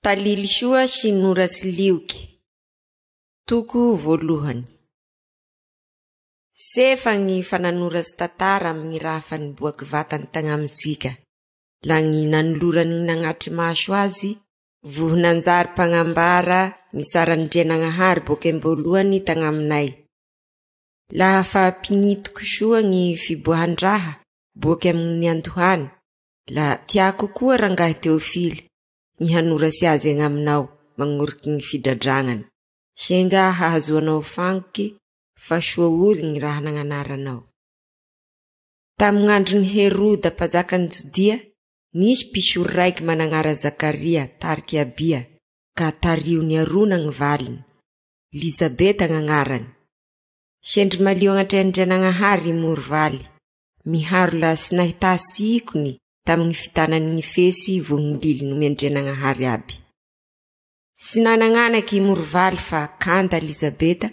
Talily soa sy noratsy Lioky. Toko voalohany. Sefa gny fa nanoratsy tantara amy gny raha fa niboaky vatany tagnamitsika, la gny nanolorany gny nagnatry maso azy, voho nanjary mpagnambara ny saran-dRianagnahary boaky am-boalohany tagnaminay. Laha fa pinitiko soa gny fiboahan-draha boaky amy gny niandohany, la tiako koa rangahy Teofily ny hanoratsy azy agnaminao magnoriky gny fidradragnany. Senga hahazoanao fangoky fa soa ory gny raha nagnanaranao. Tamin'andron'i Heroda mpanjakan'i Jodia, nisy mpisoro raiky managnara Zakaria tariky Abia, ka tarihony Arona gny valiny, Lizabeta gn'agnarany. Sendry malio agnatrehan-dRianagnahary i Morovaly, miharo la tsy nahità sikony tamin'ny fitanany gny fesy vo gny lily nomen-dRianagnahary aby. Tsy nanagnanaky i Morovaly fa kanda Lizabeta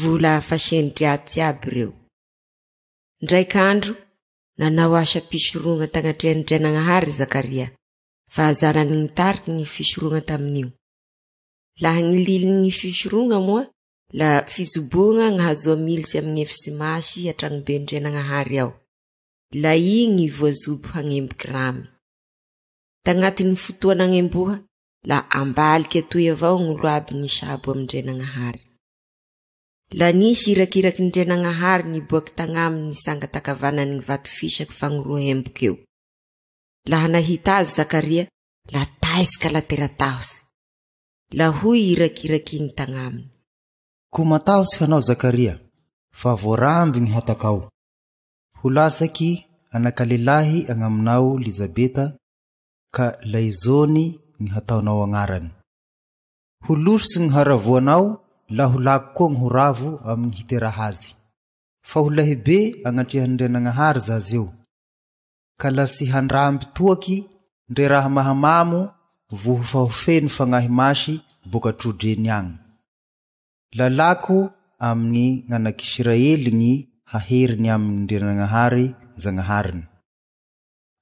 vola fa sendry atsy aby reo. Ndraik'andro, nanao asa mpisorogna tagnatrehan-dRianagnahary Zakaria, fa zanany nitariky ny fisorogna tamin'io. Laha gny lilin'ny fisorogna moa, la fijobogna gnahazoa militsy amin'ny efitsy masy an-tragnoben-dRianagnahary ao. La igny voajobo hagnemboky ramy. Tagnatin'ny fotoa nagnemboha, la ambaliky atoy avao gn'olo aby nisabo amin-dRianagnahary. La nisy irakirakin-dRianagnahary niboaky tagnaminy nisanga takavanan'ny vato fisaky fagnoroa hemboky eo. Laha nahita azy Zakaria, la taizy ka la tera-tahotsy. La hoy irakiraky igny tagnaminy. Ko matahotsy hanao Zakaria, fa voaramby gny hatakao. Ho latsaky anaka lehilahy agnaminao Lizabeta, ka laizôny gny hataonao agnarany. Ho lositsy gny haravoanao, la ho lako koa gny ho ravo amy gny hiteraha azy. Fa ho lahibe agnatrehan'Andrianagnahary zaza eo, ka la tsy handramby toaky ndre raha mahamamo voho fa ho feno Fagnahy Masy boka tro-dreny agny. Lalako amy gny gn'anak'Isiraely gny haheriny amy Ndrianagnahary Zagnahariny.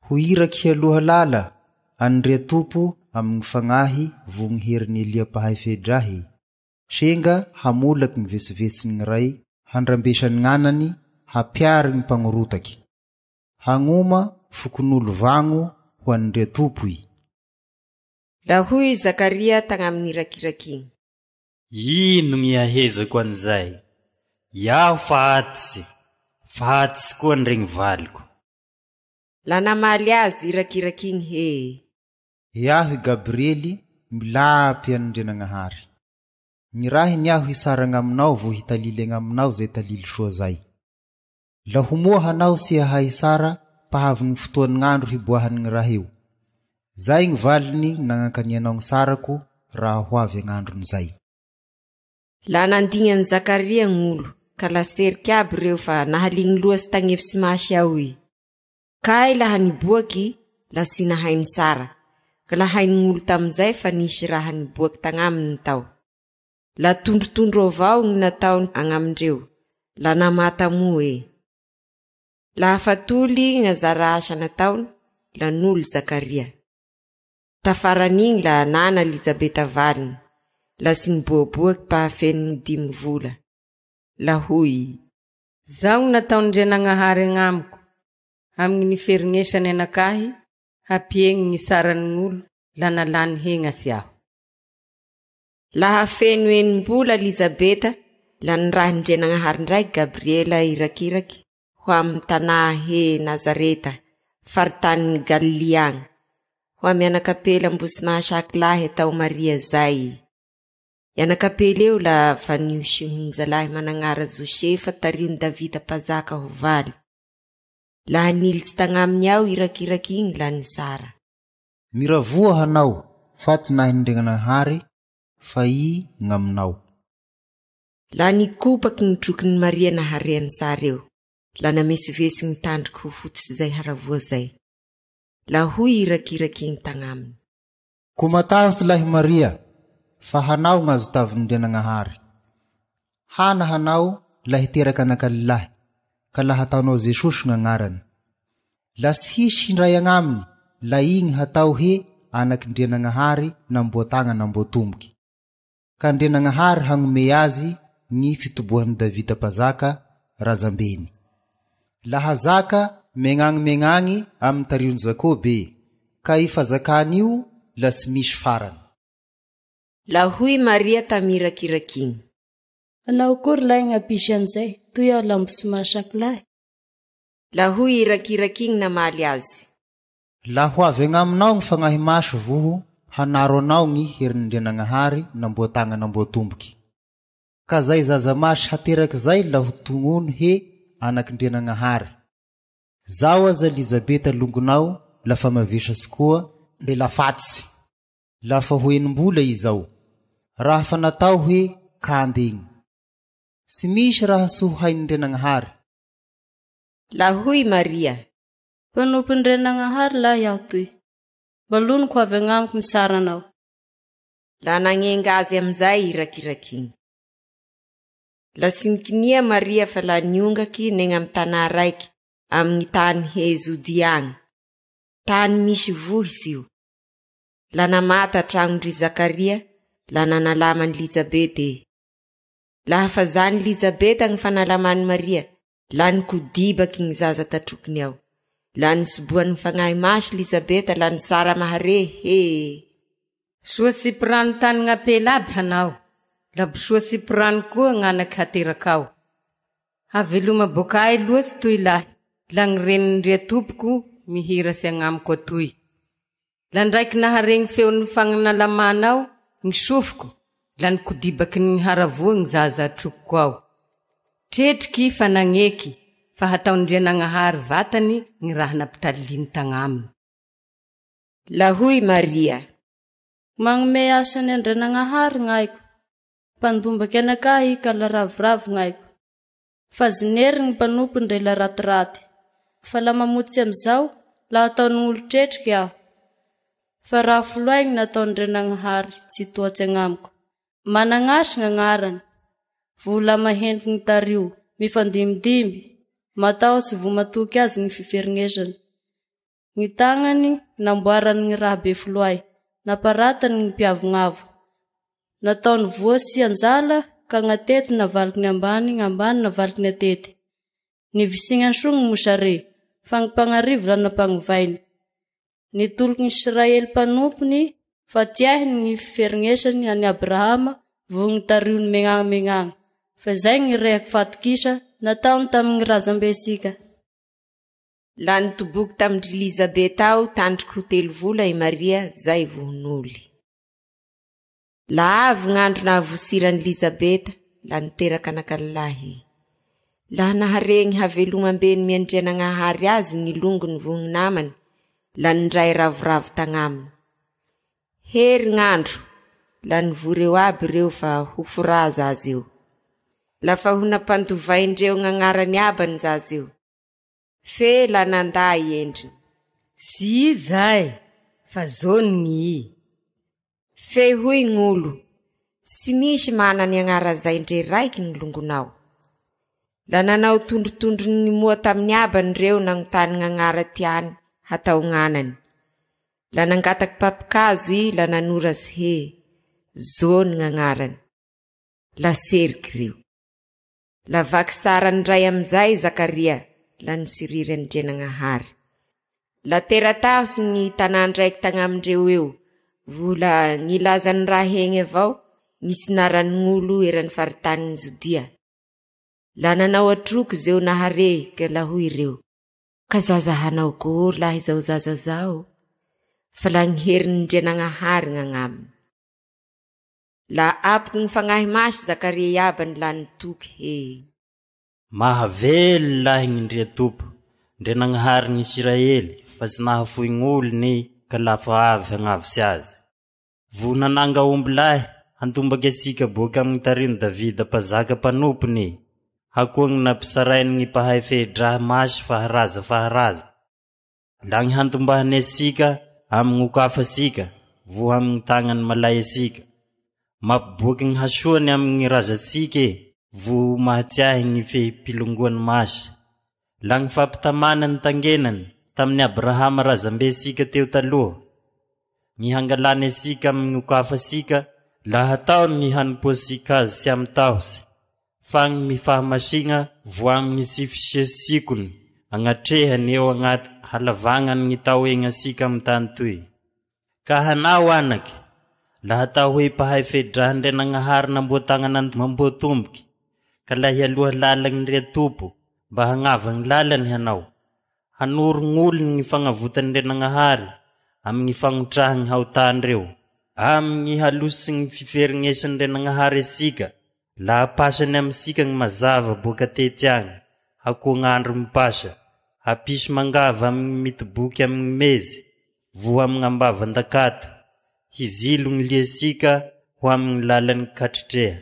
Ho iraky hialoha lala an'Andriatompo amy gny fagnahy vo gny herin'i Elia mpahay fedrahy, senga hamolaky gny vetsivetsin'ny gny ray handrambesany gn'anany hampiary gny mpagnorotaky. Hagnoma fokonolo vagno ho an'Andriatompo i. La hoy Zakaria tagnamin'ny irakiraky igny. Ino gny ahezako an'izay? Iaho fa atitsy, fa atitsy koa ndregny valiko. La namaly azy irakiraky igny he. Iaho i Gabriely milapy an'Andrianagnahary. Nirahiny aho hisaragna aminao vao hitalily agnaminao zay talily soa zay. La ho moa hanao sy hahay hisara mpahavy gny fotoan gn'andro hiboahan gny raha io. Zay gny valiny nagnankanianao gny sarako raha ho avy agn'andron'izay. La nandigny an'i Zakaria gn'olo, ka la seriky aby reo fa nahaligny loatsy tagnefitsy masy ao i. Kay laha niboaky, la tsy nahay nisara, ka la hain'olo tamizay fa nisy raha niboaky tagnaminy tao. La tondrotondro avao gny nataony agnamindreo, la namata moa e. Laha fa toly gn'azara asa nataony, la noly Zakaria. Tafaran'igny la nana Elizabeta valiny, la tsy niboaboaky mpahafeno gny dimy vola. La hoy i. Zao gny nataon'Andrianagnahary agnamiko, amy gny niferignesany anakahy hampiegny gny saran'gn'olo la nalany hegnasy aho. Laha feno enim-bola Elizabeta, la nirahin-dRianagnahary ndraiky Gabriela irakiraky ho amy tanà he Nazareta, faritanin'i Galilia agny, ho amy anak'ampela mbo tsy mahasaky lahy atao Maria zay. I anak'ampela eo la fa nihosohin-jalahy managnara Josefa tarihon'i Davida mpanjaka ho valy. Laha nilitsy tagnaminy ao irakiraky igny la nisara. Miravoa hanao fa tinahin'Andriagnanahary fa i gn'aminao. La nikopaky ny trokin'i Maria nahareany sary eo, la namesivesy gny tandriky ho fotsy zay haravoa zay. La hoy irakiraky igny tagnaminy. Ko matahotsy lahy Maria, fa hanao gn'azo tavin'Andrianagnahary. Hana hanao la hiteraky anakalilahy, ka la hataonao Jesosy gn'agnarany. La tsy hisy hindray agnaminy, la igny hatao he anak'Ndrianagnahary namboa-tagna namboa-tomboky. Ka Andrianagnahary hagnome azy gny fitobohan'i Davida Mpazaka razambeny. Laha zaka megnagny megnagny amy tarion'i Jakoba e, ka i fazakany io la tsy misy farany. La hoy Maria tamirakiraky igny. Hanao akory lahy gny hampisy an'izay, toy aho lambo tsy mahasaky lahy? La hoy irakiraky igny namaly azy. Laha ho avy agnaminao gny Fagnahy Masy voho hanaro anao gny herin'Andrianagnahary namboa-tagna namboa-tomboky. Ka zay zaza masy hateraky zay la ho tognony he anak'Andrianagnahary. Zao aza Lizabeta longonao la fa mavesatsy koa le lafatsy. La fa ho enim-bola i zao. Raha fa natao hoe kandy igny. Tsy misy raha tsy ho hain'Andrianagnahary. La hoy Maria. Mpanompon-dRenagnahary lahy aho toy. Mba loniko avy agnamiko ny saranao. La nagnenga azy amizay irakiraky igny. La tsy nikinia Maria fa la niongaky negna amy tanà raiky amy gny tany he Jodia agny. Tany misy vohitsy io. La namata tragnon-dry Zakaria, la nanalamany Lizabeta e. Laha fa zany Lizabeta gny fanalaman'i Maria, la nikodibaky gny zaza tatrokiny ao. La nisobohan'ny Fagnahy Masy Lizabeta, la nisara mahare he. Soa sy mpirano tany gn'apela aby hanao, la bo soa sy mpirano koa gn'anaky haterakao. Haveloma boka ay loatsy toy lahy, la gny renin-dria tompoko mihira sy agnamiko atoy. La ndraiky naharegny feon'ny fagnalamanao gny sofiko, la nikodibaky ny haravoa gny zaza trokoko ao. Tretriky fa nagneky fa hataon-dRianagnahary vatany gny raha nampitaliliny tagnaminy. La hoy Maria. Magnome asany Andrianagnahary gn'aiko. Mpandombaky anakahy ka la ravoravo gn'aiko. Fa zinery gny mpanompony ndre la ratiraty. Fa la mamotsy amizao, la ataon'olo tretriky aho. Fa raha foloay gny nataon-dRenagnahary tsy toatsy agnamiko. Managnasy gn'agnarany. Vola maheniky gny tario, mifandimbidimby, matahotsy vo matoky azy gny fiferignesany. Gny tagnany namboarany gny raha be foloay, naparatany gny mpiavognavo. Nataony voa sy anjala ka gn'atety navaliky ny ambany, gn'ambany navaliky ny atety. Nivisignany soa gny mosare, fa gny mpagnarivo la nampagnovainy. Nitoloky gny Israely mpanompony fa tiahiny gny fiferignesany an'i Abrahama vo gny tariony megnagny megnagny. Fa zay gny rehaky fatokisa nataony tamin'ny razambesika. La nitoboky tamin-dry Lizabeta ao tandriky ho telo vola i Maria zay vohon'oly. La avy gn'andro nahavosiran'i Lizabeta, la niteraka anakalahy. La naharegny havelomambeny miandrianagnahary azy ny longony vohony namany, la nindray ravoravo tagnaminy. Hery gn'andro, la nivory eo aby reo fa ho foraza azy eo. La fa ho nampandovaindreo gn'agnarany abany zaza io. Fe la nandà i endriny. Tsy i zay, fa zony gny i. Fe hoy gn'olo, tsy misy mana ny agnara zay ndre raiky ny longonao. La nanao tondrotondrony moa tamin'ny abany reo nagnontany gn'agnara tiany hatao gn'anany. La nangataky papikazo i la nanoratsy he, Zony gn'agnarany. La seriky reo. La vaky sarany ndray amizay Zakaria, la nisiriry an-dRenagnahary. La teratahosy gny tanàn-draiky tagnamindreo eo, vola nilazany raha egny avao, nisy naran'olo eran'ny faritanin'i Jodia. La nanao atroky zeo nahare ka la hoy ireo, ka zaza hanao akory lahy zao zaza zao? Fa la gny herin'Andrianagnahary gn'agnaminy. La apoky gny Fagnahy Masy Zakaria iabany la nitoky he. Mahavelo lahy gny Ndriatompo, Ndrianagnaharin'ny Isiraely, fa tsy nahafoy gn'olony ka lafa avy hagnavotsy azy. Vo nananga omby lahy handombaky antsika boaky amin'ny tarino Davida mpazaka mpanompony, hakoa gny nampisarainy gny mpahay fehidraha masy faharaza faharaza. La gny handombahany antsika amin'ny okafatsika, vo amin'ny tagnany malay antsika. Mampiboaky gny hasoany amin'ny razantsika e, vo mahatiahy gny fehim-pilongoany masy. La gny fampitamana ny tangenany tamin'ny Abrahama razambesika teo taloha. Ny hangalany asika amin'ny okafasika, laha ataony ny hanompoasika azy sy amy tahosy, fa gny fahamasigna vo amin'ny tsy fisiasikony agnatrehany eo agnaty halavagnany gny tao egnasika amy tany toy. Ka hanao anaky, laha atao hoe mpahay fedrahan-dRenagnahary namboa-tagnana mamboa-tomboky, ka laha hialoha lalagny ndria Tompo mba hagnava gny lalany hanao, hanoro gn'olony gny fagnavotan-dRenagnahary amin'ny fagnotrahany haotandreo, amin'ny halosy gny fiferignesan-dRenagnahary asika, laha pasany aminsika gny mazava boaka tety agny, hakoagn'andro mipasa, hampisy mangava amin'ny mitoboky amin'ny mezy, voa amin'ambavan-dakato, hizilo gny liasika ho amin'ny lalan'ny katritreha.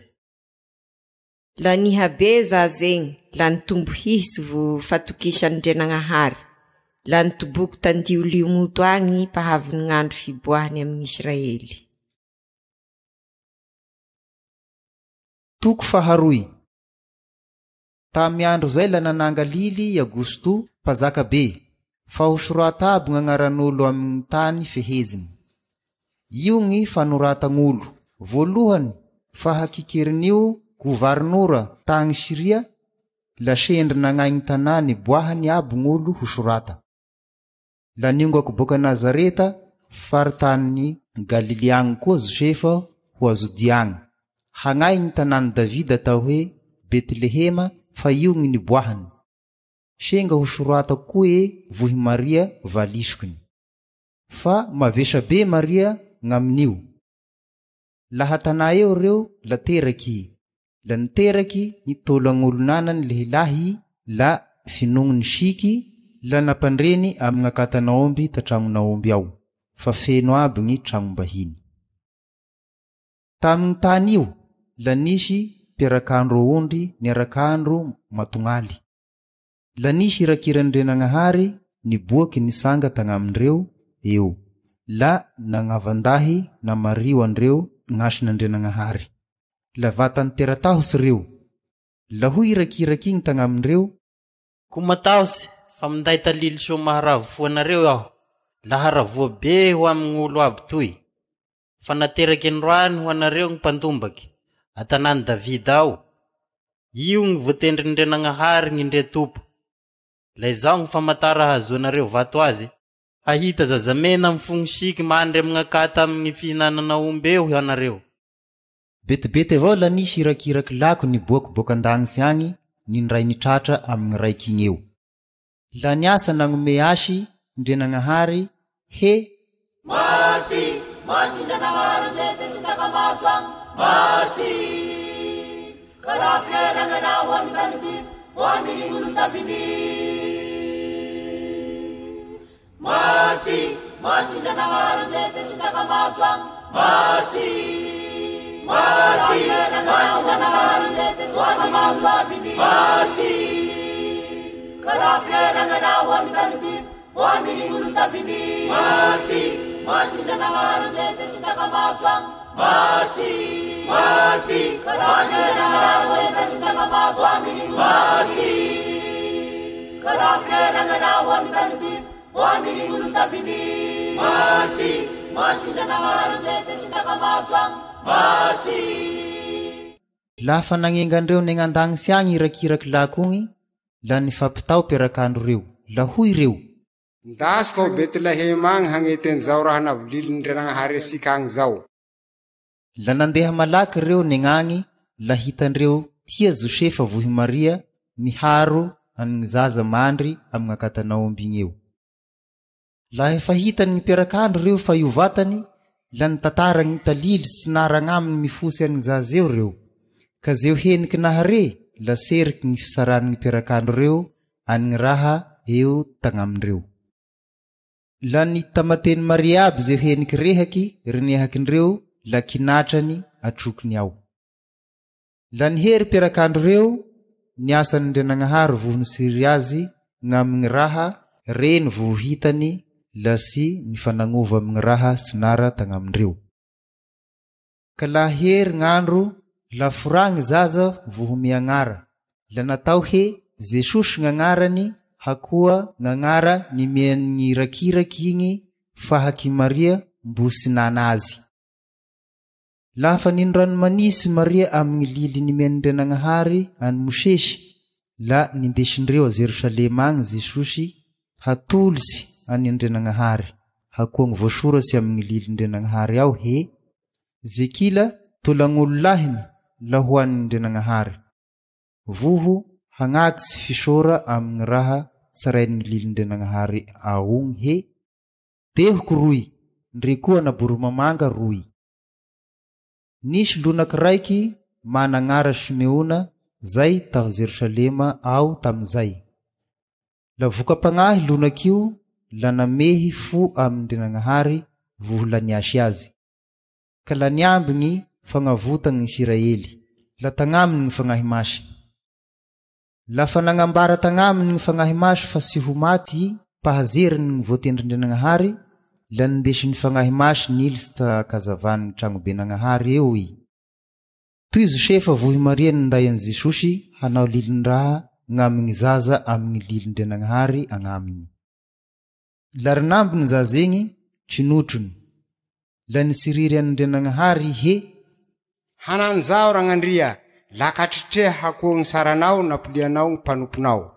La nihabe zaza egny, la nitombo hisy vo fatokisan-dRenagnahary, la nitoboko tandioliomoto agny mpahavin'andro hiboahany amin'Israely. Toko faharoy. Tamy andro zay la nananga lily i Agosto mpanjaka be, fa ho sorata aby gn'agnaran'olo amin'ny tany feheziny. Io gny fanoratagn'olo. Voalohany faha kikerin'io govarinora tagny Syria la sendry nagnay tanà niboahany aby gn'olo ho sorata. La niongako boaka Nazareta faritany Galilia agny koa Josefa ho a Jodia agny, hagnay ny tanàn'i Davida atao hoe Betlehema fa io gny niboahany. Senga ho soratako koa e vohy Maria valisokiny. Fa mavesabe Maria gn'amin'io. Laha tanà eo reo la teraky i, la niteraky ny taolagn'olon'anany lehilahy i, la finognony siky, la nampandreny amy gn'akatan'aomby tatragnon'aomby ao, fa feno aby gny tragnom-bahiny. Tamy gny tany io, la nisy mpiarak'andro aondry niarak'andro matognaly. La nisy irakiran-dRenagnahary niboaky nisanga tagnamindreo eo, la nagnavandahy namario andreo gn'asin'Andrianagnahary. La vatany teratahosy reo. La hoy irakiraky igny tagnamindreo. Ko matahosy, fa minday talily soa maharavo fo anareo aho, la haravoa be ho amin'olo aby toy. Fa nateraky androany ho anareo gny mpandombaky, an-tanàn'i Davida ao. Io gny voatendrin'Andrianagnahary gny ndre Tompo. La izao gny famatara hahazoanareo vato azy, hahita zazamena mifogno siky mandry amy gn'akata amin'ny fihinanana omby eo ianareo. Betibety avao la nisy irakiraky lako niboaky boaka an-dagnitsy agny nindray nitratra amy gny raiky igny eo. La niasa nagnome asy Ndrenagnahary he. Masy, masy Ndranahary ndre tsy taka-maso agny, masy. Ka raha fieragna raha ho amy tany ty, ho amy ny olo taviny. Masy, masy Ndranahary ndre tsy taka-maso agny, masy. Masy, masy Ndranahary ndre tsy taka-maso aviny, masy. Ka raha fieragna raha ho amy tany ty, ho amy ny olo taviny. Masy, masy Ndranahary ndre tsy taka-maso agny, masy. Masy, ka raha fieragna raha ndre tsy taka-maso aviny, masy. Ka raha fieragna raha ho amy tany ty, ho amy ny olo taviny. Masy, masy Ndranahary ndre tsy taka-maso agny, masy. Lafa nagnengandreo negnandagnitsy agny irakiraky lako igny, la nifampitao mpiarak'andro reo. La hoy reo. Ndasiko ao Betlehema agny hagnety an'izao raha navolilin-dRenagnahary asika agny zao. La nandeha malaky reo negnagny, la hitandreo tia Josefa vohy Maria miharo an'ny zaza mandry amy gn'akatan'aomby igny eo. La efa hitany mpiarak'andro reo fa io vatany, la nitatara gny talily sy naragnaminy mifosy an'ny zaza eo reo. Ka zeo heniky nahare, la seriky gny fisaran'ny mpiarak'andro reo an'ny raha eo tagnamindreo. La nitamateny Maria aby zeo heniky rehaky rinehakindreo la kinatrany atrokiny ao. La nihery mpiarak'andro reo niasan'Andrianagnahary vohony siry azy gn'amigny raha reny vo hitany la sy nifanagnova amigny raha sinara tagnamindreo. Ka la hery gn'andro la foragny zaza voho miagnara, la natao he Jesosy gn'agnarany hakoa gn'agnara nimian'ny irakiraky igny fahaky Maria mbo sy nana azy. Lafa nino rano manisy Maria amin'ny lily nimen'Andrianagnahary an'i Mosesy, la nindesindreo a Jerosalema agny Jesosy hatolosy an'i Andrianagnahary, hakoagny voasoratsy amin'ny lilin'Andrianagnahary ao he, Ze kila tolagn'olo lahiny la ho an'Andrianagnahary. Voho hagnatitsy fisôra amin'ny raha tsarain'ny lilin'Andrianagnahary aogny he, Tehoko roy, ndre koa anaboromamanga roy. Nisy lonaky raiky mana agnara Simeona zay taho Jerosalema ao tamizay. La voka-pagnahy lonaky io la namehy fo amin-dRenagnahary voho la niasy azy. Ka la niamby gny fagnavota gny Isiraely. La tagnaminy gny Fagnahy Masy. Lafa nagnambara tagnaminy gny Fagnahy Masy fa tsy ho maty i mpahazeriny gny voatendrin-dRenagnahary, la nindesin'ny Fagnahy Masy nilitsy ta-kazavan'ny tragnobenagnahary eo i. Toy Josefa vohy Maria ninday an'i Jesosy hanao lilin-draha gn'amigny zaza amigny lilin-dRenagnahary agnaminy. La rinamby ny zaza igny, trinotrony. La nitsiriry an'Andrianagnahary i he. Hananjao, Ragnandria, lakatritreha hakoa gny saranao nampolianao gny mpanomponao.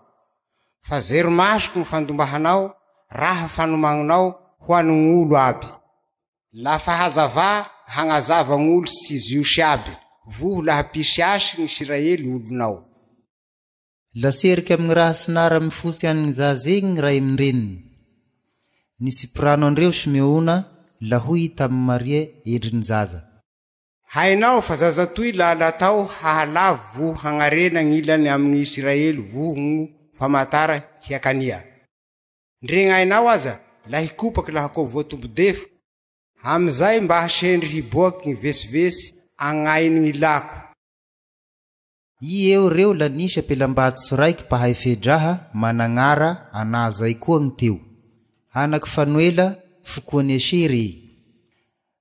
Fa zero masoko gny fandombahanao, raha fanomagninao ho an'gn'olo aby. Lafa hazava, hagnazava gn'olo sy Jiosy aby, voho laha pisy asy gn'Isiraely olonao. Laseriky amin'ny raha tsy nara mifotsy an'ny zaza igny ny ray amin-dreniny. Nisy-pirano andreo Simeona la hoy i tamin'i Maria endriny zaza. Hainao fa zaza toy la natao hahalavo voho hagnarena gn'ilany amy gn'Isiraely voho gno famatara hiakania. Ndre gn'ainao aza la hikopaky laha ko voatombo-defo, amizay mba hasendry hiboaky gny vesivesy agnainy gn'ilako. I eo reo la nisy ampelambatso raiky mpahay fe-draha managnara ana zay koa gny teo. Anaky Fanoela, fokoan'i Ashery i.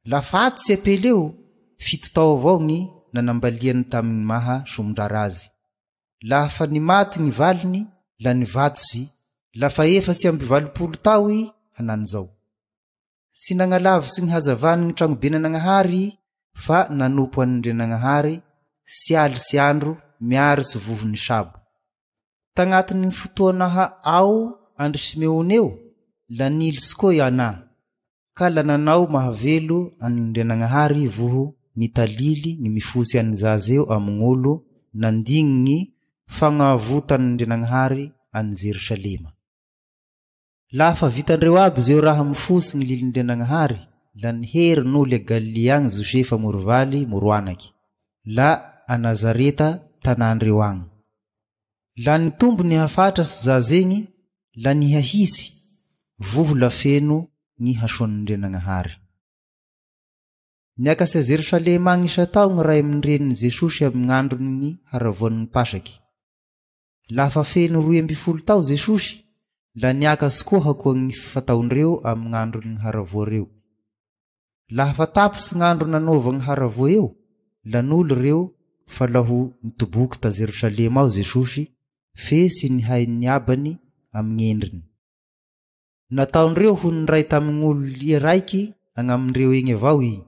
La faty tsy ampela eo, fito tao avao gny nanambaliany tamigny maha somondrara azy. Laha fa nimaty gny valiny, la nivatosy, la fa 84 tao i hanany zao. Tsy nagnalavitsy gny hazavany gny tragnoben'Anagnahary i fa nanompo an'Andrianagnahary sy aly sy andro miaritsy vohon'ny sabo. Tagnatin'ny fotoa naha ao andry Simeona eo, la nilitsy koa i Ana, ka la nanao mahavelo an'Andrianagnahary i voho nitalily gny mifotsy an'ny zaza eo amign'olo nandigny gny fagnavotan'Andrianagnahary an'i Jerosalema. Lafa vitandreo aby zeo raha mifotsy gny lilin-dRenagnahary, la nihery noly a Galilia agny Josefa morovaly moroanaky, la a Nazareta tanàndreo agny. La nitombo nihafatra sy zaza igny, la nihahisy, voho la feno gny hasoan'Andrianagnahary. Niakatry a Jerosalema agny isan-tao gny ray amin-drenin'i Jesosy amy gn'andron'ny haravoan'ny Pasaky. Lafa feno 12 tao Jesosy, la niakatsy koa hakoa gny fataondreo amy gn'andron'ny haravoa reo. Lafa tapitsy gn'andro nanaova gny haravoa eo, la noly reo fa la ho nitoboky ta Jerosalema ao Jesosy, fe tsy nihain'ny abany amy gn'endriny. Nataondreo ho niray tamign'olo lia raiky agnamindreo egny avao i.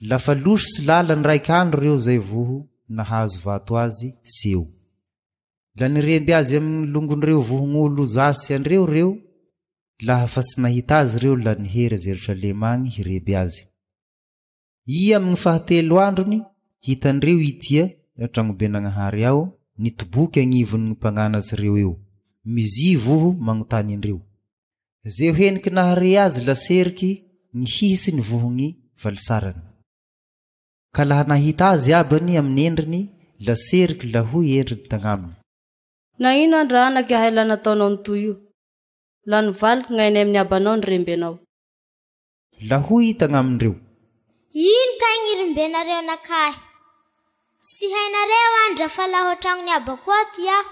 Lafa losy tsy lala ndraiky andro reo zay voho nahazo vato azy seho. La niremby azy amin'ny longondreo vohogn'olo zasy andreo reo, laha fa tsy nahita azy reo la nihery a Jerosalema agny hireby azy. I amin'ny fahatelo androny, hitandreo itia tragnoben'Agnahary ao, nitoboky agnivon'ny mpagnanatsy reo eo. Mizy voho magnontany andreo. Zeo heniky nahare azy laseriky ny hisy ny vohogny valisarany. Ka laha nahita azy abany amin'ny endriny, laseriky la hoy endriny tagnaminy. Na ino andra anaky ahay la nataonao nitoy io? La nivaliky gn'ainay amin'ny abanao ny rembenao. La hoy tagnamindreo. Ino kay gny rimbenareo nakahy? Tsy hainareo andra fa laha ao an-tragnon'ny abako ato iaho.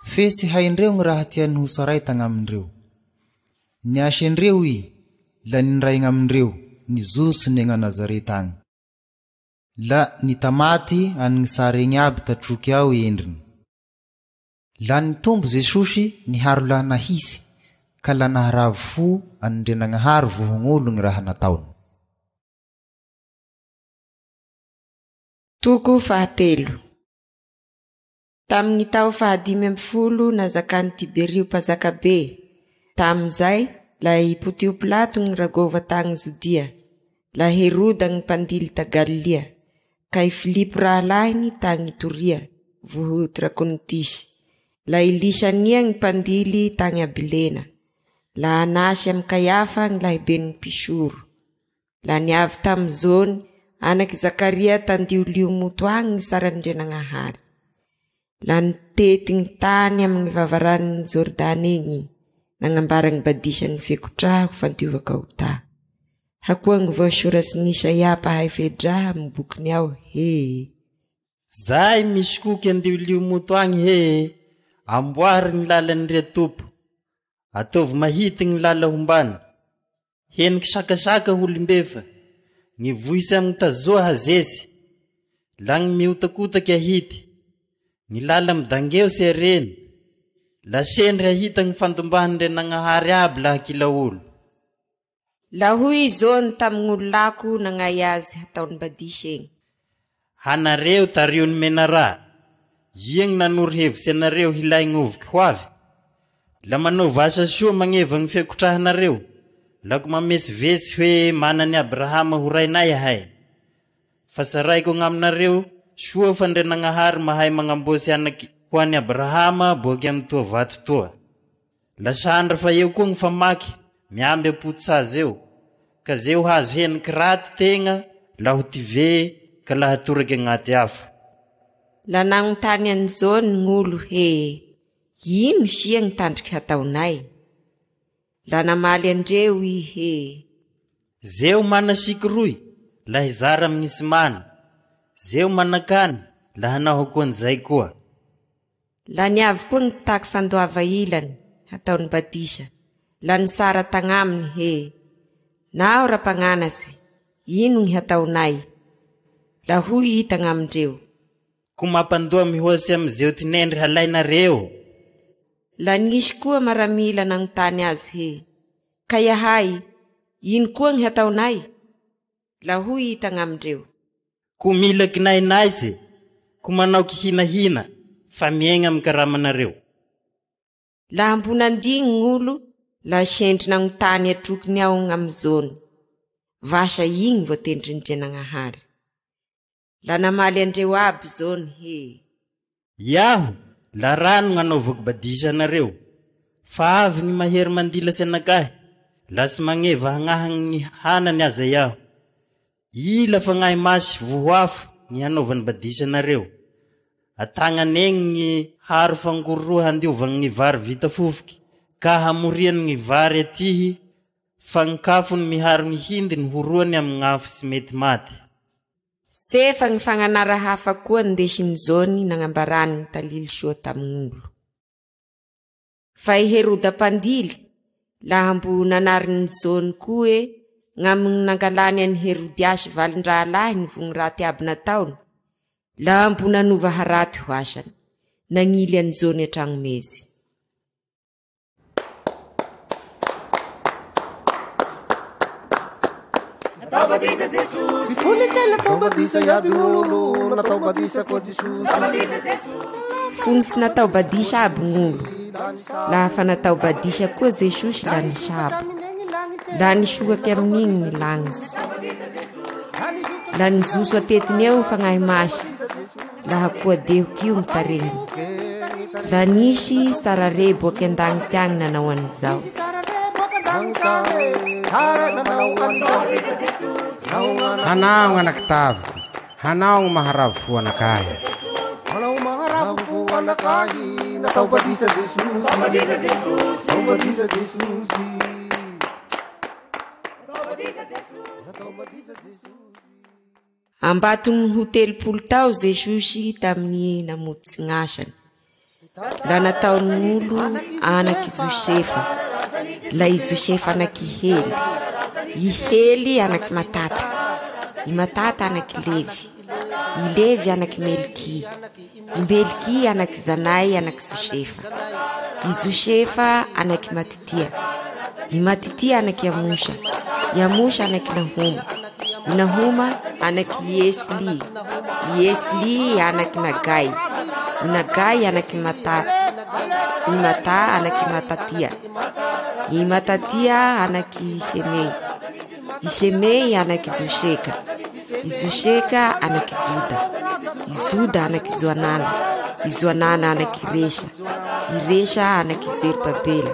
Fe tsy haindreo gny raha tiany ho tsaray tagnamindreo. Niasy andreo i, la ninday gn'amindreo, nijotso ny agna Nazareta agny. La nitamaty an'gny sary egny aby tatroky ao endriny. La nitombo Jesosy niharo laha nahisy, Ka la naharavo fo an'Andrianagnahary vohogn'olo gny raha nataony. Toko fahatelo. Tamin'ny tao fahadimy amby folo nazakan'i Tiberio mpanjakabe, tamin'izay, la i Pontio Pilato gny ragôva tagny Jodia, la Heroda gny mpandily ta Galilia, ka i Filipo rahalahiny tagny Itoria voho Trakonitisa, la i Lisania gny mpandily tagny Abilena, la Anasy amy Kaiafa gny lahiben'ny mpisoro. La niavy tamy Jony, anaky Zakaria tandiolio moto agny ny saran'Andrianagnahary. La nitety gny tany amy gny vavaranon'i Jordany egny, nagnambara gny badisan'ny fekotraha ho fandiova-kahotà. Hakoa gny voasoratsin'i Isaia mpahay fe-draha amy bokiny ao he. Zay misy koky andiolio moto agny he, amboary gny lalan'Andria Tompo, ataovy mahity gny lala hombany. Heniky sakasaka holombefa, gny vohitsy amy gny tazoa hazesy, la gny mihotakotaky ahity, gny lala midangeo sy areny, la sendry hahita gny fandombahan-dRenagnahary aby laha kila olo. La hoy i Jony tamy gn'olo lako nagnay azy hataony badisa egny. Hanareo tariho ny menarà, ia gny nanoro hevitsy anareo hilay gny oviky ho avy? La manaova asa soa magneva gny fiakotrahanareo, lako mamesivesy hoe mana an'i Abrahama ho rainay ahay. Fa tsaraiko agn'aminareo, soa fa Andrianagnahary mahay magnamboatsy anaky ho an'i Abrahama boake amy toa vato toa. Lasandra fa eo koa gny famaky, miamby am-pototsazy eo, ka ze ho hazo heniky raty tegna la ho tive ka la hatoraky agnaty afo. La nagnontany an'i Jaona gn'olo he, Ino sia gny tandriky hataonay? La namaly andreo i he. Zeo mana siky roy, la hizara amy gny tsy mana, zeo manan-kany, la hanao hakoan'izay koa. La niavy koa nitaky fandoava ilany hataony batisa, la nisara tagnaminy he, Naho rampagnanatse, ino gny hataonay? La hoy i tagnamindreo. Ko mampandoa mihoatsy amy zeo tinendry halainareo. La nisy koa maramila nagnontany azy he, Ka iahay, ino koa gny hataonay? La hoy i tagnamindreo. Ko mila kinainaitse, ko manao kihinahina, fa miaigna amy karamanareo. Laha mbo nandigny gn'olo, la sendry nagnontany atrokiny ao gn'amy Jaona, Vasa igny vao tendrin'Andrianagnahary? La namaly andreo aby Jaona he. Iaho, la rano gn'anaovako badisa anareo, fa avy gny mahery mandilatsy anakahy, la tsy magneva hagnaha gny hanany aza iaho. I la Fagnahy Masy voho afo gny hanaovany badisa anareo. Atagnany egny gny haro fangororoa handiovany gny vary vita fofoky, ka hamoriany gny vary atihy, fa gny kafony miharo gny hindiny horoany amy gn'afo tsy mety maty. Sefa gny fagnanara hafa koa nindesin'i Jaony nagnambarany gny talily soa tamign'olo. Fa i Heroda mpandily, laha mbo nanarin'i Jaony koa hoe gn'amigny nangalany an'i Herodiasy valin-drahalahiny vogny raty aby nataony, laha mbo nanova haraty ho asany, nagnily an'i Jaony an-tragnomezy. Natao batisa Jesosy. Fony tsy natao batisa iaby olo, natao batisa koa Jesosy. Fony tsy natao badisa aby gn'olo. Laha fa natao badisa koa Jesosy la nisabo. La nisokaky amin'igny ny lagnitsy. La nizoso atetiny eo Fagnahy Masy. Laha koa dehoky io ny tarehiny. La nisy sarare boaky an-dagnitsy agny nanao an'izao. Hanao gn'anakitaviko, hanao gny maharavo fo anakahy. Hanao maharavo fo anakahy, natao batisa Jesosy. Natao batisa Jesosy. Natao batisa Jesosy. Ambatony ho 30 tao Jesosy tamin'ny namotsy gn'asany. La nataon'olo anaky Josefa, la i Josefa anaky Hely, i Hely anaky Matata, i Matata anaky Levy, i Levy anaky Melky, i Melky anaky Zanay anaky Josefa, i Josefa anaky Matitia. I Matitia anaky Amosa, i Amosa anaky Nahoma, i Nahoma anaky Esly, i Esly anaky Nagay, i Nagay anaky Mata, i Mata anaky Matatia, i Matatia anaky Semey, i Semey anaky Joseka, i Joseka anaky Joda, i Joda anaky Joanana, i Joanana anaky Resa, i Resa anaky Zerobabela,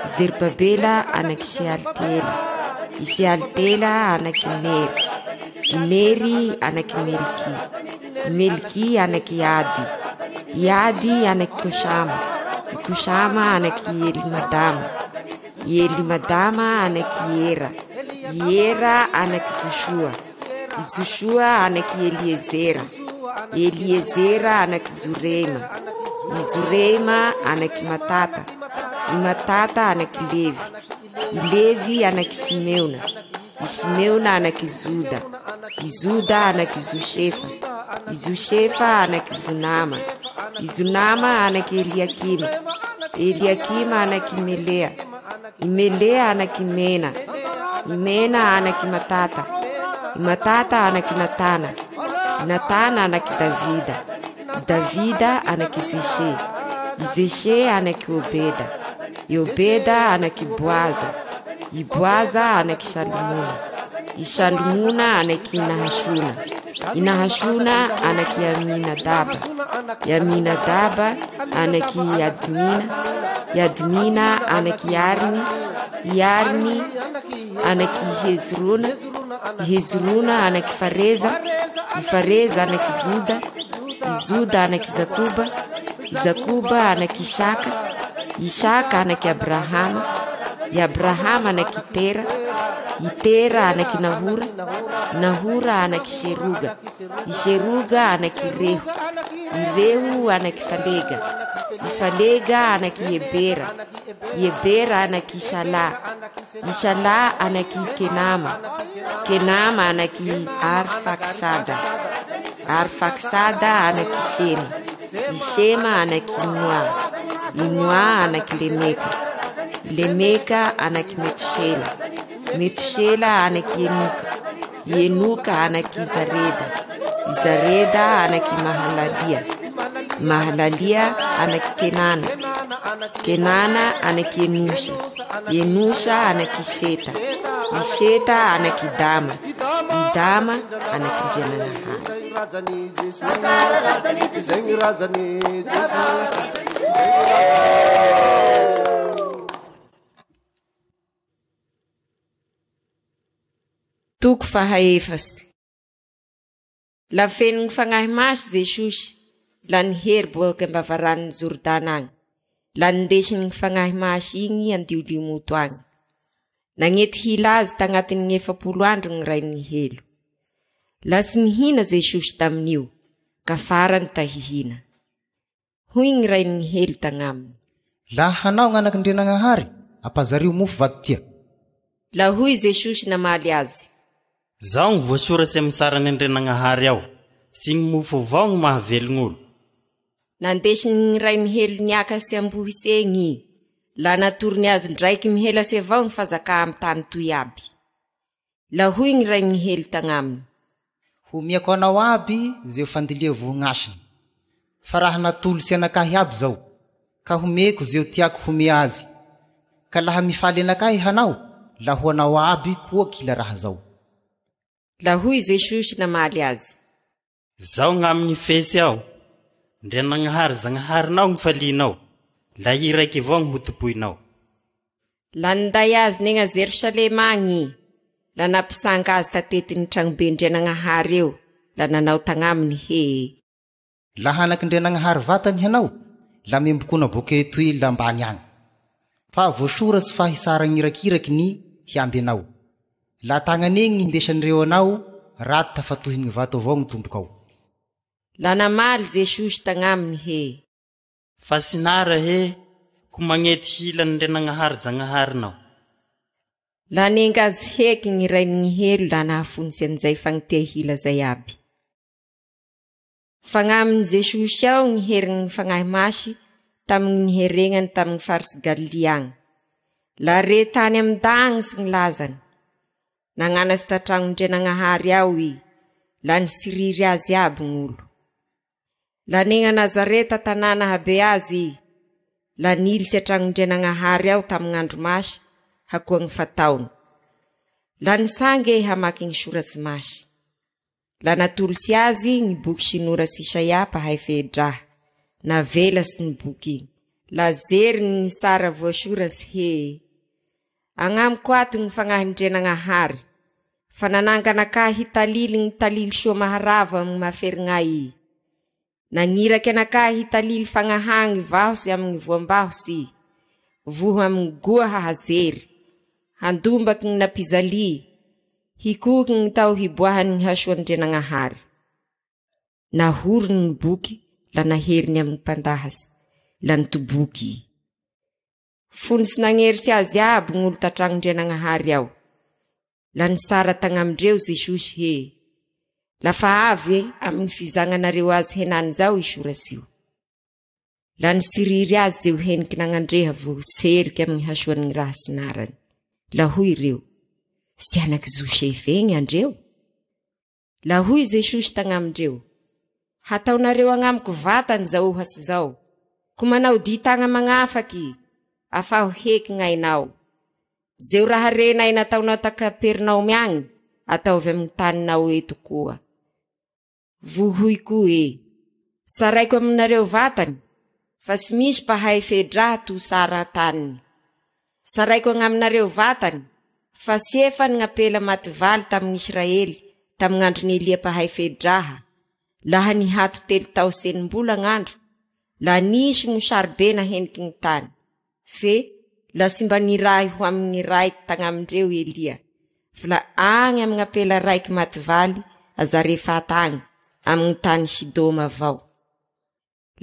i Zerobabela anaky Sealtiela, i Sealtiela anaky Nery, i Nery anaky Melky, i Melky anaky Ady, i Ady anaky Kosama, i Kosama anaky Elimadama, i Elimadama anaky Era, i Era anaky Josoa, i Josoa anaky Eliezera, Eliezera anaky Zorema, i Zorema anaky Matata, i Matata anaky Levy, i Levy anaky Simeona, i Simeona anaky Joda, i Joda anaky Josefa, i Josefa anaky Zonama, i Zonama anaky Eliakima, Eliakima anaky Melea, i Melea anaky Mena, i Mena anaky Matata, i Matata anaky Natana, i Natana anaky Davida, i Davida anaky Zese, i Zese anaky Obeda, i Obeda anaky Boaza, i Boaza anaky Salomona, i Salomona anaky Nahasona, i Nahasona anaky Aminadaba, i Aminadaba anaky Admina, i Admina anaky Arny, i Arny anaky Hezrona, i Hezrona anaky Fareza, i Fareza anaky Joda, i Joda anaky Jakoba, i Jakoba anaky Isaka, Isaka anaky Abrahama, i Abrahama anaky Tera, i Tera anaky Nahora, Nahora anaky Seroga, i Seroga anaky Reho, i Reho anaky Falega, i Falega anaky Ebera, i Ebera anaky Sala, i Sala anaky Kenama, Kenama anaky Arfaksada, Arfaksada anaky Sema, i Sema anaky Noa, i Noa anaky Lemeka, Lemeka anaky Metosela, Metosela anaky Enoka, i Enoka anaky Zareda, i Zareda anaky Mahalalia, Mahalalia anaky Kenana, Kenana anaky Enosa, Enosa anaky Seta, i Seta anaky Dama, i Dama anaky Ndrianagnahary. Toko fahaefasy. La feno ny fagnahy masy Jesosy, la nihery boaka am-bavaranon'i Jordana agny. La nindesin'ny fagnahy masy igny andiolimoto agny. Nagnety hila azy tagnatin'ny 40 andro ny rain'ny helo. La tsy nihina Jesosy tamin'io, ka farany tahihina. Hoy ny rain'ny helo tagnaminy. La hanao gn'anak'Andrianagnahary, ampazario mofo vato tia. La hoy Jesosy namaly azy. Zaho ny voasoratsy amin'ny sarany Andrianagnahary ao, sy ny mofo avao ny mahavelon'olo. Nandesin'ny rain'ny helo niakasy ambohitsy egny, la natorony azy ndraiky mihelasy avao ny fanjaka amin'ny tany toy aby. La hoy ny rain'ny helo tagnaminy. Homiako anao aby zay fandilia vohognasiny. Fa raha natolotsy anakahy aby zao, ka homeko zay tiako homea azy. Ka laha mifaly anakahy hanao, la ho anao aby koa kila raha zao. La hoy Jesosy namaly azy. Zaho gn'amin'ny fesy aho, Ndrianagnahary Zagnaharinao ny falinao, la i raiky avao ny hotompoinao. La ninday azy negna Jerosalema agny, la nampisanga azy tatetin'ny tragnoben-dRianagnahary eo, la nanao tagnaminy he. Laha anak'Andrianagnahary vatany hanao, la membokona boke toy lambany agny. Fa voasoratsy fa hisaragnirakiraky ny hiamby anao. La tagnanegny ny hindesan'ireo anao, raty tafatohin'ny vato avao ny tombokao. La namaly Jesosy tagnaminy he. Fa sinara he, ko magnety hilan'Andrianagnahary Zagnaharinao. La nenga azy heky ny rain'ny helo la nahafontsy an'izay fagnitia hila zay aby. Fagnamin'i Jesosy ao ny herin'ny fagnahy masy tamin'ny niheregnany tamin'ny faritsy Galilia agny. La re tany amin-dagnitsy gny lazany. Nagnanatry tan-tragnon-dRenagnahary ao i, la nisiriry azy aby gn'olo. La negna Nazareta tanàna habe azy i, la nilitsy an-tragnon-dRenagnahary ao tamign'andro masy hakoa gny fataony. La nisangy e hamaky gny soratsy masy. La natolotsy azy gny boky sinoratsy Isaia mpahay fehedraha. Navelasy ny boky igny. La zeriny gny sara voasoratsy he. Agnamiko ato gny Fagnahin-dRenagnahary, fa nanangana anakahy hitalily gny talily soa maharavo amy gny mahaferignay i. Nagniraky anakahy hitalily fagnahagny vahosy amy gny voam-bahosy i, voho amy gny goa hahazery, handombaky gny nampijaly, hikoky gny tao hiboahany gny hasoan-dRenagnahary. Nahorony gny boky la naheriny amy gny mpandahasy, la nitoboky i. Fony tsy nagnerisy azy aby gn'olo tan-tragnon-dRenagnahary ao. La nisara tagnamindreo Jesosy he. Lafa avy amy gny fizagnanareo azy henany zao i soratsy io. La nisiriry azy zeo heniky nagnandreha vo seriky amy gny hasoan'ny raha sinarany. La hoy reo, Tsy anaky Josefa egny andreo? La hoy Jesosy tagnamindreo, Hataonareo agnamiko vatany zao ohatsy zao, ko manao di-tagna magnafaky, afaho heky gn'ainao. Zeo raha renay nataonao ta Kapernaomy agny, ataovy amy gny taninao eto koa. Vohoy koa e! Tsaraiko aminareo vatany, fa tsy misy mpahay fedraha to tsara an-taniny. Tsaraiko agnaminareo vatany, fa tsy efa ny gn'ampela maty valy tamin'Israely tamign'andron'i Elia mpahay fedraha, laha nihato telo tao sy enim-bola gn'andro, laha nisy mosary be naheniky gny tany. Fe la tsy mba nirahy ho amy gny raiky tagnamindreo Elia, fa la agny amy gn'ampela raiky maty valy a Zarefata agny, amy gny tany Sidoma avao.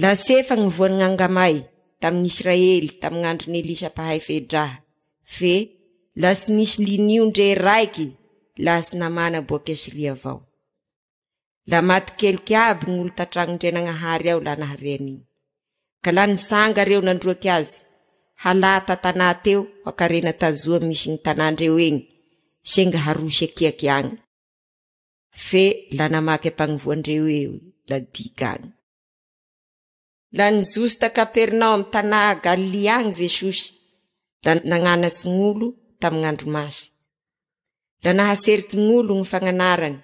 La tsy efa gny voan'Angamay tamin'Israely tamy gn'andron'i Elisa mpahay fedraha, fe la tsy nisy linio ndre raiky laha tsy namana boake Syria avao. La maty keloky aby gn'olo tan-tragnon-dRenagnahary ao laha nahare an'igny. Ka laha nitsanga reo nandroaky azy, halà ta-tanà teo hakarena tazoa misy gny tanàndreo egny, senga harosy akiaky agny. Fe la namaky ampagnivoandreo eo la diga agny. La nizoso ta Kapernaomy tanà Galilia agny Jesosy, la nagnanatsy gn'olo tamy gn'andro masy. La nahaseriky gn'olo gny fagnanarany,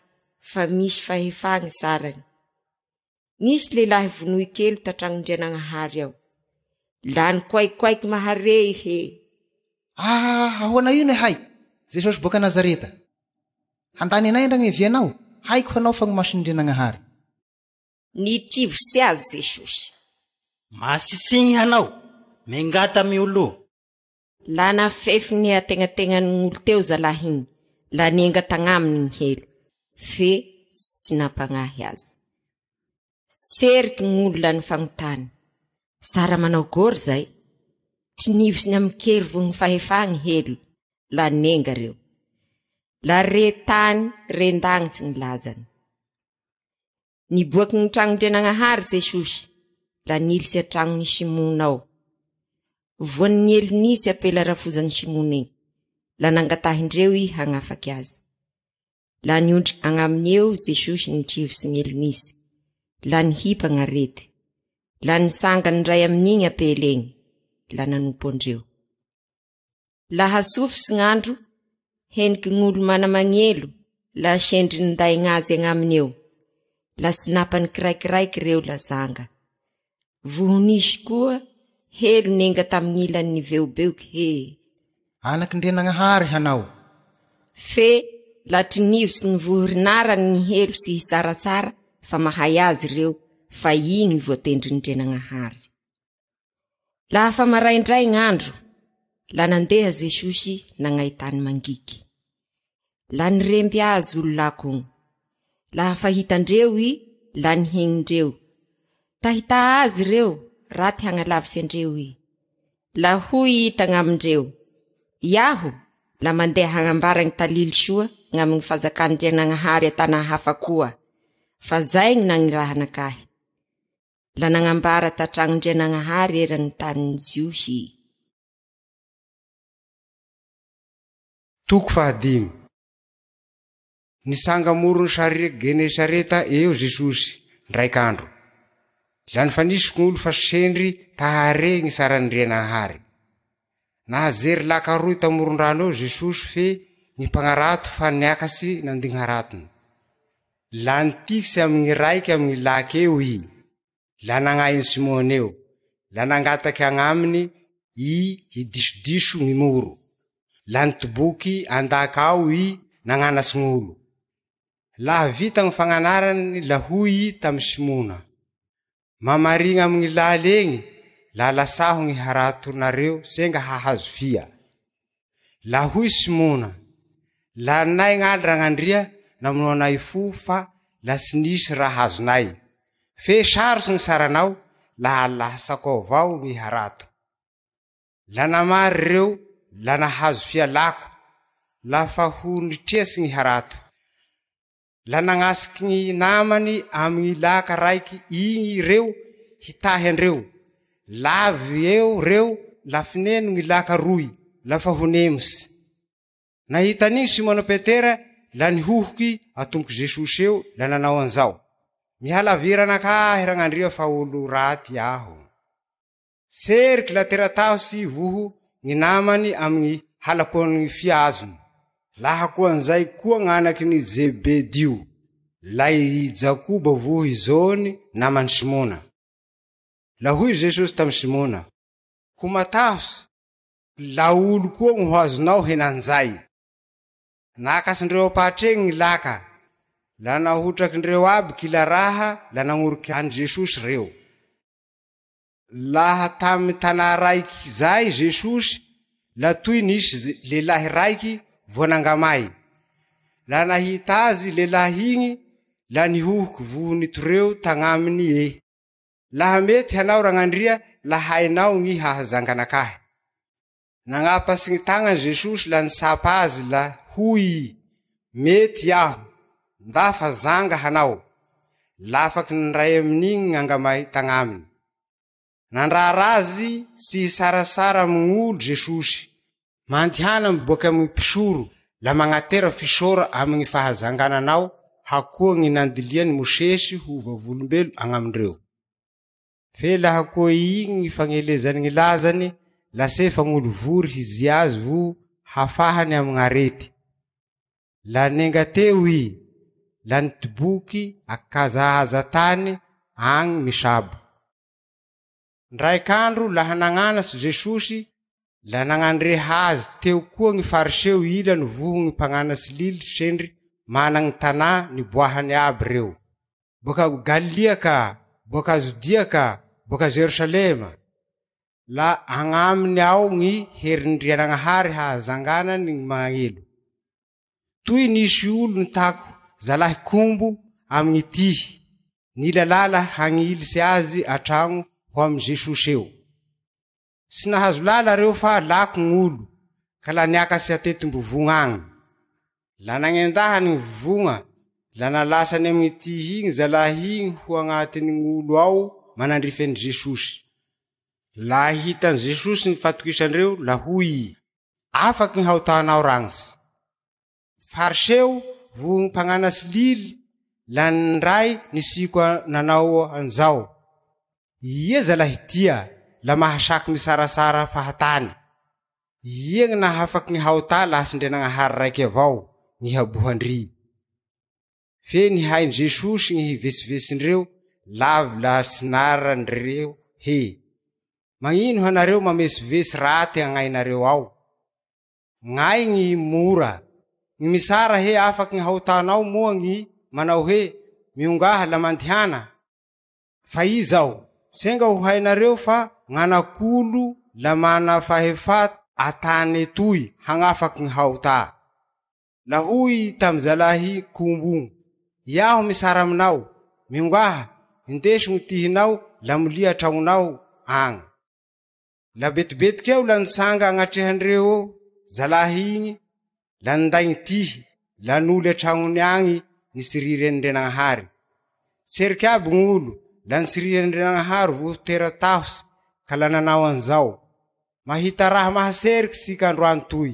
fa misy fahefà gny sarany. Nisy lehilahy vonoy kely tan-tragnon-dRenagnahary ao. La nikoaikoaiky mahare i he. Ah, ahoana io ne hay? Jesosy boaka Nazareta. Handany anay ndra gny Haiko hanao fa gny masin-dRenagnahary. Nitrivotsy azy Jesosy. Masitsigny hanao, mengata amy olo. La nafefy ny ategnategnan'olo teo zalahy igny, la nienga tagnaminy ny helo, fe tsy nampagnahy azy. Seriky gn'olo la nifagnotany, Sara manao gory zay? Trinivosiny amin-kery voho ny fahefà gny helo, la nenga reo. La re tany ren-dagnitsy ny lazany. Niboaky ny tragnon-dRenagnahary Jesosy, la nilitsy an-tragnon'i Simona ao. Voan'ny elo nisy ampela rafozan'i Simona igny, la nangatahindreo i hagnafaky azy. La niondry agnaminy eo Jesosy nitrivotsy ny elo nisy, la nihipa gn'arety. La nisanga ndray amin'igny ampela igny, la nanompo andreo. Laha sofotsy gn'andro, heniky gn'olo mana-magnelo, la sendry ninday gn'azy agnaminy eo. La sinapany kiraikiraiky reo la zanga. Vohonisy koa, helo nenga tamin'ilany niveobeoky he. Anak'Andrianagnahary hanao. Fe la trinivotsy ny vohorinarany ny helo sy hisarasara fa mahay azy reo fa igny voatendrin'Andrianagnahary. Laha fa maraindray gn'andro, la nandeha Jesosy nagnay tany mangiky. La niremby azy olo lako ogno. Laha fa hitandreo i, la nihegnindreo. Tahita azy reo, raty hagnalavitsy andreo i. La hoy i tagnamindreo, Iaho, la mandeha hagnambara gny talily soa gn'amin'ny fanjakan'Andrianagnahary an-tanà hafa koa, fa zay gny nagnirahanakahy. La nagnambara tan-tragnon-dRenagnahary eran'ny tanin'ny Jiosy i. Toko fahadimy. Nisanga amoron'ny sariaka Genesareta eo Jesosy, ndraik' andro. La nifanisiko gn'olo fa sendry tahare gny saran'Andrianagnahary. Nahazery laka roy tamoron-drano eo Jesosy fe gny mpagnarato fa niakasy nandigny haratony. La nitikitsy amy gny raiky amy gny lake eo i, la nagnahy an'i Simona eo, la nangataky agnaminy i hidisodiso gny moro. La nitoboky an-daka ao i nagnanatsy gn'olo. Laha vita gny fagnanarany la hoy i tamy Simona, Mamarigna amy gny laly egny, la lasaho gny haratonareo senga hahazo fia. La hoy Simona, Laninay gnaly Ragnandria namonoanay fo fa la tsy nisy raha azonay. Fe sarotsy gny saranao, la alasako avao gny harato. La namary reo la nahazo fia lako, la fa ho nitresy gny harato. La nagnasiky gny namany amy gny laka raiky igny reo hitahy andreo. Lavy eo reo la fineno gny laka roy lafa ho nemosy. Nahita an'igny Simona Petera la nihohoky atomboky Jesosy eo la nanao an'izao, Mihalavira anakahy Ragnandria fa olo raty aho. Seriky la terataho sy voho gny namany amy gny halakoan'ny fia azony. Laha koa an'izay koa gn'anaky ny Zebedio, lay i Jakoba voho i Jaony naman'i Simona. La hoy Jesosy tamy Simona, Ko matahosy, la olo koa gny ho azonao henan'izay. Nakasindreo am-pahatregny gny laka, la nahotrakindreo aby kila raha la nagnoriky an'i Jesosy reo. Laha tamy tanà raiky zay Jesosy, la toy nisy lehilahy raiky voanangamay. La nahita azy lehilahy igny, la nihohoky voho nitoreo tagnaminy e. Laha mety hanao Ragnandria, la hainao gny hahazanganakahy. Nagnapatsy gny tagnany Jesosy la nitsapa azy la hoy i, Mety aho, nda fa zanga hanao. Lafaky nindray amin'igny gn'angamay tagnaminy. Nandrara azy tsy hisarasara amy gn'olo Jesosy. Mandihana miboaky amy gny mpisoro la magnatera fisôra amy gny fahazangananao hakoa gny nandilian'i Mosesy ho vavolombelo agnamindreo. Fe laha koa igny gny fagnelezany gny lazany, lasefa gn'olo vory hizia azy vo hafahany amy gn'arety. La nenga teo i, la nitoboky akazahaza tany agny misabo. Ndraik'andro laha nagnanatsy Jesosy, la nagnandreha azy teo koa gny Fariseo ilany voho gny mpagnanatsy lily sendry mana gny tanà niboahany aby reo. Boaka Galilia ka, boaka Jodia ka, boaka Jerosalema. La agnaminy ao gny herindrianagnahary hahazanganany gny magnelo. Toy nisy olo nitako zalahy kombo amy gny tihy, nila lala hagnilitsy azy atragno ho amy Jesosy eo. Tsy nahazo lala reo fa lako gn'olo, ka la niakatry atetim-bovogna agny. La nagnendahany gny vovogna, la nalasany amy gny tihy igny zalahy igny ho agnatiny gn'olo ao manandrify an'i Jesosy. La hitan'i Jesosy ny fatokisandreo, la hoy i, Afaky gny haotanao ragnitsy. Fariseo vohogny mpagnanatsy lily la nindray nisiko nanao an'izao, Ia zalahy tia la mahasaky misarasara fahatany? Ia gny nahafaky gny haotà lahatsindrianagnahary raiky avao gny habohan-dry? Fe nihain'i Jesosy gny hivetsivetsindreo lavy laha tsy narandreo he. Magnino hanareo mametsivetsy raty agnainareo ao? Gnay gny mora. Gny misara he afaky gny haotanao moa gny manao hoe miongaha la mandihana? Fa izao, senga ho hainareo fa gn'anak'olo la mana fahefà an-tany etoy hagnafaky gny haotà. La hoy tamy zalahy kombo, Iaho misara aminao, miongaha, indeso gny tihinao la molia an-tragnonao agny. La betibetiky eo la nitsanga agnatrehandreo eo zalahy igny, la ninday gny tihy, la noly an-tragnony agny nitsiriry an'Andrianagnahary. Tseriky aby gn'olo, la nitsiriry an'Andrianagnahary voho tera-tahosy ka la nanao an'izao, Mahita raha mahaseriky tsika androany toy.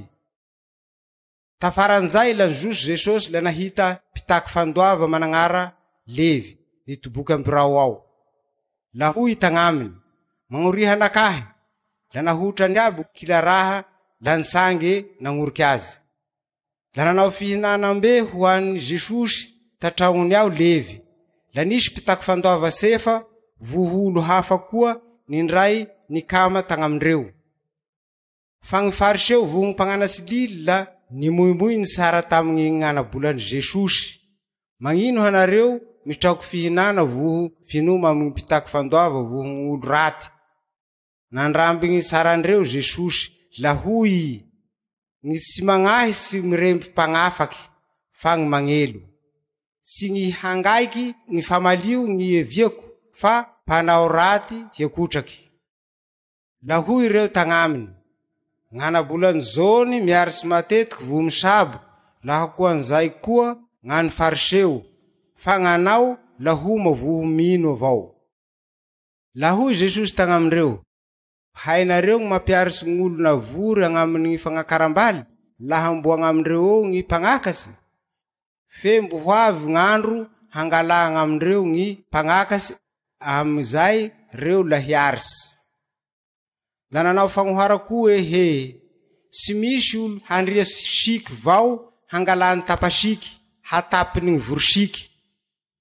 Tafaran'izay la nizoso Jesosy la nahita mpitaky fandoava managnara Levy nitoboky am-birao ao. La hoy tagnaminy, Magnoriha anakahy. La nahotrany aby kila raha la nisangy nagnoriky azy. La nanao fihinanam-be ho an'i Jesosy tatragnony ao Levy. La nisy mpitaky fandoava sefa voho olo hafa koa nindray nikama tagnamindreo. Fa gny Fariseo voho gny mpagnanatsy lily la nimoimoy nisara tamy gny gn'anabolan'i Jesosy. Magnino hanareo mitraoky fihinana voho finoma amy gny mpitaky fandoava voho gny olo raty? Nandramby gny sarandreo Jesosy, la hoy i, Gny tsy magnahy tsy miremby mpagnafaky, fa gny magnelo. Tsy gny hangaiky gny famalio gny eviako, fa mpanao raty hiakotraky. La hoy ireo tagnaminy, Gn'anabolan'i Jony miaritsy matetiky voho misabo, laha koa an'izay koa gn'an'ny Fariseo, fa gn'anao la homa voho mino avao. La hoy Jesosy tagnamindreo, Hainareo gny mampiaritsy gn'olo navory agnamin'ny fagnakaram-baly laha mbo agnamindreo eo gny mpagnakatsy? Fe mbo ho avy gn'andro hangalà agnamindreo gny mpagnakatsy amizay reo la hiaritsy. La nanao fagnohara koa ehe, Tsy misy olo handria siky vao hangalà ny tapa-siky hatapiny gny vorosiky.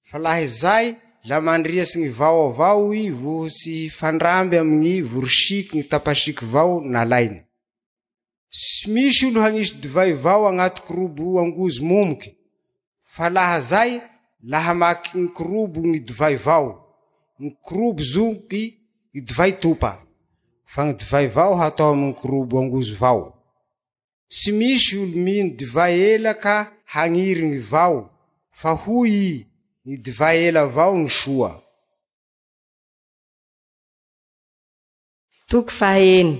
Fa laha izay, la mandriatsy gny vao avao i voho tsy hifandramby amy gny vorosiky gny tapa-siky vao nalainy. Tsy misy olo hagnisy divay vao agnaty korobo angozy momoky, fa laha zay, la hamaky gny korobo gny divay vao, gny korobo zoky gny divay topa, fa gny divay vao hatao amy gny korobo angozy vao. Tsy misy olo mino divay ela ka hagniry gny vao, fa hoy i, gny divay ela avao gny soa. Toko fahaeny.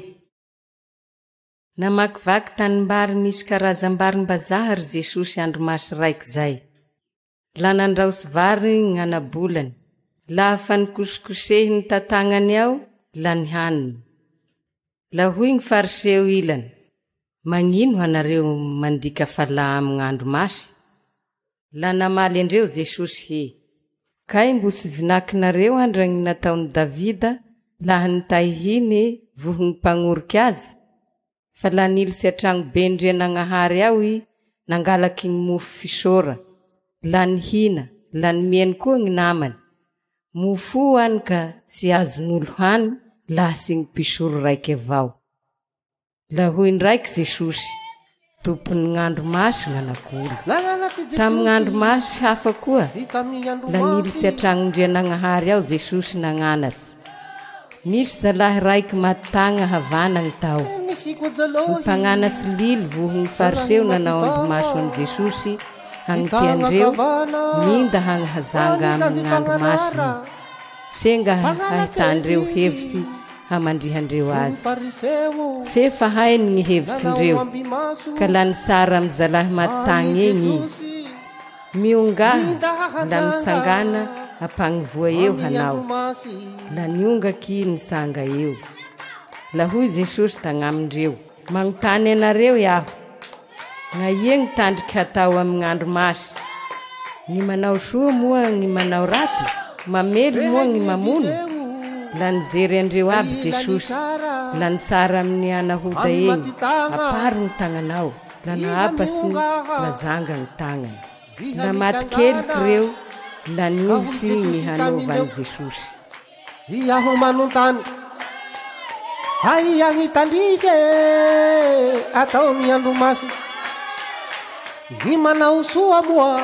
Namakivaky tanimbary nisy karazam-barim-bazaha ry Jesosy andro masy raiky zay. La nandraosy vary gn'ana-bolany. Laha fa nikosokosehiny tatagnany ao, la nihaniny. La hoy gny Fariseo ilany, Magnino hanareo mandika falà amy gn'andro masy? La namaly andreo Jesosy he, Kay mbo tsy vinakinareo andra gny nataon'i Davida laha nitahihine vohogny mpagnoriky azy? Fa laha nilitsy an-tragno ben-dRianagnahary ao i nangalaky gny mofo fisôra, la nihina, la nomeny koa gny namany. Mofo o any ka tsy azon'olo hany laha tsy gny mpisoro raiky avao. La hoy ndraiky Jesosy, Tompon'ny gn'andro masy gn'anak'olo. Tamy gn'andro masy hafa koa, la nilitsy an-tragnondrianagnahary ao Jesosy nagnanasy. Nisy zalahy raiky maty tagna havanagny tao. Ny mpagnanasy lily vohon'ny Fariseo nanao ambimaso an'i Jesosy hagnitiandreo minda hagnahazanga amy gn'andro masy. Senga hahitandreo hevitsy hamandrihandreo azy. Fe fa hainy gny hevitsindreo, ka la nisara amy zalahy maty tagny egny i. Miongaha, la mitsangàna ampagnivoa eo hanao. La niongaky i nitsanga eo. La hoy Jesosy tagnamindreo, Magnontany anareo iaho, Gnaia gny tandriky hatao amy gn'andro masy? Gny manao soa moa gny manao raty? Mamely moa gny mamono? La nijery andreo aby Jesosy, la nitsara amy ny anahoda egny, Aparo gny tagnanao. La naapasy la zanga gny tagnany. La maty keliky reo, la nihovitsy gny hanaovan'i Jesosy. Iaho manontany, Aia gny tandrify e, atao ny andro masy? Gny manao soa moa,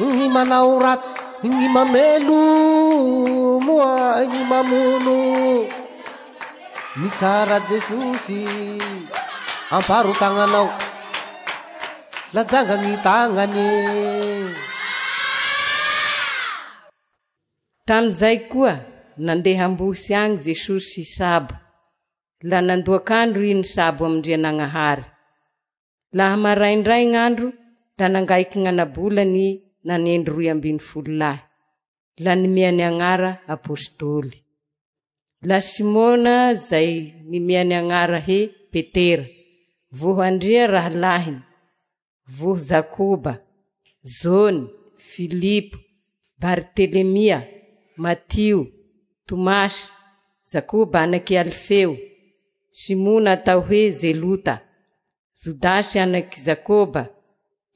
gny manao raty, gny mamelo moa, gny mamono. Mitsara Jesosy, amparo tagnanao, lajanga gny tagnany. Tamin'izay koa, nandeha am-bohitsy agny Jesosy hisabo. La nandoak'andro i nisabo amin-dRianagnahary. Laha maraindray gn'andro, la nangaiky gn'ana-bolany i nanendry 12 lahy, la nimeany agnara apostoly. La Simona zay nimeany agnara he Petera, voho Andria rahalahiny, voho Jakoba, Jôny, Filipo, Baritelemia, Matio, Tomasy, Jakoba anak'i Alfeo, Simona atao hoe Zelota, Jodasy anak'i Jakoba,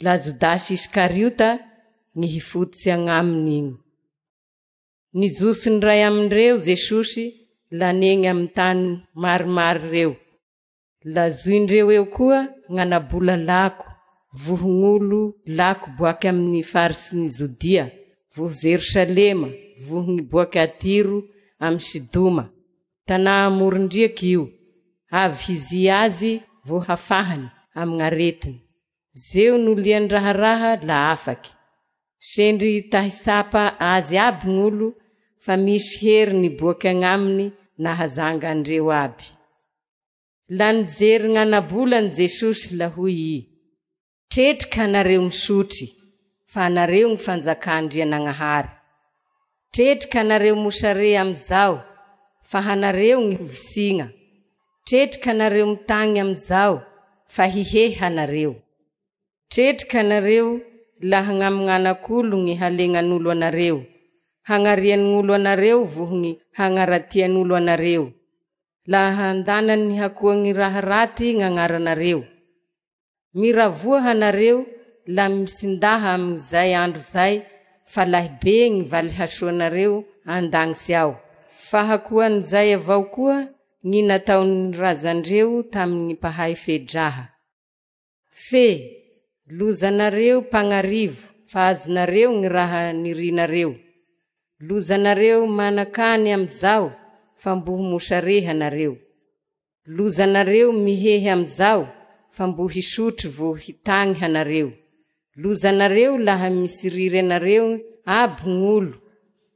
la Jodasy Iskariota ny hifototsy agnaminy igny. Nijoso niray amindreo Jesosy la negny amy tany maromaro reo. Lazoindreo eo koa gn'anabola lako, vohogn'olo lako boake amin'ny faritsy ny Jodia, voho Jerosalema, vohogny boake a Tyro amy Sidoma. Tanà amoron-driaky io, avy hizia azy vo hafahany amy gn'aretiny. Zeo no lian-draharaha la afaky. Sendry tahisapa azy aby gn'olo fa misy hery niboaky agnaminy nahazanga andreo aby. La nijery gn'ana-bolany Jesosy la hoy i, Tretriky anareo misotry, fa anareo gny fanjakà-Andrianagnahary. Tretriky anareo mosare amizao, fa hanareo gny hovisigna. Tretriky anareo mitagny amizao, fa hihehy hanareo. Tretriky anareo laha gn'amign'anak'olo gny halegnan'olo anareo, hagnarian'olo anareo voho gny hagnaratian'olo anareo, laha andanany hakoa gny raha raty gn'agnaranareo. Miravoa hanareo la misindaha amin'izay andro zay fa lahibe gny valihasoanareo an-dagnitsy ao. Fa hakoan'izay avao koa gny nataon'ny razandreo tamin'ny mpahay fe-draha. Fe, lozanareo mpagnarivo fa azonareo gny raha nirinareo. Lozanareo manan-kany amizao fa mbo ho mosareha nareo. Lozanareo mihehy amizao fa mbo hisotro vo hitagny hanareo. Lozanareo laha misiriry anareo aby gn'olo,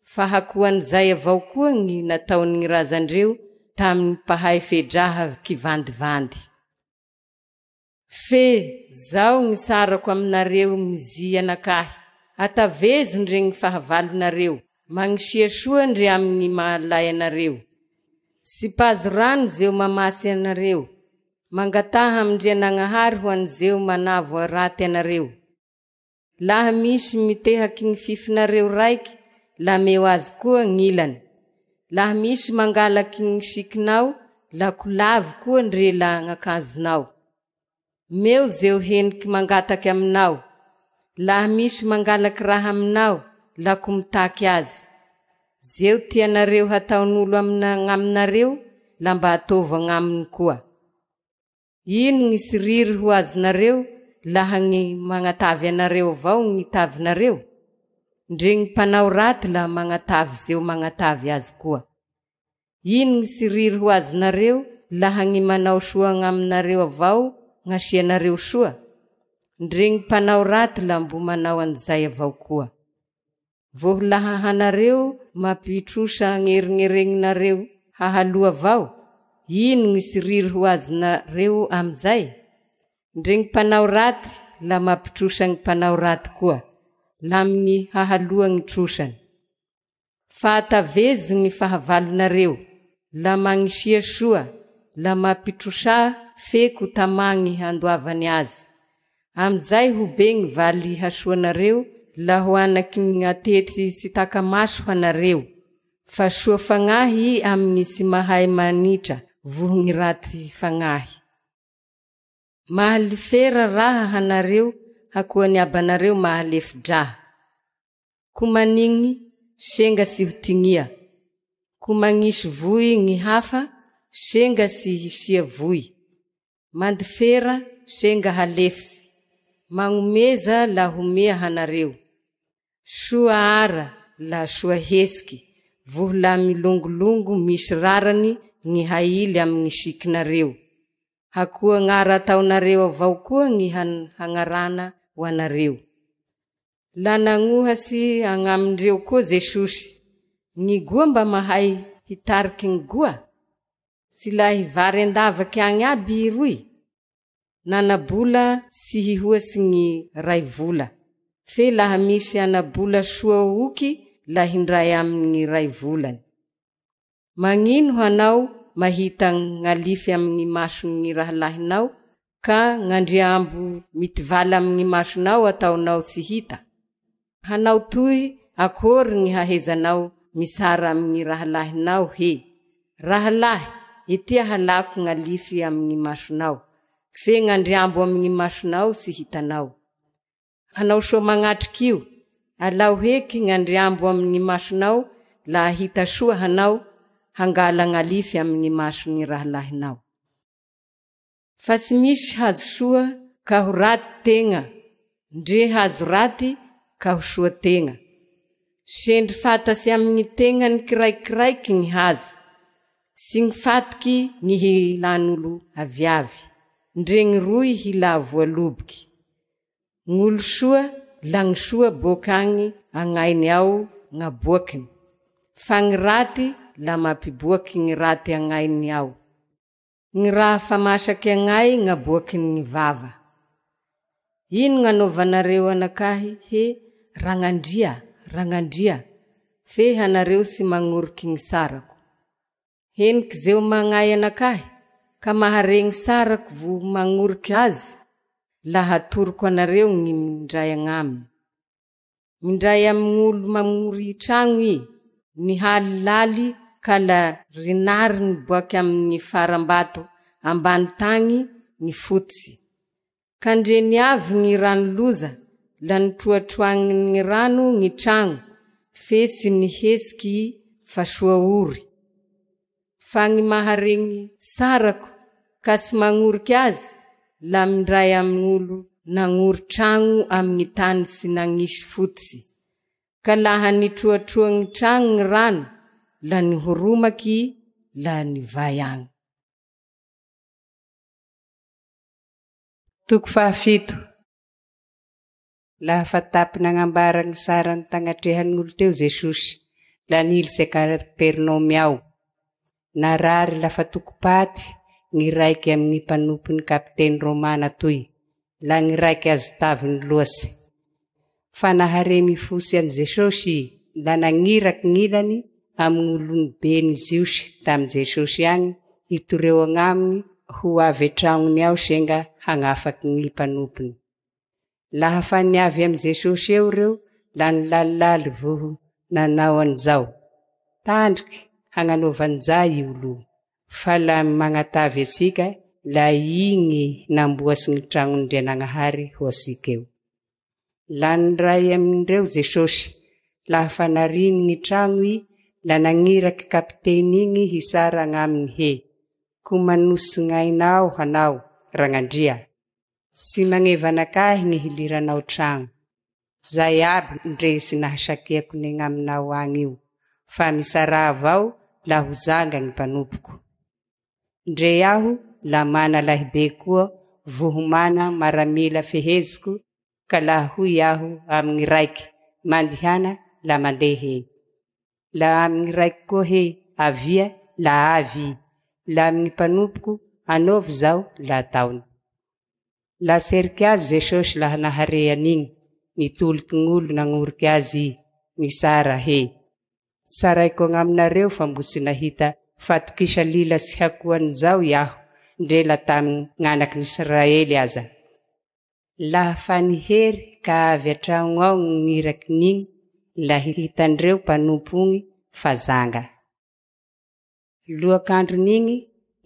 fa hakoan'izay avao koa gny nataon'ny razandreo tamin'ny mpahay fe-draha kivandivandy. Fe zao gny sarako aminareo mizia anakahy, atavezo ndre gny fahavalonareo, magnisia soa ndre amy gny mahalay anareo. Sipazo rano zeo mamasy anareo, mangataha amindrianagnahary ho an'izeo manavo raty anareo. Laha misy mitehaky gny fifinareo raiky, la meo azy koa gn'ilany. Laha misy mangalaky gny sikinao, la ko lavy koa ndre la gn'akanjonao. Meo zeo heniky mangataky aminao. Laha misy mangalaky raha aminao, la ko mitaky azy. Zeo tianareo hataon'olo amina agn'aminareo, la mba ataovo agnaminy koa. Ino gny siriry ho azonareo laha gny magnatavy anareo avao gny tavinareo? Ndre gny mpanao raty la magnatavy zeo magnatavy azy koa. Ino gny siriry ho azonareo laha gny manao soa agn'aminareo avao gn'asianareo soa? Ndre gny mpanao raty la mbo manao an'izay avao koa. Voho laha hanareo mampitrosa agnerigneregninareo hahaloa avao, ino gny siriry ho azonareo amizay? Ndre gny mpanao raty la mampitrosa gny mpanao raty koa, la amigny hahaloa gny trosany. Fa atavezo gny fahavalonareo, la magnisia soa, la mampitrosà feko tamagny handoavany azy. Amizay ho be gny valy hasoanareo la ho anaky gny atety tsy taka-maso hanareo, fa soa fagnahy i amy gny tsy mahay manitra voho gny raty fagnahy. Mahalifera raha hanareo hakoany abanareo mahalefi-draha. Ko manigny, senga tsy ho tignia. Ko magnisy voy gny hafa, senga tsy hisia voy. Mandifera, senga halefitsy. Magnomeza la homea hanareo. Soa ara la soa hetsiky, voho la milongolongo misy rarany gny haily amy gny sikinareo. Hakoa gnara ataonareo avao koa gny hagnarana ho anareo. La nagnohatsy agnamindreo koa Jesosy, Gny goa mba mahay hitariky gny goa? Tsy lahy vary an-davaky agny aby i roy? Nana-bola tsy hihoatsy gny ray vola. Fe laha misy ana-bola soa oky la hindray aminy gny ray volany. Magnino hanao mahita gn'alify amy gny mason'ny gny rahalahinao? Ka gn'andriambo mitivala amy gny masonao ataonao tsy hita? Hanao toy akory gny hahezanao misara amy gny rahalahinao he, Rahalahy, etia halako gn'alify amy gny masonao, fe gn'andriambo amy gny masonao tsy hitanao. Hanao soa magnatriky io, alao heky gn'andriambo amy gny masonao laha hita soa hanao, hangala gn'alify amy gny mason'ny rahalahinao. Fa tsy misy hazo soa ka ho raty tegna, ndre hazo raty ka ho soa tegna. Sendry fantatsy amy gny tegnany kiraikiraiky gny hazo, sy gny fatiky gny hilan'olo aviavy, ndre gny roy hila voaloboky. Gn'olo soa la gny soa boak'agny agnainy ao gnaboakiny, fa gny raty la mampiboaky gny raty agnainy ao. Gny raha fa masaky agnay gnaboakin'ny vava. Ino gnanaovanareo anakahy he Ragnandria, Ragnandria, fe hanareo tsy magnoriky gny sarako. Heniky zeo magnay anakahy, ka mahare gny sarako vo magnoriky azy, laha atoroko anareo gny mindray agnaminy. Mindray amign'olo mamory tragno i, nihalilaly ka la rinariny boake amin'ny farambato ambany tagny ny fototsy. Ka ndre niavy gny rano loza la nitroatroagnin'ny rano gny tragno fe tsy nihetsiky i fa soa ory. Fa gny maharegny sarako ka tsy magnoriky azy la mindray amin'olo nagnory tragno amigny tany tsy nagnisy fototsy. Ka laha nitroatroa gny tragno gny rano, la nihoromaky la nivay agny. Toko fahafito. Laha fa tapy nagnambara gny sarany tagnatrehan'olo teo Jesosy, la nilitsy a Kapernaomy ao. Narary lafa toko-paty gny raiky amy gny mpanompon'ny kapiteny romana toy, la gny raiky azo taviny loatsy. Fa nahare mifosy an'i Jesosy i, la nagniraky gn'ilany amy gn'oloniben'ny Jiosy tamy Jesosy agny hitoreo agnaminy ho avy an-tragnony ao senga hagnafaky gny mpanompony. Laha fa niavy amy Jesosy eo reo la nilalilaly voho nanao an'izao, Tandriky hagnanaovan'izay io lo, fa la magnatavy antsika la igny namboatsy gny tragnon'Andrianagnahary ho antsika eo. La niray amindreo Jesosy, laha fa nariny gny tragno i, la nagniraky kapiteny igny hisara agnaminy he, Ko manosy gn'ainao hanao, Ragnandria. Tsy magneva anakahy ny hiliranao tragno. Zay aby ndre tsy nahasakiako negn'aminao agny io, fa misaraha avao la ho janga gny mpanompoko. Ndre aho la mana lahibe koa voho mana maramila feheziko ka laha hoy aho amy gny raiky, mandihana, la mandeha e. La amy gny raiky koa he, avia, la avy i. La amy gny mpanompoko, anaovy zao, la ataony. La seriky azy Jesosy laha nahare an'igny, nitoliky gn'olo nagnoriky azy i, nisara he, Tsaraiko agnaminareo fa mbo tsy nahita fatokisa lila tsy hakoan'izao iaho, ndre la tamy gn'anak'Israely aza. Laha fa nihery ka avy an-tragno ao gn'irakin'igny, la hitandreo mpanompo ogny fa zanga. Loak'andron'igny,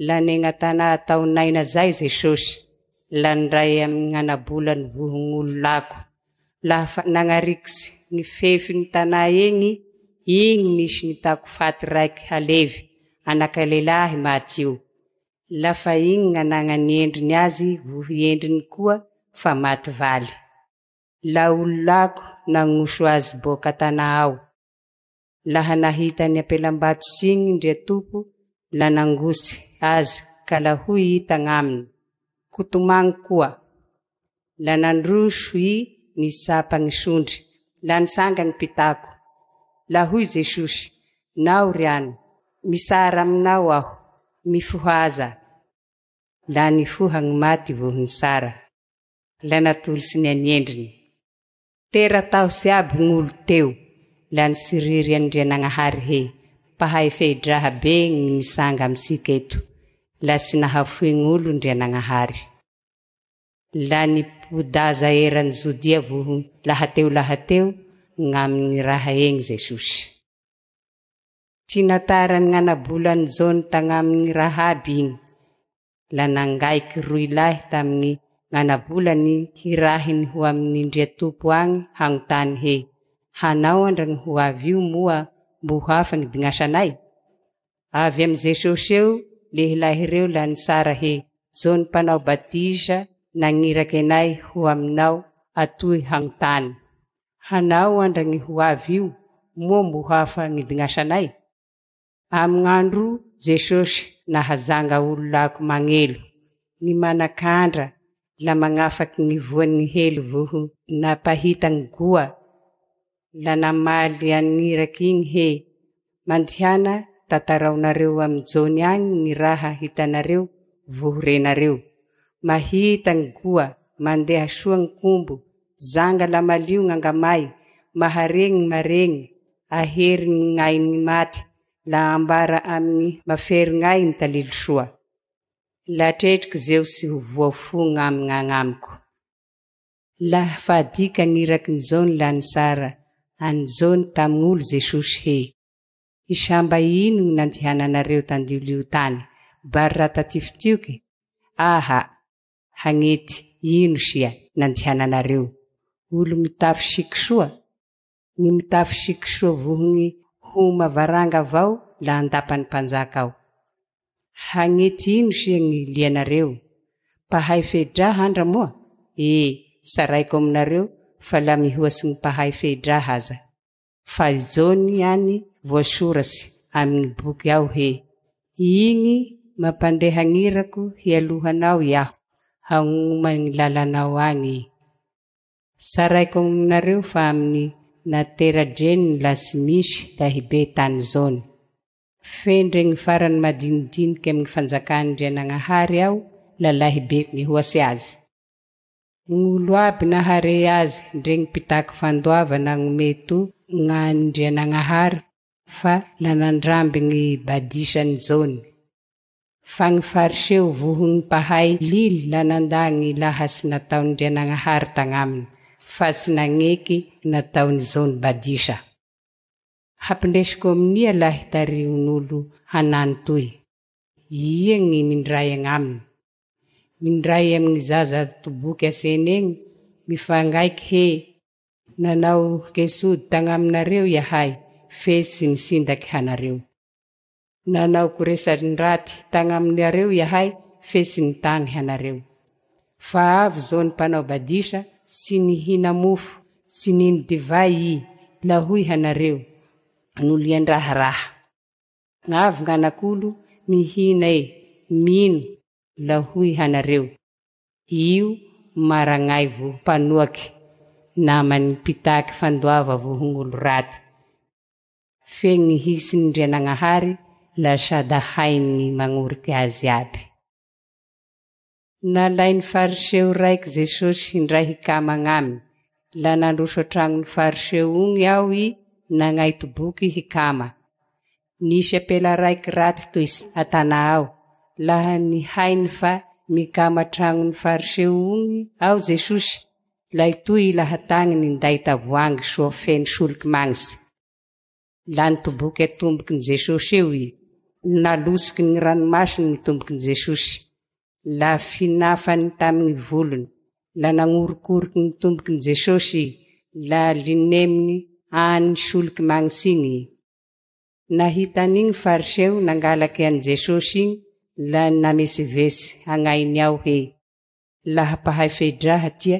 la negna-tanà tao Naina zay Jesosy, la nindray amy gn'ana-bolany vohogn'olo lako. Laha fa nagnarikitsy gny fefin'ny tanà egny, igny nisy nitako faty raiky halevy, anaka lehilahy maty io. Lafa igny gn'anagnan'ny endriny azy voho endriny koa fa maty valy. La olo lako nagnoso azy boaka an-tanà ao. Laha nahita ny ampelambato signy Ndriatompo la nangosy azy ka la hoy i tagnaminy, Kotomagny koa. La nandroso i nitsapa gny sondry, la nitsanga gny mpitako. La hoy Jesosy, Nao ry ano, mitsara aminao aho, mifohaza. La nifoha gny maty voho nitsara. La natolotsy ny an'endriny. Tera-tahotsy aby gn'olo teo, la nitsiriry an'Andrianagnahary he, mpahay fehi-draha be gny mitsanga amitsika eto, la tsy nahafoy gn'olo Ndrianagnahary. La nipodaza eran'i Jodia voho lahateo lahateo gn'amin'ny raha egny Jesosy. Tsy natarany gn'anabolan'i Jaona tagnamin'ny raha aby igny. La nangaiky roy lahy tamin'ny gn'anabolany hirahiny ho amin'ny Ndriatompo agny hagnontany he, Hanao andra gny ho avy io moa mbo ho hafa gny dignasanay? Avy amy Jesosy eo lehilahy reo la nisara he, Jaona mpanao batisa nagniraky anay ho aminao atoy hagnontany, Hanao andra gny ho avy io moa mbo hafa gny dignasanay? Amign'andro Jesosy nahazanga olo lako magnelo, ny manakandra la magnafaky gny voan'ny helo voho napahita gny goa, la namaly an'iraky igny he, Mandihana tantaraonareo amy Jony agny gny raha hitanareo voho renareo. Mahita gny goa, mandeha soa gny kombo, zanga la malio gn'angamay, mahare gny maregny, ahery gn'ain'ny maty, la ambara amin'ny maferignay ny talily soa. La tretriky zeo tsy ho voafo gn'amign'agnamiko. Laha fa adika gn'iraky ny Jaony la nisara an'i Jaony tamign'olo Jesosy he, Hisamba ino gny nandihananareo tandiolio tany, bary raha tatifitioky? Aha! Hagnety ino sia nandihananareo? Olo mitafy siky soa? Ny mitafy siky soa vohogny homa varanga avao la andapan'ny mpanjaka ao. Hagnety ino sia gny lianareo? Mpahay fehidraha andra moa? E, saraiko aminareo fa la mihoatsy gny mpahay fehidraha aza. Fa i Jaony ihany voasoratsy amy gny boky ao he, Igny mampandeha gn'irako hialohanao iaho, hagnoma gny lalanao agny i. Saraiko aminareo fa amin'ny natera-dreniny la tsy misy dahibe tany zone. Fendre gny farany madinidiniky amin'ny fanjakan'Andrianagnahary aho la lahibe mihoatsy azy. Gn'olo aby nahare azy ndre gny mpitaky fandoava nagnome to gn'Andrianagnahary fa la nandramby gny badisan'i Jaona. Fa gny Fariseo vohon'ny mpahay lily la nandà gny lahatsy nataon'Andrianagnahary tagnaminy, fa tsy nagneky nataon'i Jaona badisa. Hampindesiko amin'ia lahy tarihon'olo hanano toy? Ia gny mindray agnaminy? Mindray amin'ny zaza toboky aseny egny, mifangaiky he, Nanao kesody tagnaminareo iahay, fe tsy nisindaky hanareo. Nanao koresan-draty tagnaminareo iahay fe tsy nitagny hanareo. Fa avy zao ny mpanao badisa tsy nihina mofo, tsy nino divay i, la hoy hanareo, Nolian-draharaha. Gn'avy gn'anak'olo mihina e, mino, la hoy hanareo, Io maragnaivo mpanoaky, naman'ny mpitaky fandoava vohogn'olo raty. Fe gny hisin' Ndrianagnahary la sada hainy magnoriky azy aby. Nalain'ny Fariseo raiky Jesosy hindray hikama agnaminy, la nandroso an-tragnon'ny Fariseo ogny ao i nagnay toboky hikama. Nisy ampela raiky raty toetsy an-tanà ao, laha nihainy fa mikama an-tragnon'ny Fariseo ogny ao Jesosy, la itoy i lahatagny ninday tavoahangy soa feno soliky magnitsy. La nitoboky an-tombokin'i Jesosy eo i, nalotsiky ny ranomasiny ny tombokin'i Jesosy, la finafany tamin'ny volony, la nagnorokoroky ny tombokin'i Jesosy i, la lineminy any soliky magnitsy igny i. Nahita an'igny Fariseo nangalaky an'i Jesosy igny la nametsivetsy agnainy ao he, Laha mpahay fehidraha tia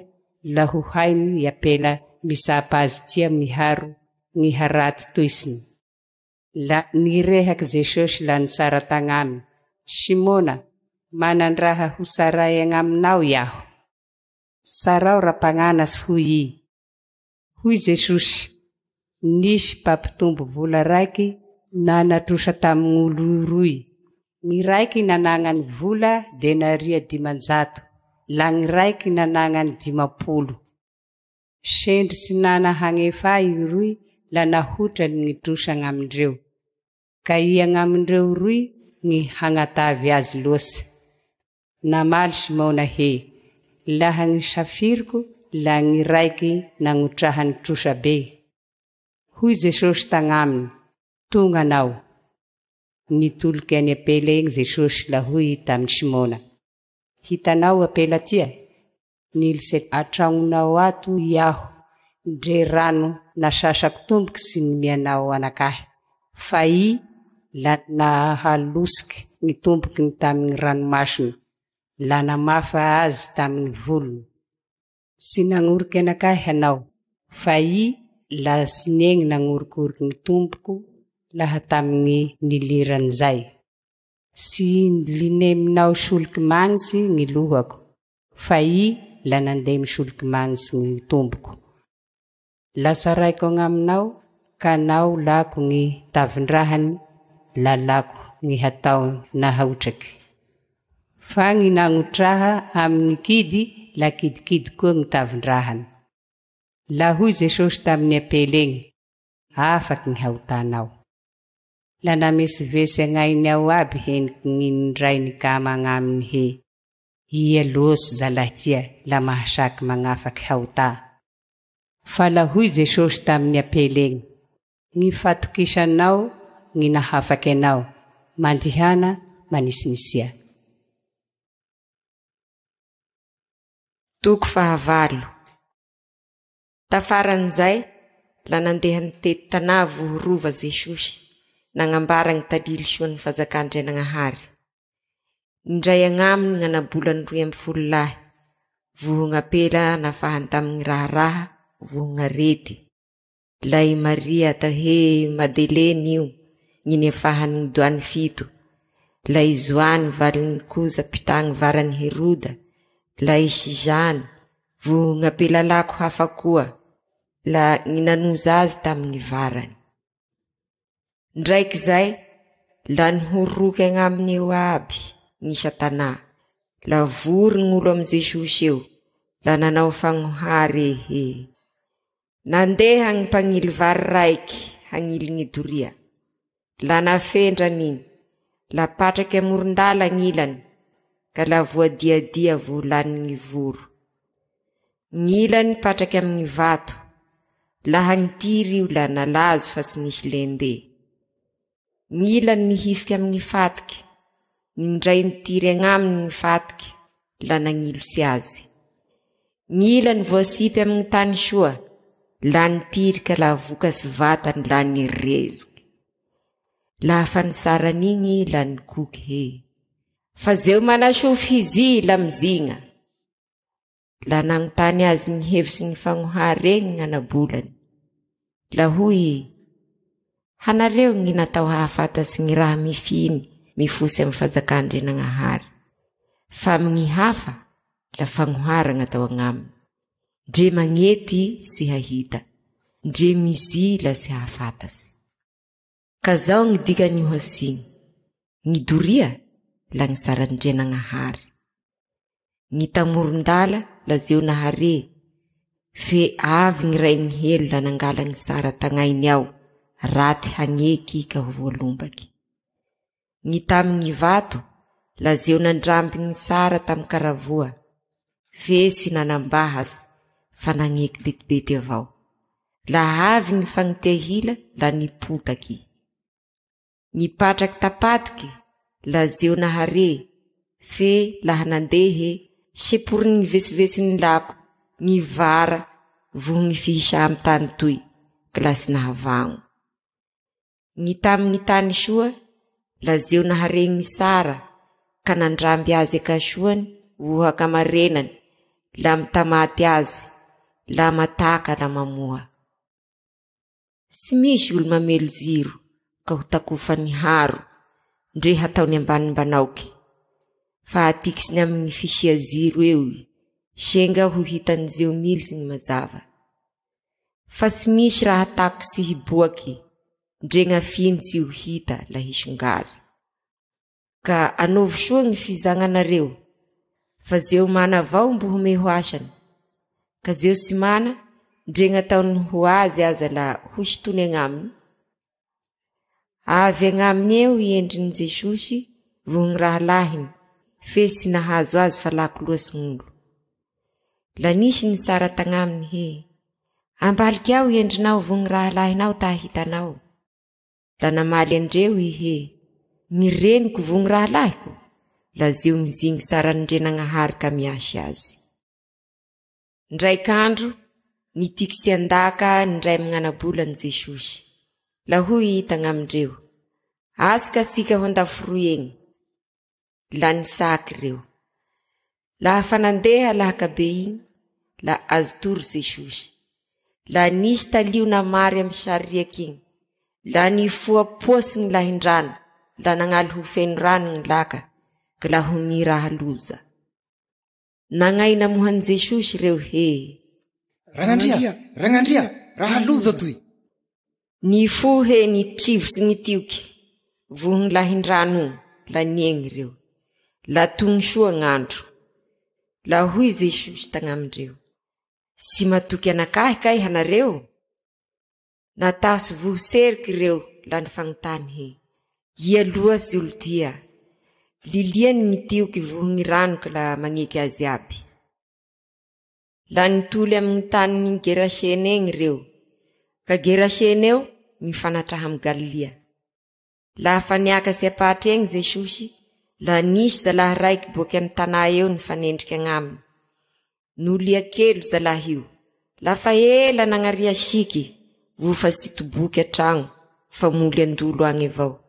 la ho hainy i ampela mitsapa azy tia miharo gny haraty toetsiny. La nirehaky Jesosy la nitsara tagnaminy, Simona, manan-draha ho tsaray agnaminao iaho. Tsarao rampagnanatry hoy i. Hoy Jesosy, Nisy mpampitombo vola raiky nana-trosa tamin'olo roy. Ny raiky nanagnany vola denaria 500, la ny raiky nanagnany 50. Sendry tsy nana hagnefa i roy la nahotrany ny trosa agnamindreo. Ka i agnamindreo roy ny hagnatavy azy loatsy. Namaly Simona he. Laha gny safiriko la gny raiky nagnotrahany trosa be. Hoy Jesosy tagnaminy, Tonga anao. Nitolike any apela egny Jesosy la hoy tamy Simona, Hitanao apela tia? Nilitse atragnonao ato iaho, ndre rano nasasako tomboky tsy nimianao anakahy, fa i la nahalosiky ny tombokiny tamy gny ranomasina, la namafa azy tamy gny volony. Tsy nagnoriky anakahy hanao, fa i la tsy negny nagnorikoriky ny tomboko laha tamy gny niliran'izay. Tsy lineminao soliky magnitsy gny lohako, fa i la nandemy soliky magnitsy gny tomboko. La tsaraiko agnaminao ka nao lako gny tavin-drahany, la lako gny hatao nahaotraky. Fa gny nagnotraha amy gny kidy, la kidikidy koa gny tavin-drahany. La hoy Jesosy tamin'ny apela igny, Afaky gny haotanao. La namesivesy agnainy ao aby heniky gny ndray nikama agnaminy he, Ia loatsy zalahy tia la mahasaky magnafaky haotà? Fa la hoy Jesosy tamin'ny apela igny, Gny fatokisanao gny nahafaky anao, mandihana manisinisia. Toko fahavalo. Tafaran'izay, la nandeha nitety tanà vohorova Jesosy, nagnambara gny talily soan'ny fazakan-dRainagnahary. Nindray agnaminy gn'anabolany 12 lahy, vohogn'ampela nafahany tamin'ny raharaha vohogn'arety. La i Maria atao hoe Madeleny io, gny niafahany gny doany fito. La i Joany valin'i Koza mpitagny varan'i Heroda, la i Sizany, vohogn'ampela lako hafa koa, la gny nanoza azy tamin'ny varany. Ndraiky zay, la nihororoky agnaminy eo aby gny satanà, la vory gn'olo amy Jesosy eo, la nanao fagnohara ehe. Nandeha gny mpagnily vary raiky hagnily gny doria. La nafendrany igny, la patraky amoron-dala gn'ilany, ka la voadiadia vo lanin'ny voro. Gn'ilany patraky amin'ny vato, laha nitiry io la nalazo fa tsy nisy lende. Gn'ilany nihifiky amin'ny fatiky, nindray nitiry agnaminy ny fatiky, la nagnilosy azy. Gn'ilany voasipy amin'ny tany soa, la nitiry ka la vokasy vatany la nirezoky. Laha fa nisaran'igny la nikoky he. Fa zeo manasofy hizy la mizigna. La nagnontany azy ny hevitsy ny fagnohara egny ny anabolany. La hoy i, Hanareo gny natao hahafantatsy gny raha mifiny mifosy amin'ny fazakan-dRenagnahary. Fa amin'ny hafa, la fagnohara gn'atao agnaminy. Ndre magnety sy hahita, ndre mizy la sy hahafantatsy. Ka zao gny dikan'ny ohasigny, Gny doria la gny saran-dRenagnahary. Gny tamoron-dala la zeo nahare, fe avy gny rain'ny helo la nangala gny sara tagnainy ao, raty hagneky ka ho voalombaky. Gny tamin'ny vato la zeo nandramby gny sara tamy karavoa, fe sy nanambahasy fa nagneky betibety avao. La avy gny fagnitia hila la nipotaky. Nipatraky tapatiky la zeo nahare, fe laha nandehe, seporin'ny vesivesin'ny lako, gny vara, voho gny fihisa amy tany toy, ka la tsy nahavagno. Gny tamin'ny tany soa, la zeo nahare gny sara, ka nandramby azy akasoany, voho akamarenany, la mitamaty azy, la mataka la mamoa. Tsy misy olo mamelo jiro ka ho takofan'ny haro, ndre hataony ambanimbanaoky. Fa atikisiny amin'ny fisia jiro eo i, senga ho hitan'ny zeo militsy ny mazava. Fa tsy misy raha tako tsy hiboaky, ndre gn'afiny tsy ho hita la hisongary. Ka anaovy soa gny fizagnanareo, fa zeo mana avao mbo homeho asany, ka zeo tsy mana, ndre gn'ataony ho azy aza la hositony agnaminy. Avy agnaminy eo i endrin'i Jesosy voho gny rahalahiny, fe tsy nahazo azy fa lako loatsy gn'olo. La nisy nisara tagnaminy he, Ambaliky ao i endrinao vo gny rahalahinao ta hahita anao. La namaly andreo i he, Gny reniko vo gny rahalahiko? La zeo mizingy saran'Andrianagnahary ka miasy azy. Ndraik'andro, nitikitsy an-daka ny ray amign'anabolany Jesosy. La hoy i tagnamindreo, Aska asika ho andaforoy egny. La nisaky reo. Laha fa nandeha lahaka be igny, la azo tory Jesosy. La nisy talio namary amy sariaky igny. La nifoapoasy gny lahindrano, la nagnaly ho feno rano gny laka, ka la ho miraha loza. Nagnay namoha an'i Jesosy ireo he. Ragnandria, Ragnandria, raha loza toy! Nifoha he nitrivo sy nitioky, vohogny lahindrano la niegny ireo. La togny soa gn'andro. La hoy Jesosy tagnamindreo, Tsy matoky anakahy kay hanareo? Natao sy voho seriky ireo la nifagnontany he, Ia loatsy olo tia? Liliany gny tioky vohogny ranoky la magneky azy aby. La nitoly amy gny tanin'i Gerasena egny reo, ka Gerasena eo mifanatraha amy Galilia. Laha fa niakatse am-patry egny Jesosy, la nisy zalahy raiky boake amy tanà eo nifanendriky agnaminy. Nolia kelo zalahy io. Lafa ela nagnaria siky, vo fa tsy toboky an-tragno fa moly an-dolo agny avao.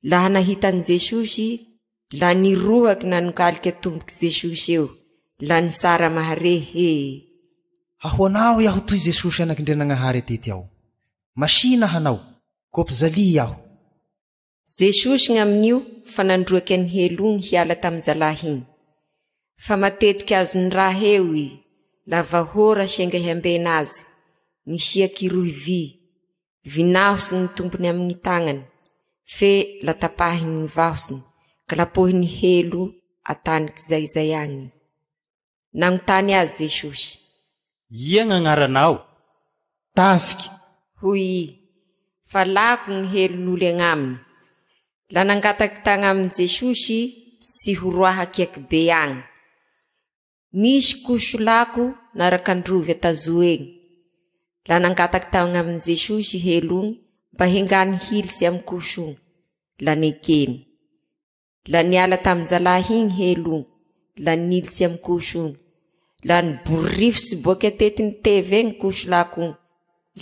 Laha nahita an'i Jesosy, la nirohaky nanokaliky an-tomboky Jesosy eo, la nisara mahare he. Ahoanao iaho toy Jesosy anak'Indrianagnahary atety ao. Masina hanao. Kopzalia aho. Jesosy gn'amin'io fa nandroaky an'i Helogny hiala tamy zalahy igny. Fa matetiky azon'ny raha eo i Lavahora senga hiambena azy, nisia kirohy vy, vinahosy gny tompony amy gny tagnany, fe la tapahiny gny vahosiny ka lapohiny helo atany kizaizay agny. Nagnontany azy Jesosy. Ia gn'agnaranao? Tafika. Hoy i, fa lako gny helon'olo agnaminy. La nangataky tagnaminy Jesosy tsy ho roaha kiaky be agny. Nisy koso lako narak'androvy a-tazoa egny. La nangataky tagnaminy Jesosy helogny mba hengany hilitsy amy koso ogny. La nekeny. La niala tamin-jalahy igny helo ogny, la nilitsy amy koso ogny. La niborifitsy boake atetiny tevy egny koso lako ogny,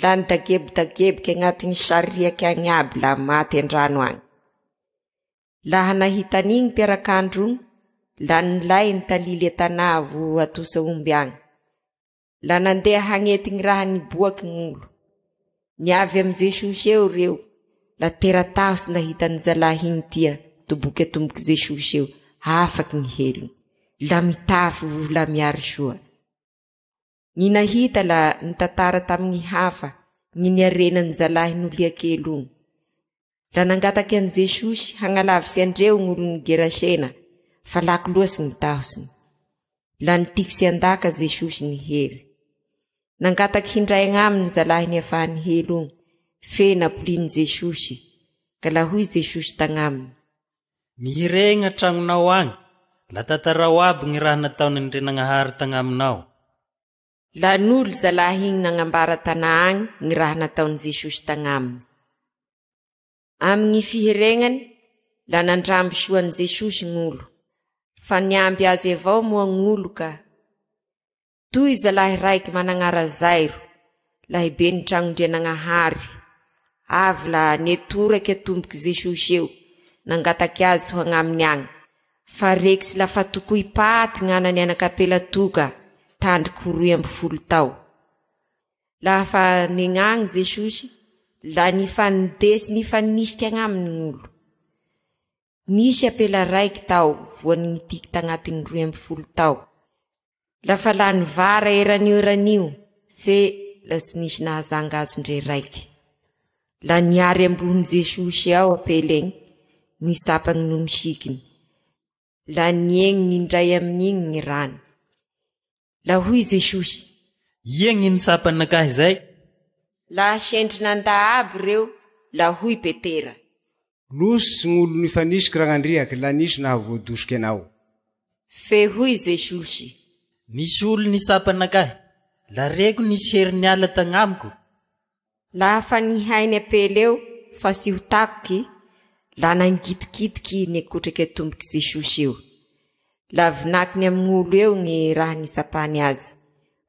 la nidagebodagebiky agnatin'ny sariaky agny aby la maty an-drano agny. Laha nahita an'igny mpiarak'andro ogny, la nilay nitalily an-tanà vo atosa omby agny. La nandeha hagnety gny raha niboaky gn'olo. Niavy amy Jesosy eo reo, la tera-tahotsy nahita ny zalahy igny tia toboky atomboky Jesosy eo, afaky gny helony. La mitafy voho la miary soa. Gny nahita la nitantara tamy gny hafa gny niarenan'ny zalahy noliakely ogny. La nangataky an'i Jesosy hagnalavitsy andreo gn'olon'i Gerasena, fa lako loatsy gny tahosiny. La nitikitsy an-daka Jesosy nihery. Nangataky hindray agnaminy zalahy niafahany helo ogny, fe napolin'i Jesosy, ka la hoy Jesosy tagnaminy. Miheregna an-tragnonao agny, la tantarao aby gny raha nataon'Andrianagnahary tagnaminao. La nolo zalahy igny nagnambara tanà agny gny raha nataon'i Jesosy tagnaminy. Amy gny fiheregnany, la nandramby soa an'i Jesosy gn'olo. Fa niamby azy avao moa gn'olo ka. Toy zalahy raiky managnara Zairo, lahiben'ny tragnondrianagnahary, avy la netoraky atomboky Jesosy eo, nangataky azy ho agnaminy agny. Fa reksy la fa tokoy paty gn'anany anak'ampela toka, tandriky ho 12 tao. Laha fa negnagny Jesosy, la nifanindesy nifanisiky agnaminy gn'olo. Nisy ampela raiky tao voan'ny nitiky tagnatin'ny 12 tao. Lafa lany vara eran'io eran'io, fe la tsy nisy nahazanga azy ndre raiky. La niary ambony Jesosy ao ampela igny, nisapagny noho ny sikiny. La niegny nindray amin'igny ny rano. La hoy Jesosy, Ia gny nisapanakahy zay? La sendry nandà aby reo, la hoy Petera. Losy gn'olo nifanisiky Ragnandriaky, la nisy nahavoadosiky anao. Fe hoy Jesosy. Nisy olo nisapa anakahy, la reko nisy hery niala tagnamiko. Laha fa nihainy apela eo fa sy ho takoky, la nangitikitiky nikotraky atomboky Jesosy eo. La vinakiny amin'olo eo gny raha nisapany azy,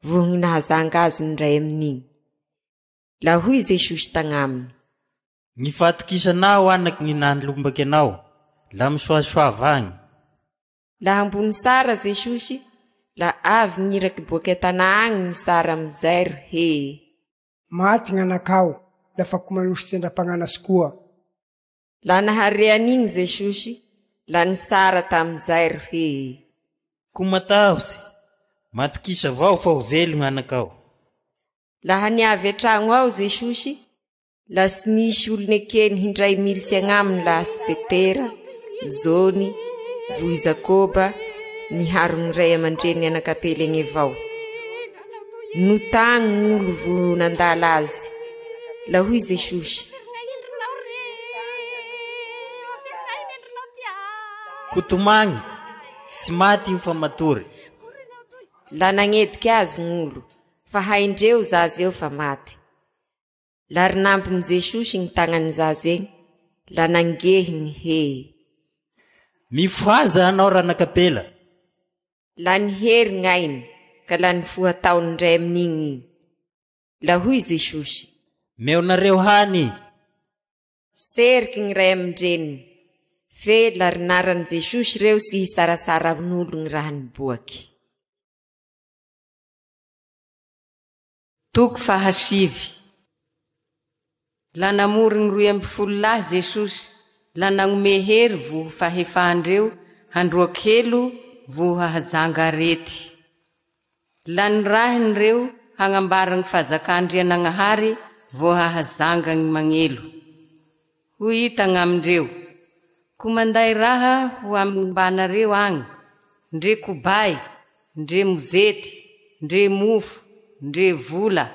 vohogny nahazanga azy ny ray amin'igny. La hoy Jesosy tagnaminy. Ny fatokisanao anaky ny nanolombaky anao, la misoasoava agny. Laha ambony sara Jesosy, la avy gn'iraky boaky an-tanà agny ny sara amizay ry he. Maty gn'anakao, lafa ko manositse ndra-mpagnanasy koa. La nahare an'igny Jesosy, la nisara tamizay ry he. Ko matahotse, matokisa avao fa ho velo gn'anakao. Laha niavy an-tragno ao Jesosy, la tsy nisy olo nekeny hindray militsy agnaminy laha tsy Petera, Jony, vohy Jakoba, niharo gny ray aman-dreniny anak'ampela igny avao. Notagny gn'olo vo nandala azy. La hoy Jesosy. Ko tomagny, tsy maty io fa matory. La nagnediky azy gn'olo, fa haindreo zaza eo fa maty. La rinampin'i Jesosy gny tagnan'ny zaza egny, la nangehiny he. Mifohaza hanao ranak'ampela. La nihery gn'ainy, ka la nifoha taon'indray amin'igny igny. La hoy Jesosy. Meonareo hany. Seriky gny ray aman-dreniny, fe la rinaran'i Jesosy reo sy hisarasara amin'olo gny raha niboaky. Toko fahasivy. La namory gny 12 lahy Jesosy, la nagnome hery vo fahefahandreo handroaky helo vo hahazanga arety. La nirahiny reo hagnambara gny fazakà-Andrianagnahary vo hahazanga gny magnelo. Hoy i tagnamindreo, Ko manday raha ho amimbanareo agny, ndre kobay, ndre mozety, ndre mofo, ndre vola,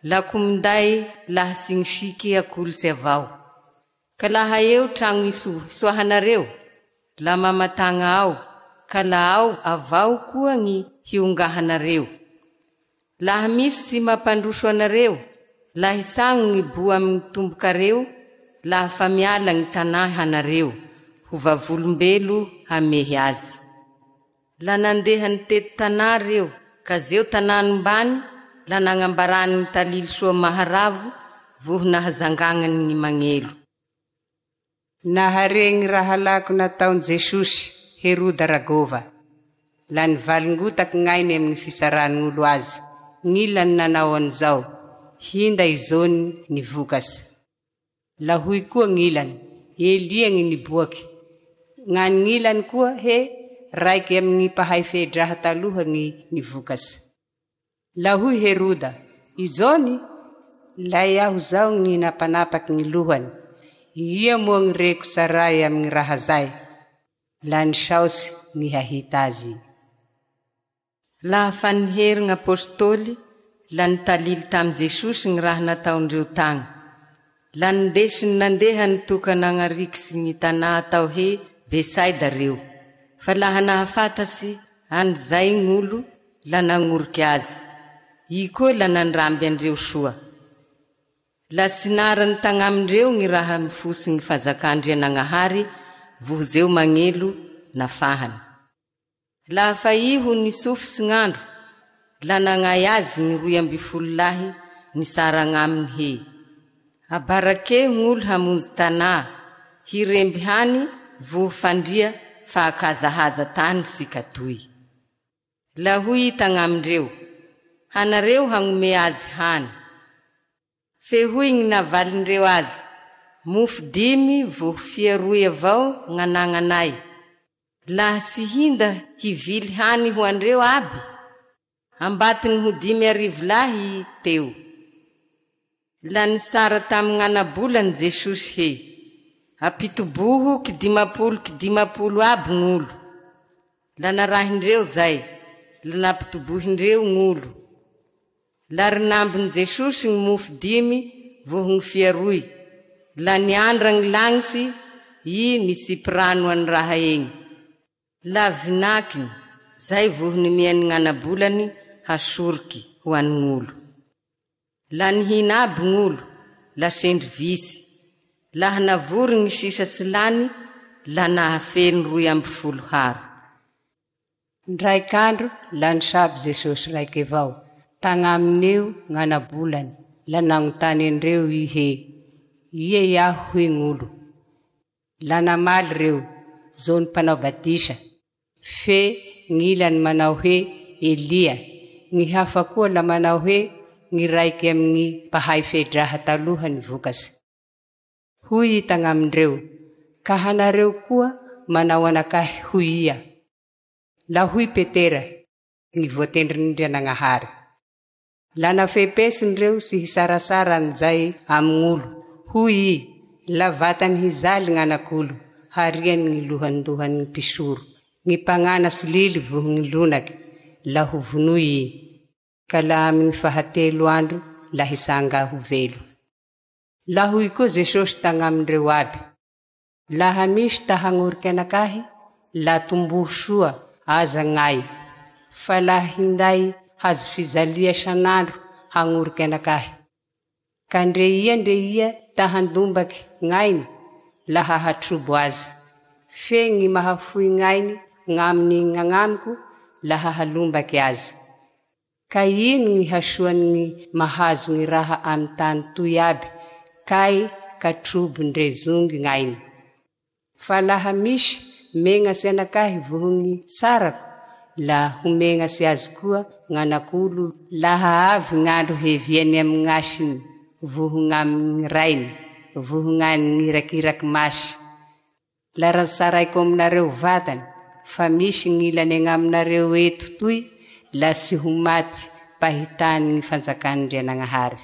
la ko minday laha sy gny siky akolitsy avao. Ka laha eo tragno isoahanareo, la mamatagna ao, ka la ao avao koa gny hiongahanareo. Laha misy tsy mampandroso anareo, la hitsagno gny boa amy gny tombokareo laha fa miala gny tanà hanareo, ho vavolombelo hamehy azy. La nandeha nitety tanà reo, ka zeo tanà nombany, la nagnambarany gny talily soa maharavo, voho nahazangagnany gny magnelo. Nahare gny rahalako nataon'i Jesosy, Heroda Ragova. La nivalingotaky gn'ainy amin'ny fitsaran'olo azy, gn'ilany nanao an'izao, Hinda i Jaony nivokasy. La hoy koa gn'ilany, Elia gny niboaky. Gn'an'ilany koa, he, raiky amin'ny mpahay fe-draha taloha gny nivokasy. La hoy Heroda, I Jaony? Lay aho zao gny napanapaky gny lohany. Ia moa gny reko tsaray amy gny raha zay? La nisaotsy gny hahita azy. Laha fa nihery gny apostoly, la nitalily tamy Jesosy gny raha nataondreo tagny. La nindesiny nandeha nitoka nagnarikitsy gny tanà atao he Betsaida reo. Fa laha nahafantatsy an'izay gn'olo, la nagnoriky azy. I koa la nandramby andreo soa. La tsy narany tagnamindreo gny raha mifosy gny fazakà-Andrianagnahary voho zeo magnelo nafahany. Laha fa iho nisofitsy gn'andro, la nagnay azy gny 12 lahy nisara agnaminy he. Abarakeho gn'olo hamonjy tanà, hiremby hany voho fandria fa akazahaza tany sika toy. La hoy i tagnamindreo, Hanareo hagnome azy hany. Fe hoy gny navalindreo azy, Mofo dimy voho fia roy avao gn'anagnanay. Laha tsy hinda hivily hany ho andreo aby, ambatiny ho 5000 lahy i teo. La nisara tamy gn'anabolany Jesosy he, Apitoboho ki-50 ki-50 aby gn'olo. La narahindreo zay, la nampitobohindreo gn'olo. La rinambiny Jesosy gny mofo dimy voho gny fia roy, la niandra gny lagnitsy i nisipy rano any raha egny. La vinakiny, zay voho nimian'ny gn'anabolany hasoroky ho an'gn'olo. Laha nihina aby gn'olo, la sendry visy. Laha navory gny sisa tsy lany, la nahafeno 12 haro. Ndraik' andro la nisabo Jesosy raiky avao tagnaminy eo gn'anabolany la nagnontany andreo i he, Ia iaho hoy gn'olo? La namaly reo, Jaona mpanao batisa, fe gn'ilany manao hoe Elia, gny hafa koa la manao hoe gny raiky amy gny mpahay fe-draha taloha nivokatsy. Hoy i tagnamindreo, Ka hanareo koa manao anakahy ho ia? La hoy Petera, Gny voatendrin'Andrianagnahary. La nafepesiny reo tsy hisarasara an'izay amign'olo. Hoy i, La vatany hijaly gn'anak'olo, hariany gny lohandohan'ny mpisoro, gny mpagnanatsy lily voho gny lonaky, la ho vonoy i, ka la amy gny fahatelo andro la hitsanga ho velo. La hoy koa Jesosy tagnamindreo aby, Laha misy ta hagnoriky anakahy, la tomboho soa aza gnay, fa laha hinday hazo fijalia san'andro hagnoriky anakahy. Ka ndre ia ndre ia ta handombaky gn'ainy, la hahatrobo aze. Fe gny mahafoy gn'ainy gn'aminy gn'agnamiko, la hahalombaky aze. Ka ino gny hasoan'ny mahazo gny raha amy tany toy aby kay ka trobo ndre zongy gn'ainy? Fa laha misy megnatsy anakahy voho gny sarako, la ho megnatsy azy koa gn'anak'olo laha avy gn'andro heviany amy gn'asiny voho gn'amy gny Rainy voho gn'any gn'irakiraky masy. La ratsaraiko aminareo vatany fa misy gn'ilany agnaminareo eto toy la tsy ho maty mpahitany gny fanjakan'Andrianagnahary.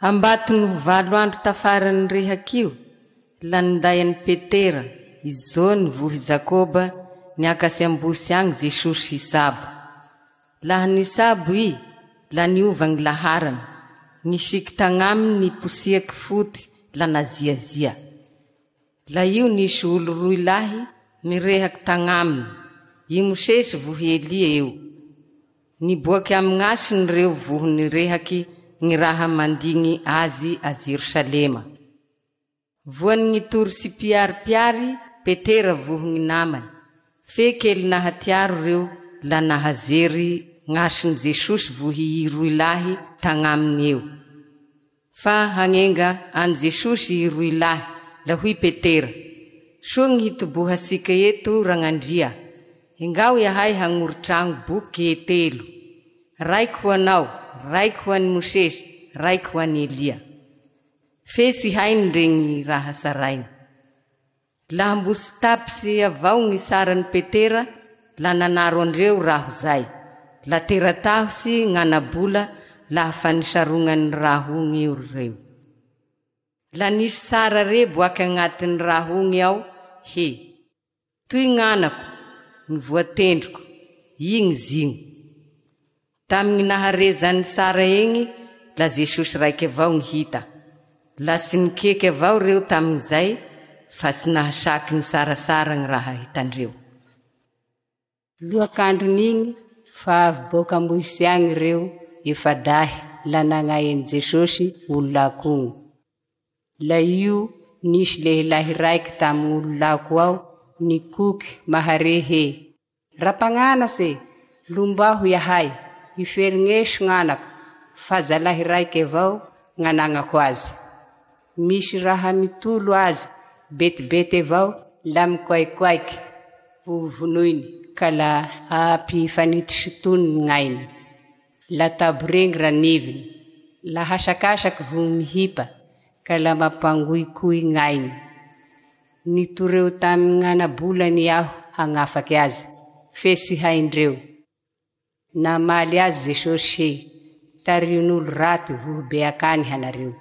Ambatony ho valo andro tafaran'ny rehak'io, la ninday an'i Petera, i Jaony voho i Jakoba niakasy am-bosy agny Jesosy hisabo. Laha nisabo i, la niova gny laharany, nisiky tagnaminy niposiaky foty la naziazia. La io nisy olo roy lahy nirehaky tagnaminy, i Mosesy voho i Elia eo. Niboaky amy gn'asiny reo voho nirehaky gny raha mandigny azy a Jerosalema. Voan' gny tory sy mpiaripiary Petera voho gny namany, fe kely nahatiaro reo la nahazery gn'asin'i Jesosy vohy i roy lahy tagnaminy eo. Fa hagnenga an'i Jesosy i roy lahy, la hoy Petera, Soa gny hitobohasika eto Ragnandria, engao iahay hagnory tragno boke telo, raiky ho anao, raiky ho an'i Mosesy, raiky ho an'i Elia. Fe tsy hainy regny raha sarainy. Laha mbo tsy tapitsy avao gny saran'i Petera la nanaro andreo raho zay, la tera-tahotsy gn'ana-bola laha fa nisarognan'ny rahogny eo reo. La nisy sara re boaky agnatin'ny rahogny ao he. Toy gn'anako, ny voatendriko, igny zigny. Tamin'ny naharezan'i Sara egny, la Jesosy raiky avao ny hita. La tsy nikeky avao reo tamin'izay fa tsy nahasaky nisarasara gny raha hitandreo. Loak'andron'igny fa avy boaka am-bohitsy agny reo efa-dahy la nagnay an'i Jesosy olo lakogno. La io nisy lehilahy raiky tamign'olo lako ao nikoky mahare he, Rampagnanatse, lombaho iahay, iferigneso gn'anako, fa zalahy raiky avao gn'anagnako azy. Misy raha mitolo azy betibety avao la mikoaikoaiky ho vonoiny ka la ampifanitositoniny gn'ainy. La taboregny raniviny, la hasakasaky voho mihipa ka la mampangoikoy gn'ainy. Nitoreo tamy gn'ana-bolany aho hagnafaky azy, fe tsy haindreo. Namaly azy Jesosy he, Tarion'olo raty voho be akany hanareo.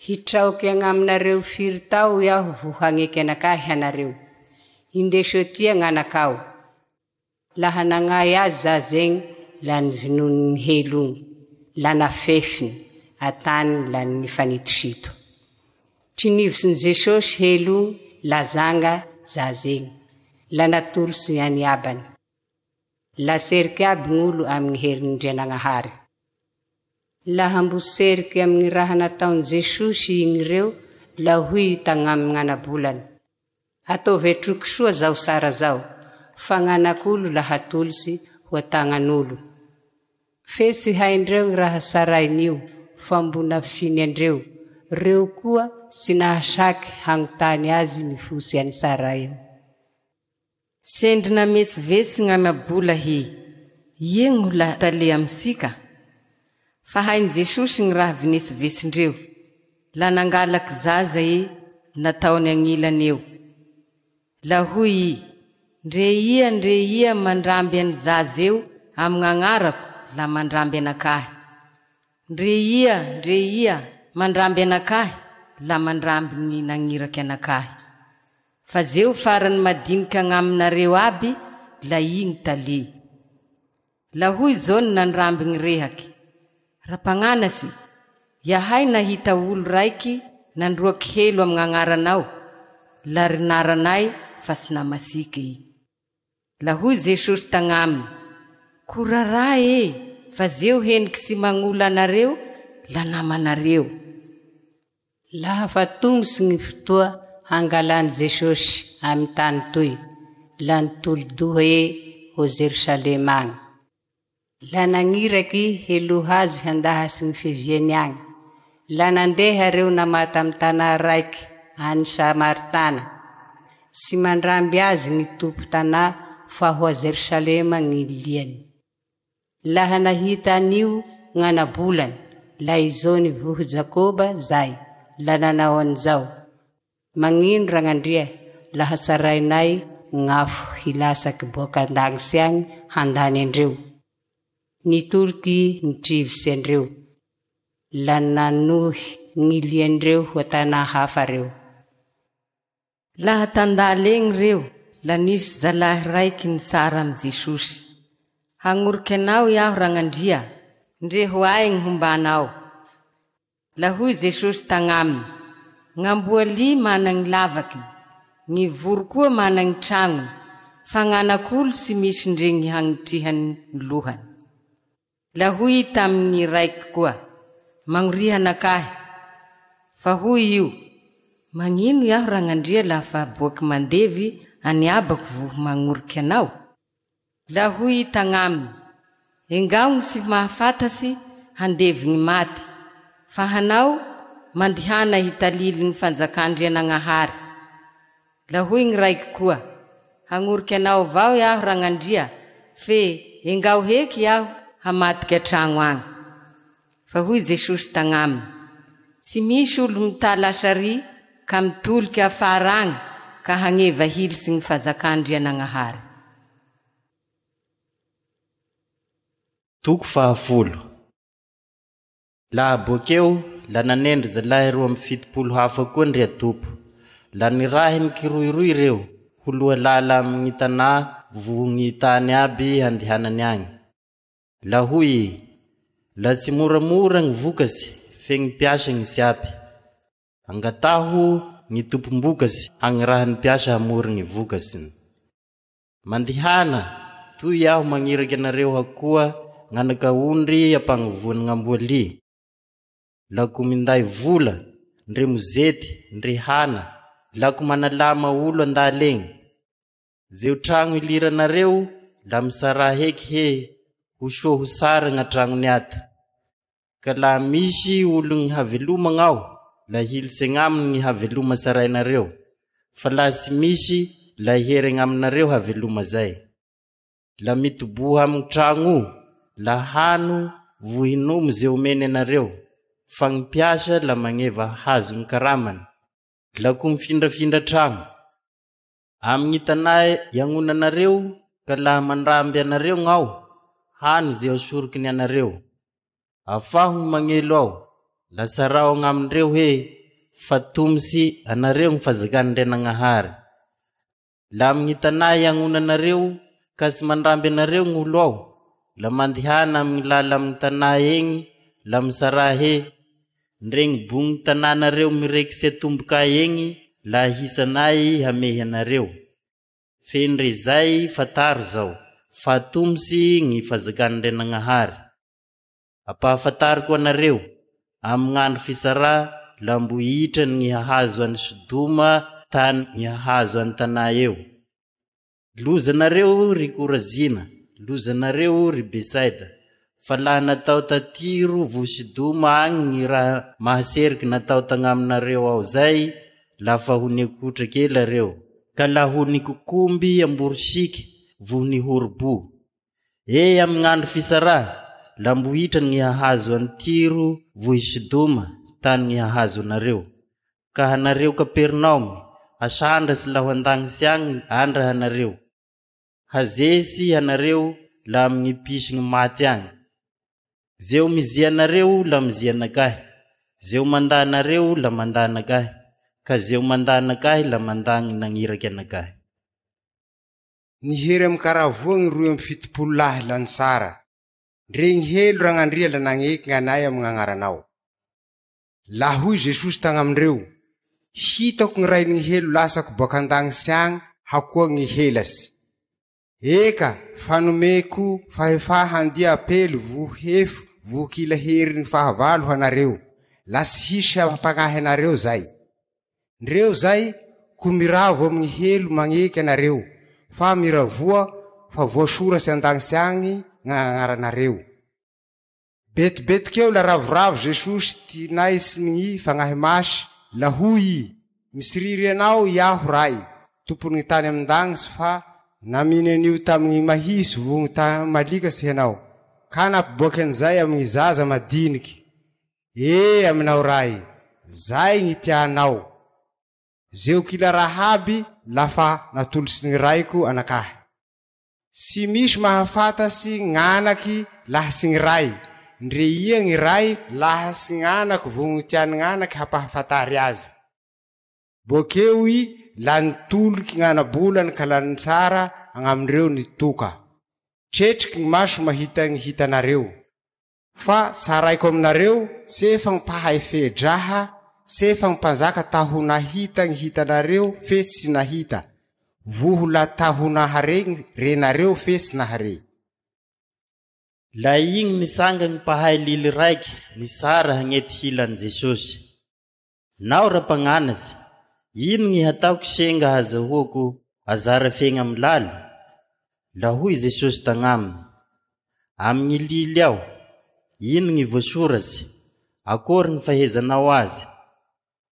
Hitraoky agnaminareo firy tao iaho voho hagneky anakahy hanareo. Indeso atia gn'anakao. Laha nagnay azy zaza egny la nivinoniny helo ogny, la nafefiny atany la nifanitosito. Trinivotsin'i Jesosy helo ogny la zanga zaza egny, la natolotsy any abany. La seriky aby gn'olo amy gny herin'Andrianagnahary. Laha mbo seriky amy gny raha nataon'i Jesosy igny reo, la hoy i tagnamy gn'anabolany, Ataovy atroky soa zao sara zao, fa gn'anak'olo la hatolotsy ho an-tagnan'olo. Fe tsy haindreo gny raha tsarain'io, fa mbo nafiny andreo, reo koa tsy nahasaky hagnotany azy mifotsy an'i Sara eo. Sendry namesivesy gn'ana-bola he, ie gno la tale amisika? Fa hain'i Jesosy gny raha vinesivesindreo, la nangalaky zaza e nataony agnilany eo. La hoy i, Ndre ia ndre ia mandramby an'i zaza eo amy gn'agnarako la mandramby anakahy. Ndre ia ndre ia mandramby anakahy la mandramby gny nagniraky anakahy. Fa zeo farany madiniky agnaminareo aby la igny tale. La hoy Jaona nandramby gny rehaky, Rampagnanasy, iahay nahita olo raiky nandroaky helo amy gn'agnaranao, la rinaranay fa tsy namasiky i. La hoy Jesosy tagnaminy, Ko rarà e, fa zeo heniky tsy magnola anareo la namanareo. Laha fa tongotsy gny fotoa hangalan'i Jesosy amy tany toy, la nitoli-doha e ho Jerosalema agny. La nagniraky heloha azy handahatsy gny fiaviany agny. La nandeha reo namata amy tanà raiky any Samaritana. Tsy mandramby azy gny tompo tanà fa ho a Jerosalema gny liany. Laha nahita an'io gn'ana-bolany, la izao nivoho Jakoba zay, la nanao an'izao, Magnino Ragnandria laha tsarainay gn'afo hilatsaky boaka an-dagnitsy agny handany andreo? Nitoliky nitrivitsy andreo, la nanohy gny liandreo ho an-tanà hafa reo. Laha tandala egny reo, la nisy zalahy raiky nitsara amy Jesosy, Hagnoriky anao iaho Ragnandria, ndre ho ahy gny hombanao. La hoy Jesosy tagnaminy, Gn'amboa ly mana gny lavakiny, gny voro koa mana gny tragnony, fa gn'anak'olo tsy misy ndre gny hagnitrihany ny lohany. La hoy i tamy gny raiky koa, Magnoriha anakahy. Fa hoy io, Magnino iaho Ragnandria laha fa boaky mandevy any abako voho magnoriky anao? La hoy i tagnaminy, Engao gny tsy mahafatasy handevy gny maty, fa hanao, mandihana hitalily gny fanjakà-Andrianagnahary. La hoy gny raiky koa, Hagnoriky anao avao iaho Ragnandria, fe engao heky iaho hamadiky an-tragno agny. Fa hoy Jesosy tagnaminy, Tsy misy olo mità lasary ka mitoliky afara agny ka hagneva hilitsy gny fazakà-Andrianagnahary. Toko fahafolo. Laha bokeo, la nanendry zalahy 72 hafa koa Ndriatompo. La nirahiny kiroiroy reo, ho loha lala amy gny tanà voho gny tany aby handehanany agny. La hoy i, La tsy moramora gny vokasy, fe gny mpiasa gny tsy ampy. Angataho gny tompom-bokasy hagniraha ny mpiasa hamory gny vokasiny. Mandehana, toy iaho magniraky anareo hakoa gn'anak'aondry ampagnivoan'ny gn'amboalia. Lako minday vola, ndre mozety, ndre hana, lako manalama olo an-dala egny. Zeo tragno iliranareo, la misaraha heky he, ho soa ho sara gn'antragnony ato. Ka laha misy ologny haveloma gnao, la hilitsy agnaminy gny haveloma sarainareo, fa laha tsy misy, la hiheregna aminareo haveloma zay. La mitoboha amy tragno o, la hano vo hinomy ze omeny anareo, fa gny mpiasa la magneva hahazo gny karamany, la ko mifindrafindra tragno. Amy gny tanà iagnonanareo, ka laha mandramby anareo gnao, hano ze asorokiny anareo. Afaho gny magnelo ao, la tsarao agnamindreo hoe, Fa tomosy anareo gny fazakan'Andrianagnahary. Laha amy gny tanà iagnonanareo, ka tsy mandramby anareo gn'olo ao, la mandehana amy gny lala amy gny tanà egny, la misaraha he, ndre gny bogny tanànareo mirekitsy atombokay egny, laha hisanay hamehy anareo. Fe ndre zay fantaro zao, Fa atomosy gny fazakan'Andrianagnahary. Ampahafantariko anareo, amy gn'andro fisaraha la mbo hitrany gny hahazo an'i Sodoma tany gny hahazo an'i tanà eo. Lozanareo ry Korazina, lozanareo ry Betsaida, fa laha natao ta Tyro vo Sidoma agny gny raha mahaseriky natao tagnaminareo ao zay, lafa ho nikotraky ela reo, ka la ho nikokomby amborosiky vo nihorobo. E amy gn'andro fisaraha, la mbo hitrany gny hahazo an'i Tyro vo i Sidoma tany gny hahazo anareo. Ka hanareo Kapernaomy, hasandratsy la ho an-dagnitsy agny andra hanareo. Hazesy hanareo la amy gny pisy gny maty agny. Zeo mizia anareo la mizia anakahy, zeo mandà anareo la mandà anakahy, ka zeo mandà anakahy la mandà gny nagniraky anakahy. Nihery amin-karavoa gny 72 lahy lanisara, ndre gny helo Ragnandria la nagneky gn'anay amy gn'agnaranao. La hoy Jesosy tagnamindreo, Hitako gny rain'ny helo lasako baka an-dagnitsy agny hakoa gny helasy. Eka, fa nomeko fahefà handia apely vo hefo vo kila herin'ny fahavalo hanareo, la tsy hisy hampagnahy anareo zay. Ndreo zay, ko miravo amin'ny helo magneky anareo, fa miravoa fa voasoratsy an-dagnitsy agny gn'agnaranareo. Betibetikeo la ravoravo Jesosy ty naisy Fagnahy Masy, la hoy i, Misiriry anao iaho Ray, tompon'ny tany amin-dagnitsy fa naminy an'io tamin'ny mahisy vogny ta malikatsy ianao, ka nampiboaky an'izay amin'ny zaza madiniky. E aminao Ray, zay gny tianao. Zeo kila raha aby lafa natolotry ny Raiko anakahy. Tsy misy mahafantatsy gn'anaky laha tsy gny ray, ndre ia gny ray laha tsy gn'anaky vo gny tian'ny gn'anaky hampahafantary azy. Bôkeo i la nitoliky gn'ana-bolany ka la nitsara agnamindreo nitoka. Tretriky gny maso mahita gny hitanareo. Fa tsaraiko aminareo, tsefa gny mpahay fe-draha, tsefa gny mpanjaka ta ho nahita gny hitanareo fe tsy nahita, voho la ta ho nahare gny renareo fe tsy nahare. La igny nitsanga gny mpahay lily raiky nitsara hagnety hila an'i Jesosy. Nao raha-mpagnanatry, ino gny hataoko senga hazahoako azara fiaigna amy laly? La hoy Jesosy tagnaminy, Amy gny lily ao, ino gny voasoratsy, akory gny fahezanao azy?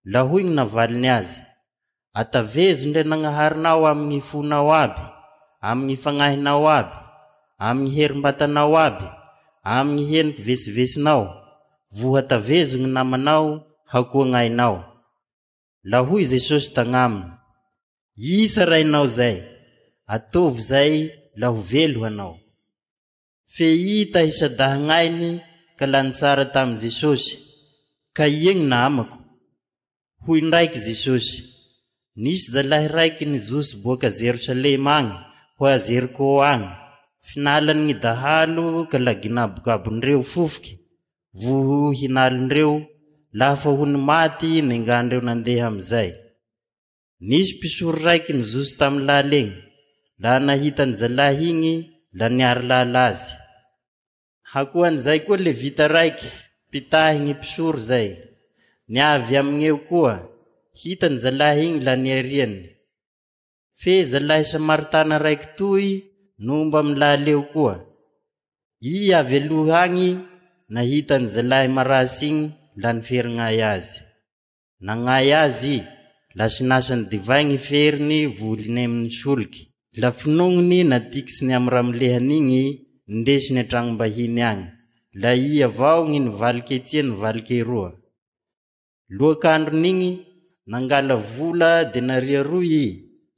La hoy gny navaliny azy, Atavezo ndre Nagnaharinao amy gny fonao aby, amy gny fagnahinao aby, amy gny herim-batanao aby, amy gny heniky vetsivetsinao, voha tavezo gny namanao hakoa gn'ainao. La hoy Jesosy tagnaminy, Isa rainao zay, ataovy zay la ho velo hanao. Fe i tahisadaha-gnainy ka la nitsara tamy Jesosy, Ka ia gny namako? Hoy ndraiky Jesosy, Nisy zalahy raiky nizoso boaka Jerosalema agny ho a Jeriko agny, finalan'ny gny dahalo ka la ginabokabondreo fofoky, voho hinalindreo, lafa ho ny maty nengandreo nandeha amizay. Nisy mpisoro raiky nizoso tamy lala igny, laha nahita ny zalahy igny, la niary lala azy. Hakoan'izay koa levita raiky, mpitahy gny mpisoro zay. Niavy amigneo koa, hitany zalahy igny la niariany. Fe zalahy samaritana raiky toy nomba amy laleo koa. I avy aloha agny nahita ny zalahy marasy igny la niferignay azy. Nagnay azy i, la sinasany divay gny feriny voliny amin'ny soliky. La finognony natikitsiny amy ramolehany igny nindesiny an-tragnom-bahiny agny. La i avao gny nivaliky etsia nivaliky eroa. Loak'andron'igny, nangala vola denaria roy i,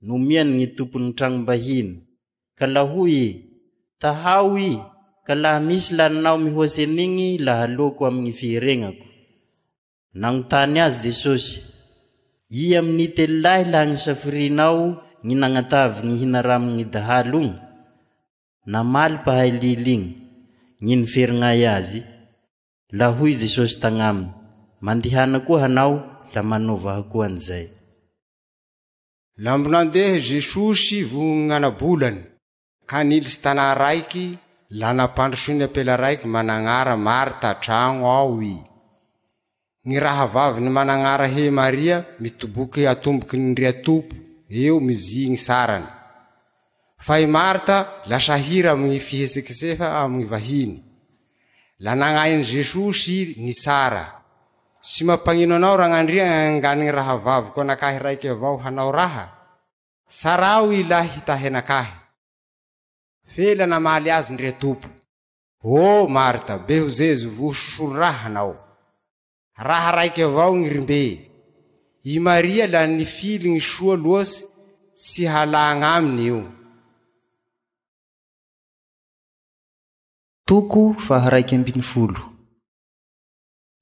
nomiany gny tompon'ny tragnom-bahiny. Ka la hoy i, Tahao i, ka laha misy laninao mihoatsy an'igny la haloako amin'ny fiheregnako. Nagnontany azy Jesosy, Ia amin'ny telo lahy laha gny safirinao gny nagnatavy gny hina ramy gny dahalo igny? Namaly mpahay lily igny, gny niferignay azy. La hoy Jesosy tagnaminy, Mandihana koa hanao, la manova hakoa an'izay. Lambo nandeha Jesosy vogn'anabolany. Ka nilitsy tanà raiky, la nampandrosoiny ampela raiky managnara Marta an-tragno ao i. Gny rahavaviny managnara he Maria mitoboky atomboky ny Ndriatompo eo mizigny sarany. Fa i Marta la sahira amy gny fihetsekeseha amy gny vahiny. La nagnainy Jesosy nitsara, Tsy mampagnino anao Ragnandria gn'angany gny rahavaviko anakahy raiky avao hanao raha? Sarao i lahy hitahy anakahy. Fe la namaly azy Ndriatompo, Ô Marta, be ho zezo voho sosoro raha hanao. Raha raiky avao gny rimbe. I Maria la nifily gny soa loatsy tsy halà agnaminy io. Toko faha-11.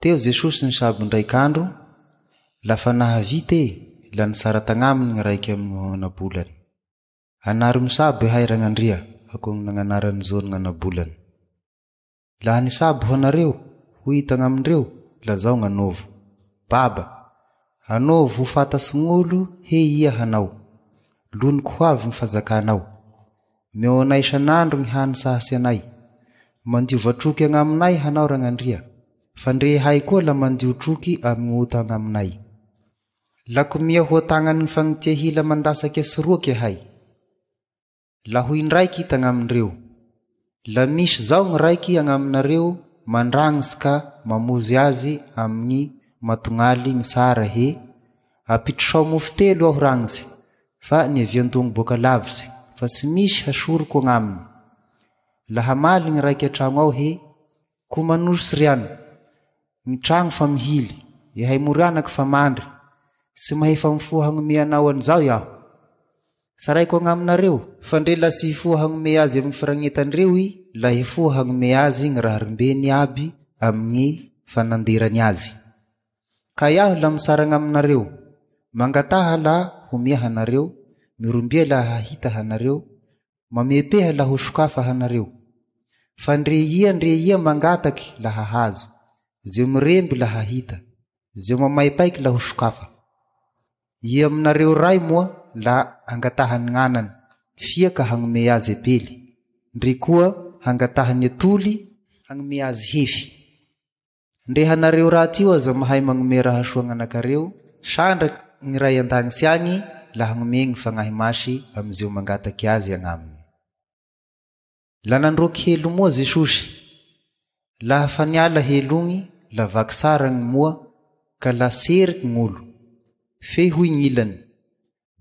Teo Jesosy nisabo indraik' andro, lafa nahavita e, la nitsara tagnaminy gny raiky amy gny anabolany. Anaro misabo ihay Ragnandria, ako gny nagnanaran'i Jaona gn'anabolany. Laha nisabo ho anareo, hoy i tagnamindreo, lazao gn'anôvo. Baba, anôvo ho fantatsy gn'olo he ia hanao. Loniko ho avy gny fajakanao. Meo anay isan'andro gny hany sahasy anay. Mandiova troky agnaminay hanao Ragnandria, fa ndre ihay koa la mandio troky amy gny ota agnaminay. Lakomia ho tagnan'ny fagnitia hila mandatsake sy roaky ahay. La ho indraiky i tagnamindreo. La misy zao gny raiky agnaminareo mandragnsy ka mamozy azy amigny matognaly misara he, Apitrosao mofo telo aho ragnsy, fa niavian-dogno boaka lavitsy, fa tsy misy hasoroko agnaminy. La hamaly gny raiky an-tragno ao he, Ko manosy ry ano. Ny tragno fa mihily, ihay mory anaky fa mandry, tsy mahefa mifoha hagnome anao an'izao iaho. Tsaraiko agnaminareo, fa ndre la tsy hifoha hagnome azy amy gny firagnetandreo i, la hifoha hagnome azy gny raharimbeny aby amy gny fananderany azy. Ka iaho la mitsara agnaminareo, mangataha la homea hanareo, mirombia la hahita hanareo, Mamepeha la ho sokafa hanareo. Fa ndre ia ndre ia mangataky la hahazo, ze miremby la hahita, ze mamaipaiky la ho sokafa. Ia aminareo ray moa la angatahany gn'anany fia ka hagnome azy epely, ndre koa hangatahany atoly hagnome azy hefy? Ndre hanareo raty io aza mahay magnome raha soa gn'anakareo, sandra gny Ray an-dagnitsy agny la hagnome gny Fagnahy Masy amizeo mangataky Azy agnaminy. La nandroaky helo moa Jesosy. Laha fa niala helo ogny, la vaky tsara gny moa, ka la seriky gn'olo. Fe hoy gn'ilany,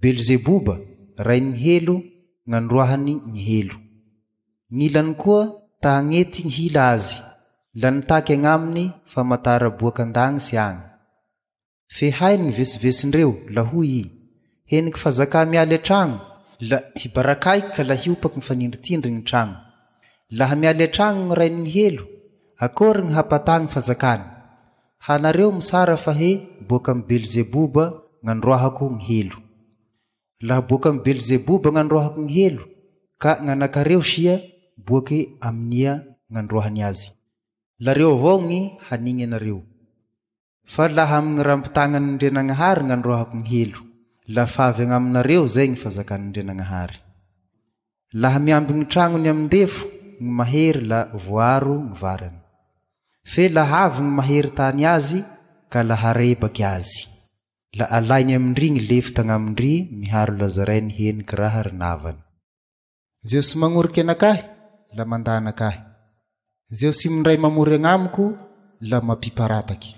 Belzeboba, rain'ny helo, gn'androahany ny helo. Gn'ilany koa ta hagnety gny hila azy, la nitaky agnaminy famatara boak' an-dagnitsy agny. Fe hainy gny vetsivetsindreo, la hoy i, Heniky fazakà mialy an-tragno, la hibarakaiky ka la hiopaky mifanindritindry gny tragno. Laha mialy an-tragno gny rain'ny helo, akôry gny hapatà gny fazakany? Hanareo mitsara fa he boak' amy Belzeboba gn'androahako gny helo. Laha boak' amy Belzeboba gn'androahako gny helo, ka gn'anakareo sia boake amin'ia gn'androahany azy? Lareo avao gny hanigny anareo. Fa laha amy gny rambon-tagnan' Andrianagnahary gn'androahako gny helo, la fa avy agnaminareo zay gny fazakan' Andrianagnahary. Laha miamby gny tragnony amin-defo gny mahery la voaro gny varany. Fe laha avy gny mahery tany azy ka la harebaky azy. La alainy amin-dry gny lefo tagnamin-dry miharo lazarainy heniky raha rinavany. Zeo tsy magnoriky anakahy la mandà anakahy. Zeo tsy mindray mamory agnamiko la mampiparataky.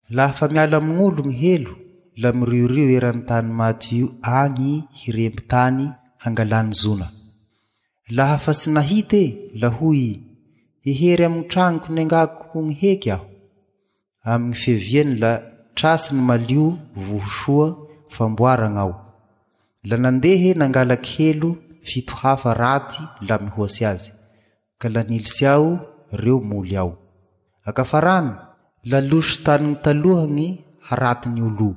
Laha fa miala amign'olo gny helo, la miriorio eran'ny tany maty io agny hiremby tany hangalany zona. Laha fa tsy nahita e, la hoy i, Hihery amy gny tragnoko nengako gny heky aho. Amy gny fiaviany la tratsiny malio voho soa famboaragna ao. La nandeha e nangalaky helo fito hafa raty la mihoatsy azy. Ka la nilitsy ao reo moly ao. Akafarano, la loso tanigny taloha gny haratiny olo.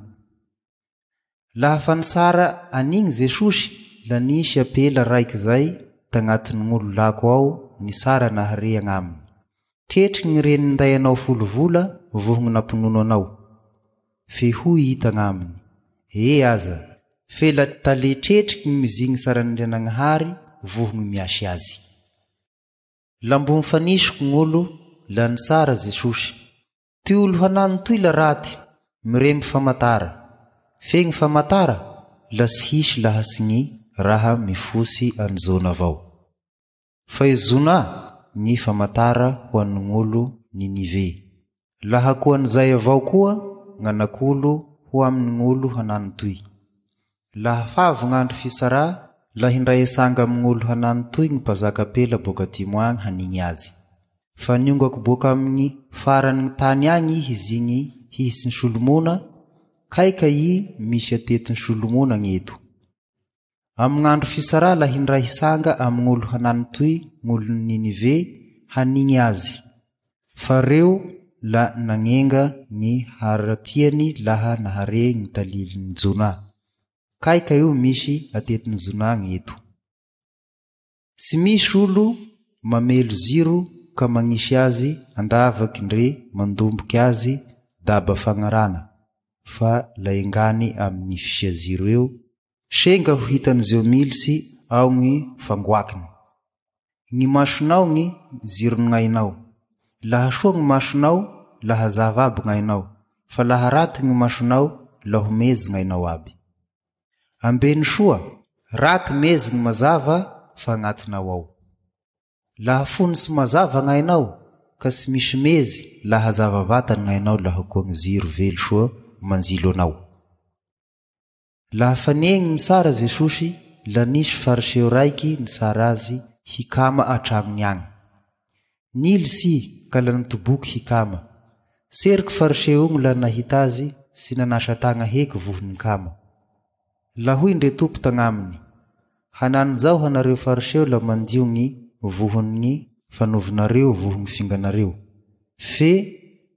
Laha fa nitsara an'igny Jesosy, la nisy apela raiky zay tagnatin'gn'olo lako ao nitsara nahare agnaminy. Tretry gny reny ninday anao folo vola vohogny nampinono anao. Fe hoy i tagnaminy, E aza, fe la tale tretriky gny mizigny tsaran'Andrianagnahary voho gny miasy azy. Lambo mifanisoko gn'olo la nisara Jesosy. Ty olo hanano toy la raty, miremby famatara. Fe gny famatara la tsy hisy laha tsy gny raha mifosy an'i Jona avao. Fa i Jona gny famatara ho an'gn'olo Ninive. Laha koa an'izay avao koa gn'anak'olo ho amin'gn'olo hanano toy. Laha favy gn'andro fitsarà, la hindray hitsanga amign'olo hanano toy gny mpazaka ampela boaka atimo agny hanigny azy. Fa niongako boaka amigny faran'gny tany agny ihy zigny hihisy ny Solomona, kay ka i misy atetin'i Solomona agneto. Amign'andro fitsarà la hindray hitsanga amign'olo hanano toy gn'olon'i Ninive hanigny azy. Fa reo la nagnenga gny haratiany laha nahare gny talilin'i Jonà. Kay ka io misy atetin'i Jonà gneto. Tsy misy olo mamelo ziro ka magnisy azy andavaky ndre mandomboky azy daba fagnarana fa la engany amin'ny fisia ziro eo, senga ho hitan'izeo militsy ao gny fangoakiny. Gny masonao gny ziron'gn'ainao. Laha soa gny masonao, la hazava aby gn'ainao, fa laha raty gny masonao, la ho mezy gn'ainao aby. Ambeno soa, raty mezy gny mazava fa agnatinao ao. Laha fony tsy mazava gn'ainao, ka tsy misy mezy, la hazava vatany gn'ainao laha koa gny jiro velo soa manjilo anao. Laha fa niegny nitsara Jesosy, la nisy Fariseo raiky nitsara Azy hikama an-tragnony agny. Nilitsy i ka la nitoboky hikama. Seriky Fariseo igny la nahita Azy tsy nanasa tagna heky voho nikama. La hoy ndre Tompo tagnaminy, Hanany zao hanareo Fariseo la mandio gny vohon' gny fanovinareo voho gny finganareo, fe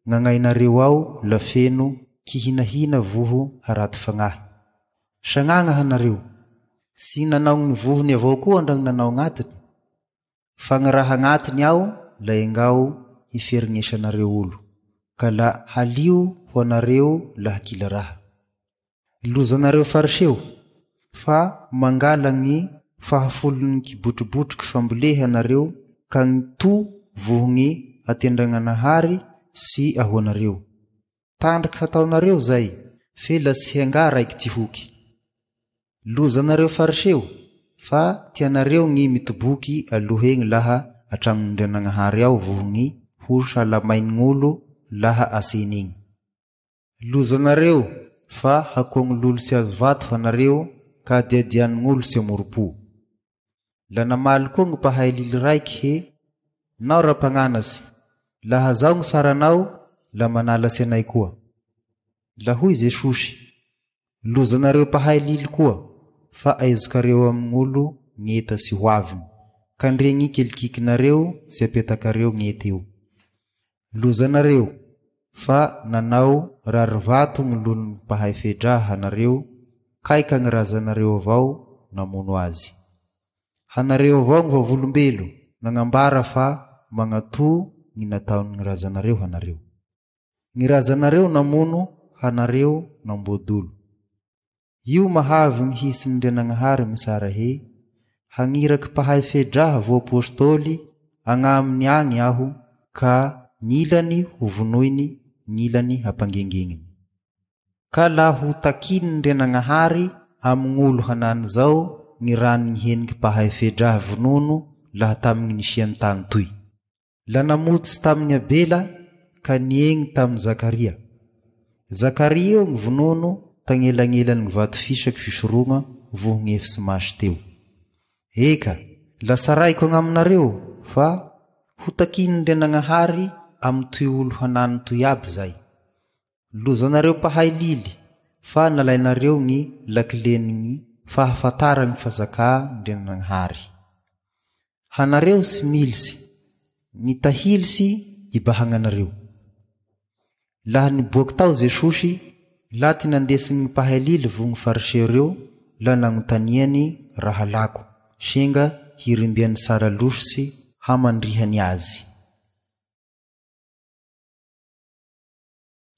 gn'agnainareo ao la feno kihinahina voho haraty fagnahy. Sagnagna hanareo, tsy nanao gny vohony avao koa ndra gny nanao agnatiny? Fa gny raha agnatiny ao la engao hiferignesanareo olo, ka la halio ho anareo laha kila raha. Lozanareo Fariseo, fa mangala gny fahafolon'ny kibotrobotroky famboleha nareo ka gny to voho gny atendragnanahary sy ahoanareo. Tandriky hataonareo zay, fe la tsy hengà raiky ty hoky. Lozanareo Fariseo, fa tianareo gny mitoboky aloha egny laha atragnon'Andrianagnahary ao voho gny ho salamaign'olo laha aseny egny. Lozanareo, fa hakoagny lolo tsy azo vato hanareo ka adiadianign'olo tsy amorom-po. La namaly koa gny mpahay lily raiky he, Nao rampagnanasy, laha zao gny saranao, la manalasy anay koa. La hoy Jesosy, Lozanareo mpahay lily koa, fa aezokareo amign'olo gn'eta sy ho aviny, ka ndre gny kelikikinareo sy apetakareo gn'eta eo. Lozanareo, fa nanao rarivato gny lon'ny mpahay fedraha hanareo, kay ka gny razanareo avao namono azy. Hanareo avao gny vavolombelo nagnambara fa magnatò gny nataon'ny razanareo hanareo. Gny razanareo namono hanareo namboadolo. Io mahavy gny hisin'Andrianagnahary mitsara he, Hagniraky mpahay fedraha vo apostoly agnaminy agny aho ka gn'ilany ho vonoiny gn'ilany hampangengegniny. Ka la ho takin'Andrianagnahary amign'olo hanany zao gny ran'ny heniky mpahay fedraha vonono laha tamigny nisian'ny tany toy. La namotsy tamin'i Abela ka niegny tamin'i Zakaria. Zakaria io gny vonono tagnelagnelan'ny vato fisaky fisorogna voho gny efitsy masy teo. Eka, la tsaraiko agnaminareo fa ho takin'Andrianagnahary amy toy olo hanany toy aby zay. Lozanareo mpahay lily, fa nalainareo gny lakilen'ny fahafatara gny fazakà-Andrianagnahary. Hanareo tsy militsy, gny tahilitsy ibahagnanareo. Laha niboaky tao Jesosy, la ty nandesin'ny mpahay lily vo gny Fariseo reo, la nagnontaniany raha lako, senga hirimbiany sara lositsy hamandrihany azy.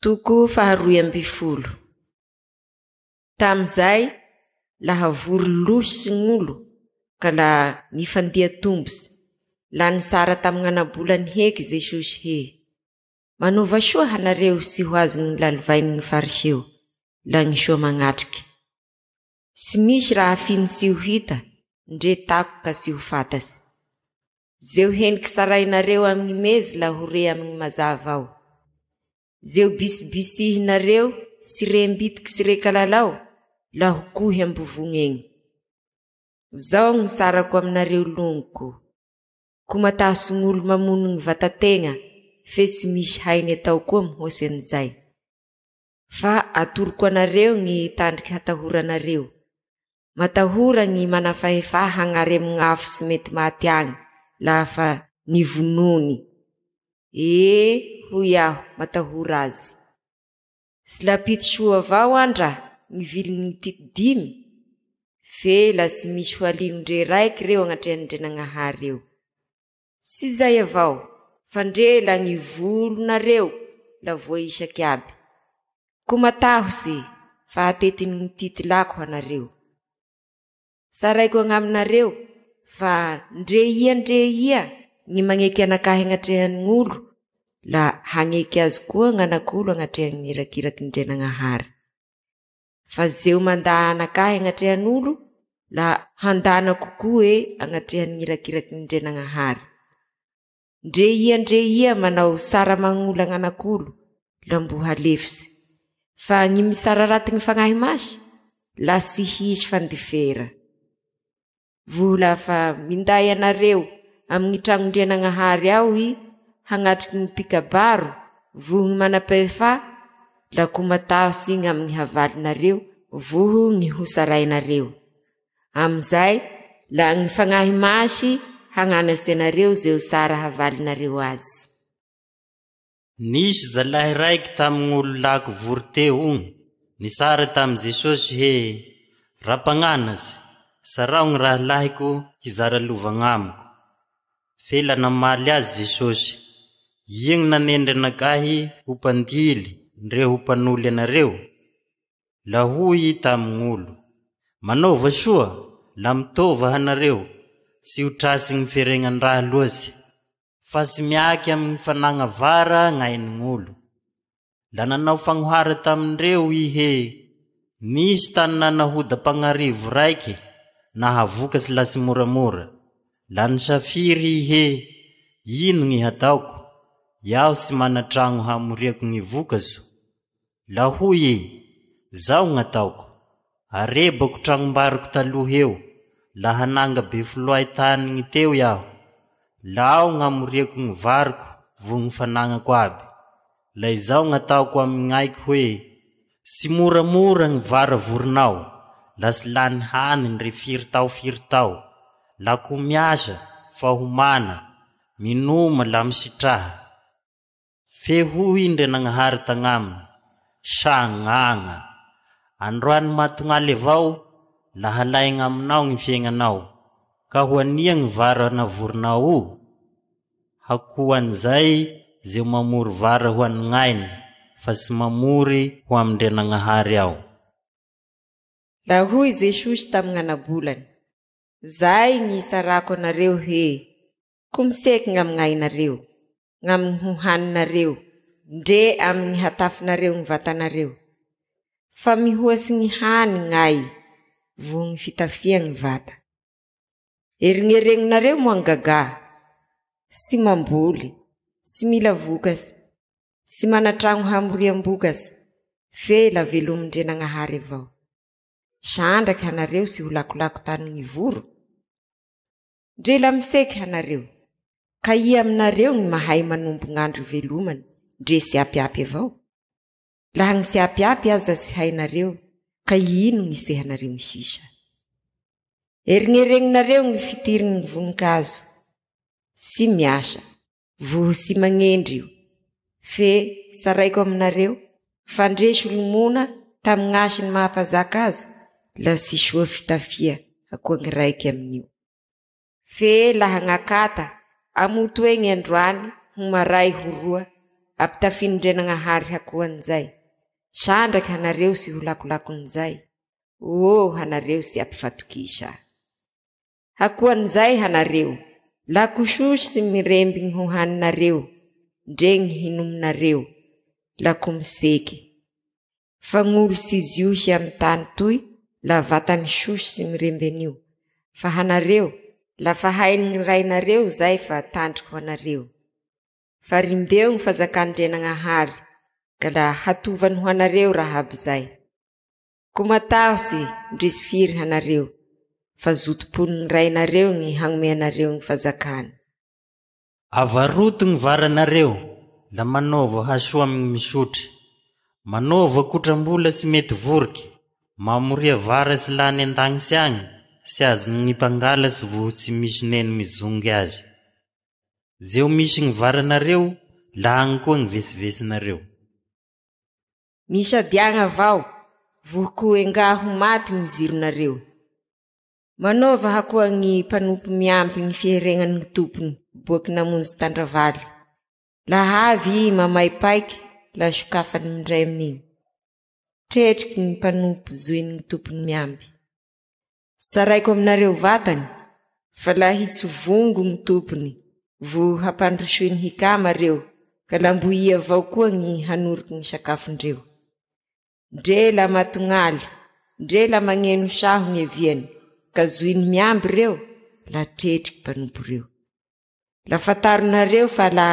Toko faharoy amby folo. Tamin'izay, laha vory loha sy gn'olo. Ka la nifandia tombosy, la nisara tamy gn'anabolany heky Jesosy he, Manova soa hanareo sy ho azon'ny lalivain'ny Fariseo, la gny soa magnatriky. Tsy misy raha finy tsy ho hita, ndre tako ka tsy ho fantatsy. Zeo heniky sarainareo amin'ny mezy la ho re amin'ny mazava ao. Zeo bisibisihinareo sy rem-bitiky sy rekalalao la ho kohy am-bovogna egny. Zao gny sarako aminareo longoko. Ko matahotsy gn'olo mamono gny vatategna fe tsy misy hainy atao koa mihoatsy an'izay. Fa atoroko anareo gny tandriky hatahoranareo. Matahora gny manafahefà hagnary amign'afo tsy mety maty agny laha fa nivonony. Ee, hoy aho, matahora azy. Tsy lapity soa avao andra gny vilin'ny tity dimy? Fe la tsy misy ho aligno ndre raiky reo agnatrehan'Andrianagnahary eo. Tsy zay avao, fa ndre la gny volonareo la voaisaky aby. Ko matahotse, fa atetin'ny tity lako hanareo. Tsaraiko agnaminareo, fa ndre ia ndre ia gny magneky anakahy agnatrehan'olo, la hagneky azy koa gn'anak'olo agnatrehan'ny irakiraky-Ndrenagnahary. Fa zeo mandà anakahy agnatrehan'olo, la handana kokoa e agnatrehan'ny irakiraky-Ndrenagnahary. Ndre ia ndre ia manao sara magnola gn'anak'olo, la mbo halefitsy. Fa gny misara raty gny fagnahy masy, la tsy hisy fandifera. Vola fa minday anareo amin'ny tragnon-dRenagnahary ao i hagnatriky ny mpikabaro voho ny manam-pahefà, la ko matahotsy igny amin'ny havalinareo voho ny ho sarainareo. Amin'izay, la gny fagnahy masy hagnanatry anareo zeo sara havalinareo azy. Nisy zalahy raiky tamin'olo lako vory teo ogny, nisara tamy Jesosy he, Rampagnanatse, sarao gny rahalahiko hizara lova agnamiko. Fe la namaly azy Jesosy, Igny nanendry anakahy ho mpandily ndre ho mpanoly anareo? La hoy i tamign'olo, Manaova soa, la mitova hanareo, tsy ho tratsy gny feregnan-draha loatsy. Fa tsy miaky amin'ny fanagna vara gn'ain'olo. La nanao fagnohara tamindreo i he, Nisy tany nanahoda mpagnarivo raiky nahavokatsy la tsy moramora. La nisafiry i he, Ino gny hataoko? Iaho tsy mana tragno hamoriako gny vokatso. La hoy i, Zao gn'ataoko, arebako tragnom-bariko taloha eo, la hananga befoloay tany gny teo iaho, la ao gn'amoriako gny variko vo gny fanagnako aby. La izao gn'ataoko amy gn'aiko hoe, Tsy moramora gny vara vorinao, la tsy lany hany ndre firy tao firy tao, la ko miasa fa homana, minoma la misitraha. Fe hoy Ndrenagnahary tagnaminy, Sagnagna! Androany matognaly avao, laha alaigna aminao gny fiaignanao, ka ho ania gny vara navorinao o? Hakoan'izay ze mamory vara ho an'ny gn'ainy, fa tsy mamory ho amin-dRenagnahary ao. La hoy Jesosy tamy gn'anabolany, Zay gny isarako anareo he, ko miseky gn'amy gn'ainareo, gn'amy ho haninareo, ndre amy gny hatafinareo gny vatanareo. Fa mihoatsy gny hany gn'ay, vo gny fitafia gny vata. Erigneregnonareo moa gny gagà, tsy mamboly, tsy mila vokatsy, tsy mana-tragno hamoriam-bokatsy, fe la velomin-dRenagnahary avao. Sandraky hanareo tsy ho lakolako tany gny voro? Ndre la miseky hanareo, ka ia aminareo gny mahay manombo gn'andro ivelomany ndre tsy apiapy avao? Laha gny tsy apiapy aza tsy hainareo, ka ino gny isehanareo gny sisa? Erigneregnonareo gny fitirin'ny gny voninkazo, tsy miasa, voho tsy magnendry io. Fe tsaraiko aminareo, fa ndre Solomona tamy gn'asiny maha-mpanjaka azy, la tsy soa fitafia akoa gny raiky amin'io. Fe laha gn'akata, amoto egny androany, ho maray ho roa, ampitafin-dRenagnahary hakoan'izay. Sandraky hanareo tsy ho lakolakon'izay. Ô, hanareo tsy ampifatokisa. Hakoan'izay hanareo, la kososy miremby gny hohaninareo, ndre gny hinominareo, la ko miseky. Fa gn'olo sy Jiosy amy tany toy la vatany sosy sy miremby anio. Fa hanareo, la fa hain'ny rainareo zay fa tandriky ho anareo. Fa rimbeo gny fanjakan-dRenagnahary, ka la hatovany ho anareo raha aby zay. Ko matahotsy ndresy firy hanareo, fa zotom-pon'ny rainareo gny hagnome anareo gny fanjakany. Avaroto gny varanareo, la manaova hasoa amy gny misotry. Manaova kotram-bola tsy mety voriky, mamoria vara tsy lany an-dagnitsy agny, tsy azon'ny mpangalatsy voho tsy misy neno mizongy azy. Zeo misy gny varanareo, la agny koa gny vetsivetsinareo. Misy adiagna avao, voho ko engà ho maty gny zironareo. Manaova hakoa gny mpanompo miampy gny fiheregnan'ny tompony boaky namonjy tandravaly. Laha avy i mamaipaiky la sokafany mindray amin'igny. Tretriky gny mpanompo zoin'ny tompony miamby. Saraiko aminareo vatany, fa laha hisy vongo gny tompony, vo hampandrosoiny hikama reo, ka la mbo i avao koa gny hanoroky gny sakafondreo. Ndre la matognaly, ndre la magneno saho gny eviany, ka zoiny miamby reo, la tretriky mpanompo reo. La fantaronareo fa la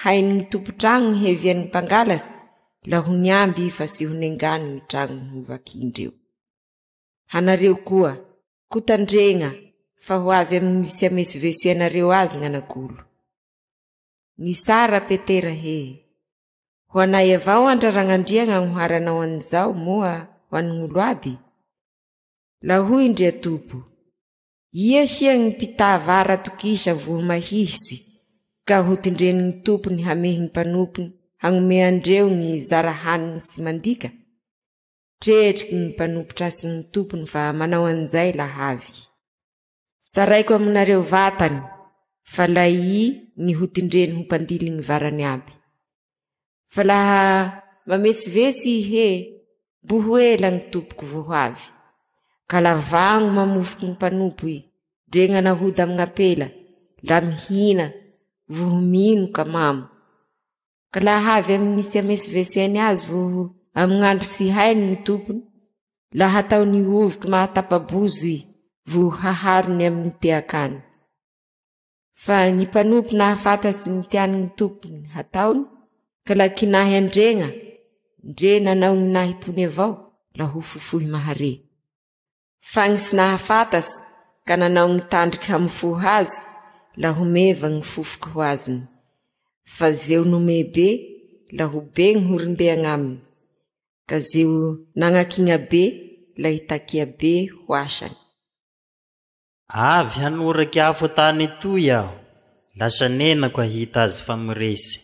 hain'ny tompon-tragno ny hevian'ny mpangalasy, la ho niamby fa tsy ho nengany ny tragnony ho vakindreo. Hanareo koa, ko tandregna, fa ho avy amin'ny tsy hamesivesianareo azy gn'anak'olo. Nisara Petera he, Ho anay avao andra Ragnandria gn'agnoharanao an'izao moa ho an'olo aby? La hoy Ndriatompo, Ia sia gny mpitava ara-tokisa voa mahihisy, ka ho tindren'ny tompony hamehy ny mpanompony hagnome andreo ny zara haniny sy mandika? Tretriky ny mpanompo trasin'ny tompony fa manao an'izay lahavy. Saraiko aminareo vatany, fa lay i ny ho tindreny ho mpandily ny varany aby. Fa laha mamesivesy i he, mbo ho ela gny tompoko vao ho avy. Ka la vagno mamofoky ny mpanompo i, ndre gn'anahoda amy gn'apela, la mihina, voho mino ka mamo. Ka laha avy amy gny tsy amesiveseny azy voho amy gn'andro tsy hainy gny tompony, laha ataony ovoky mahatapa-bozo i, voho haharony amy gny teakany. Fa gny mpanompo nahafantatsy ny tiany gny tompony hataony, ka la kinahy andregna, ndre nanao gny nahipony avao, la ho fofohy mahare. Fa gny tsy nahafantatsy, ka nanao gny tandriky hamofoha azy, la ho meva gny fofoky ho azony. Fa zeo nome be, la ho be gny horimbe agnaminy, ka zeo nagnakigna be, la hitakia be ho asany. Avy hanoraky afo an-tany etoy aho, lasa nenako hahita azy fa miresy.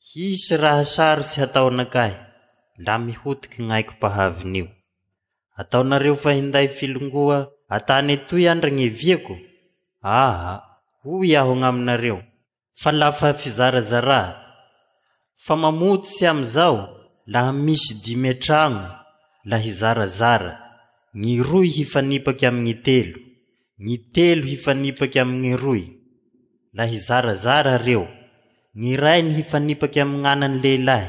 Hisy raha sarotsy hatao anakahy, la mihotiky gn'aiko mpahavin'io. Ataonareo fa hinday filongoa an-tany etoy andra gn'eviako? Aha, hoy aho agn'aminareo, fa lafa fizarazarà. Fa mamotsy amizao laha misy dimy an-tragno la hizarazara, gny roy hifanipaky amy gny telo, gny telo hifanipaky amy gny roy. La hizarazara reo, gny rainy hifanipaky amy gn'anany lehilahy,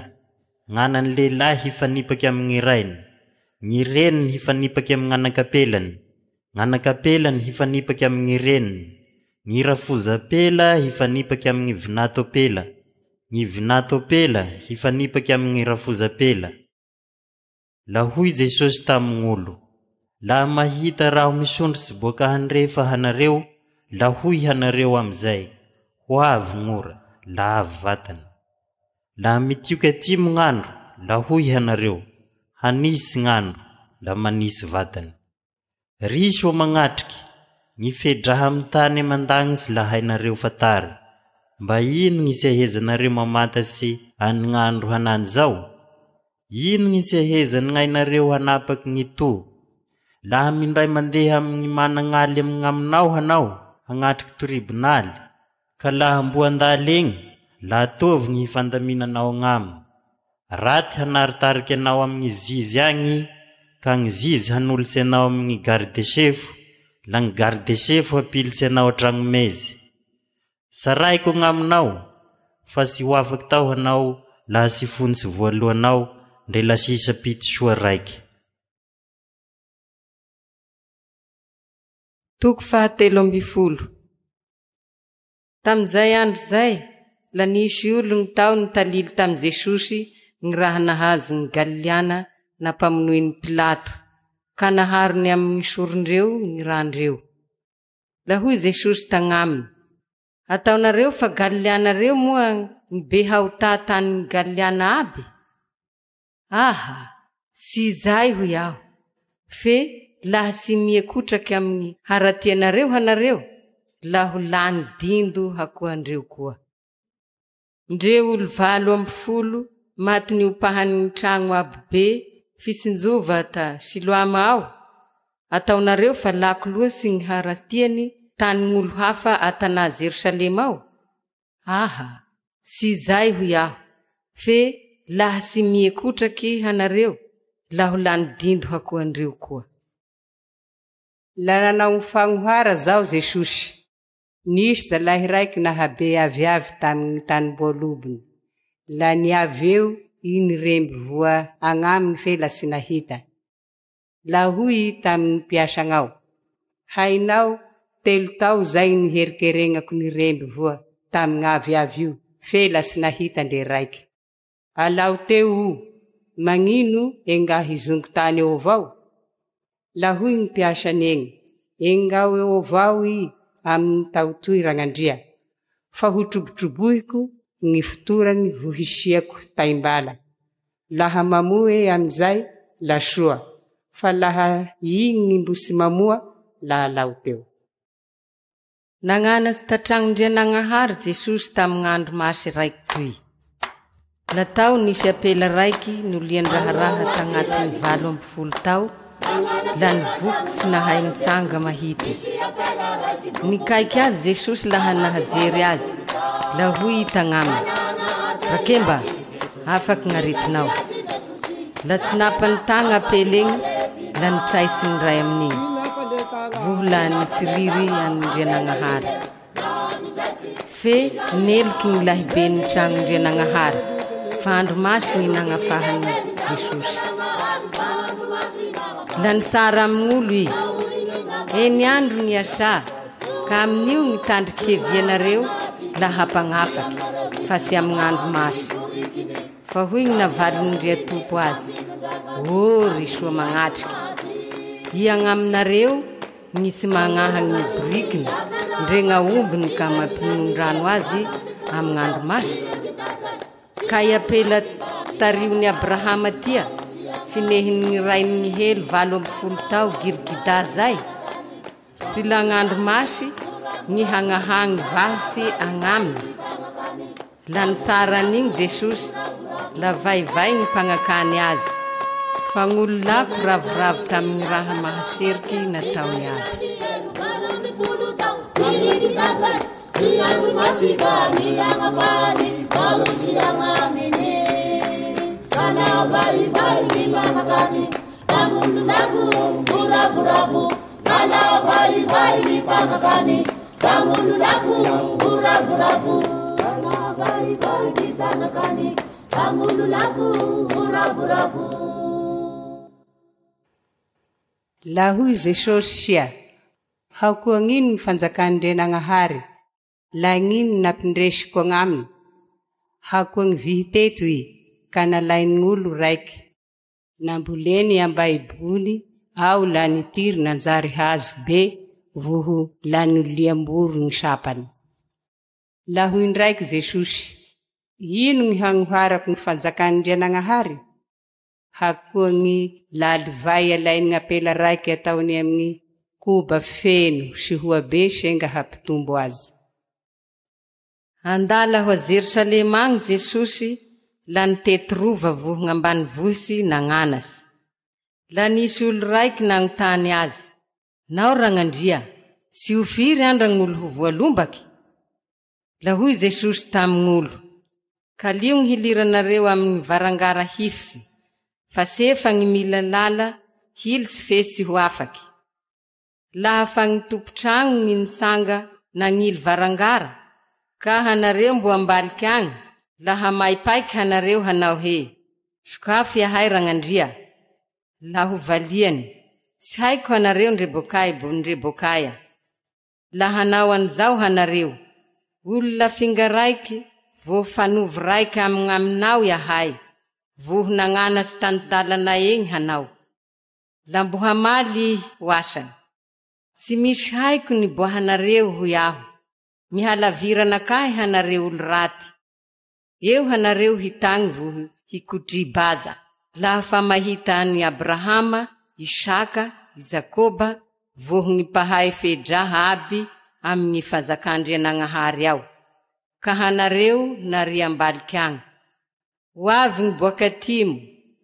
gn'anany lehilahy hifanipaky amy gny rainy, gny reniny hifanipaky amy gn'anak'ampelany, Gn'anak'ampelany hifanipaky amy gny reniny, gny rafozam-pela hifanipaky amy gny vinato-pela, gny vinato-pela hifanipaky amy gny rafozam-pela. La hoy Jesosy tamy gn'olo, Laha mahita raho misondrotsy boaka handrefa hanareo, la hoy hanareo amizay, Ho avy gn'ora, la avy vatany. Laha mitioky atimo gn'andro, la hoy hanareo, Hanisy gn'andro, la manisy vatany. Ry soa magnatriky, gny fedraha amy tany aman-dagnitsy la hainareo fantary. Mba ino gny tsy ahezanareo mamantatsy any gn'andro hanany zao? Ino gny tsy ahezany gn'ainareo hanapaky gny to? Laha mindray mandeha amy gny managn'aly amy gn'aminao hanao hagnatriky tribonaly, Ka laha mbo andaly egny, la ataovy gny hifandaminanao agnaminy. Raty hanaritariky anao amy gny zizy agny i, ka gny zizy hanolotsy anao amy gny garde-chef, La gny garde sefo hampilitsy anao an-tragnomezy. Sarahiko agn'aminao, fa tsy ho afaky tao hanao laha tsy fonitsy voalohanao ndre lasisa pity soa raiky. Toko fahatelo ambin'ny folo. Tamin'izay andro izay, la nisy ologny tao nitalily tamy Jesosy gny raha nahazo gny Galiliana nampamonoin'i Pilato, ka naharony amin'ny sorondreo gny randreo. La hoy Jesosy tagnaminy, Ataonareo fa Galiliana reo moa gny be haotà tany Galiliana aby? Aha, tsy izay hoy aho, fe laha tsy miekotraky amin'ny haratianareo hanareo, la ho lany dindo hakoandreo koa. Ndre olo 18 maty niompahan'ny tragno abo be fitsinjova ta Siloama ao, ataonareo fa lako loatsy gny haratiany tanign'olo hafa a-tanà Jerosalema ao? Aha, tsy izay hoy aho, fe laha tsy miekotraky hanareo, la ho lany dindo hakoandreo koa. La nanao fagnohara zao Jesosy. Nisy zalahy raiky nahabe aviavy tamin'ny tanim-boalobony. La niavy eo i niremby voa agnaminy fe la tsy nahita. La hoy i tamin'ny mpiasagnao, Hainao, 3 tao zay niherikeregnako niremby voa tamin'ny aviavy io, fe la tsy nahita ndre raiky. Alao teo o, magnino enga hizongo tany eo avao? La hoy ny mpiasany egny, engao eo avao i amin'ny tao toy ragnandria, fa ho trobotrobohiko ny fotorany vohisiako taimbala. Laha mamoa e amizay, la soa, fa laha igny mbo tsy mamoa, la alao teo. Nagnanatsy tatragnondrianagnahary Jesosy tamin'andro masy raiky toy. Natao nisy apela raiky nolian-draharaha tagnatin'ny 18 tao, la nivoky sy nahay nitsanga mahity. Nikaiky azy Jesosy laha nahajery azy, la hoy i tagnaminy, Rakemba, afaky gn'aretinao. La tsy nampany tagna apela igny, la nitraisy ny ray amin'igny. Voho la nisiriry an'Andrianagnahary. Fe neloky ny lahiben'ny tragnondrianagnahary, fa andro masy ny nagnafahany Jesosy. La nitsara amin'olo i, eny andro ny asa, ka amin'io ny tandriky hevianareo la hampagnafaky, fa tsy amin'andro masy. Fa hoy ny navalin'Andriatompo azy, Ô ry soa magnatriky, ia agnaminareo ny tsy magnaha ny borikiny ndre gn'aombiny ka mampinon-drano azy amin'andro masy? Ka i apela tarion'i Abrahama tia, finehin'ny rain'ny helo 18 tao Girgida zay, tsy lagn'andro masy ny hagnahagny vasy agnaminy. La nisara an'igny Jesosy, la vaivay ny mpagnakany azy, fa gn'olo lako ravoravo tamin'ny raha mahaseriky nataony aby. La hoy Jesosy sia, hao koa gnino ny fanjakan-dRenagnahary, la gnino nampindresiko agnaminy? Hao koa gny vihy teto i, ka nalain'olo raiky. Namboleny ambaibony ao la nitiry nanjary hazo be voho lanoliam-boro ny sampany. La hoy ndraiky Jesosy, ino gny hagnoharako ny fanjakan-dRenagnahary? Hakoa gny lalivay alain'ny apela raiky ataony amin'ny koba feno sy hoa be senga hampitombo azy. Andala ho a Jerosalema agny Jesosy la nitety rova vohogna ambanivohitsy nagnanasy. La nisy olo raiky nagnontany azy, Nao ragnandria, tsy ho firy andra gn'olo ho voalombaky? La hoy Jesosy tamign'olo, Kalio gny hiliranareo amin'ny varangara hifitsy, fa sefa gny mila lala hilitsy fe tsy ho afaky. Laha fa gny tompon-tragno gny nitsanga nagnily varangara, ka hanareo mbo ambaliky agny, laha maipaiky hanareo hanao he, Sokafy ahay Ragnandria, la ho valiany, Tsy haiko hanareo ndre bokay bo ndre bokaia. La hanao an'izao hanareo, Olona finga raiky vo fanovo raiky amign'aminao iahay, voho nagnanasy tan-dalanay egny hanao. La mbo hamaly ihy ho asany. Tsy misy haiko niboahanareo hoy aho. Mihalavira anakahy hanareo olo raty. Eo hanareo hitagny vo hikodribaza. Laha fa mahita an'i Abrahama, Isaka, i Jakoba, voho gny mpahay fe-draha aby amy gny fazak'Andrianagnahary ao. Ka hanareo nary ambaliky agny. Ho avy gny boak' atimo,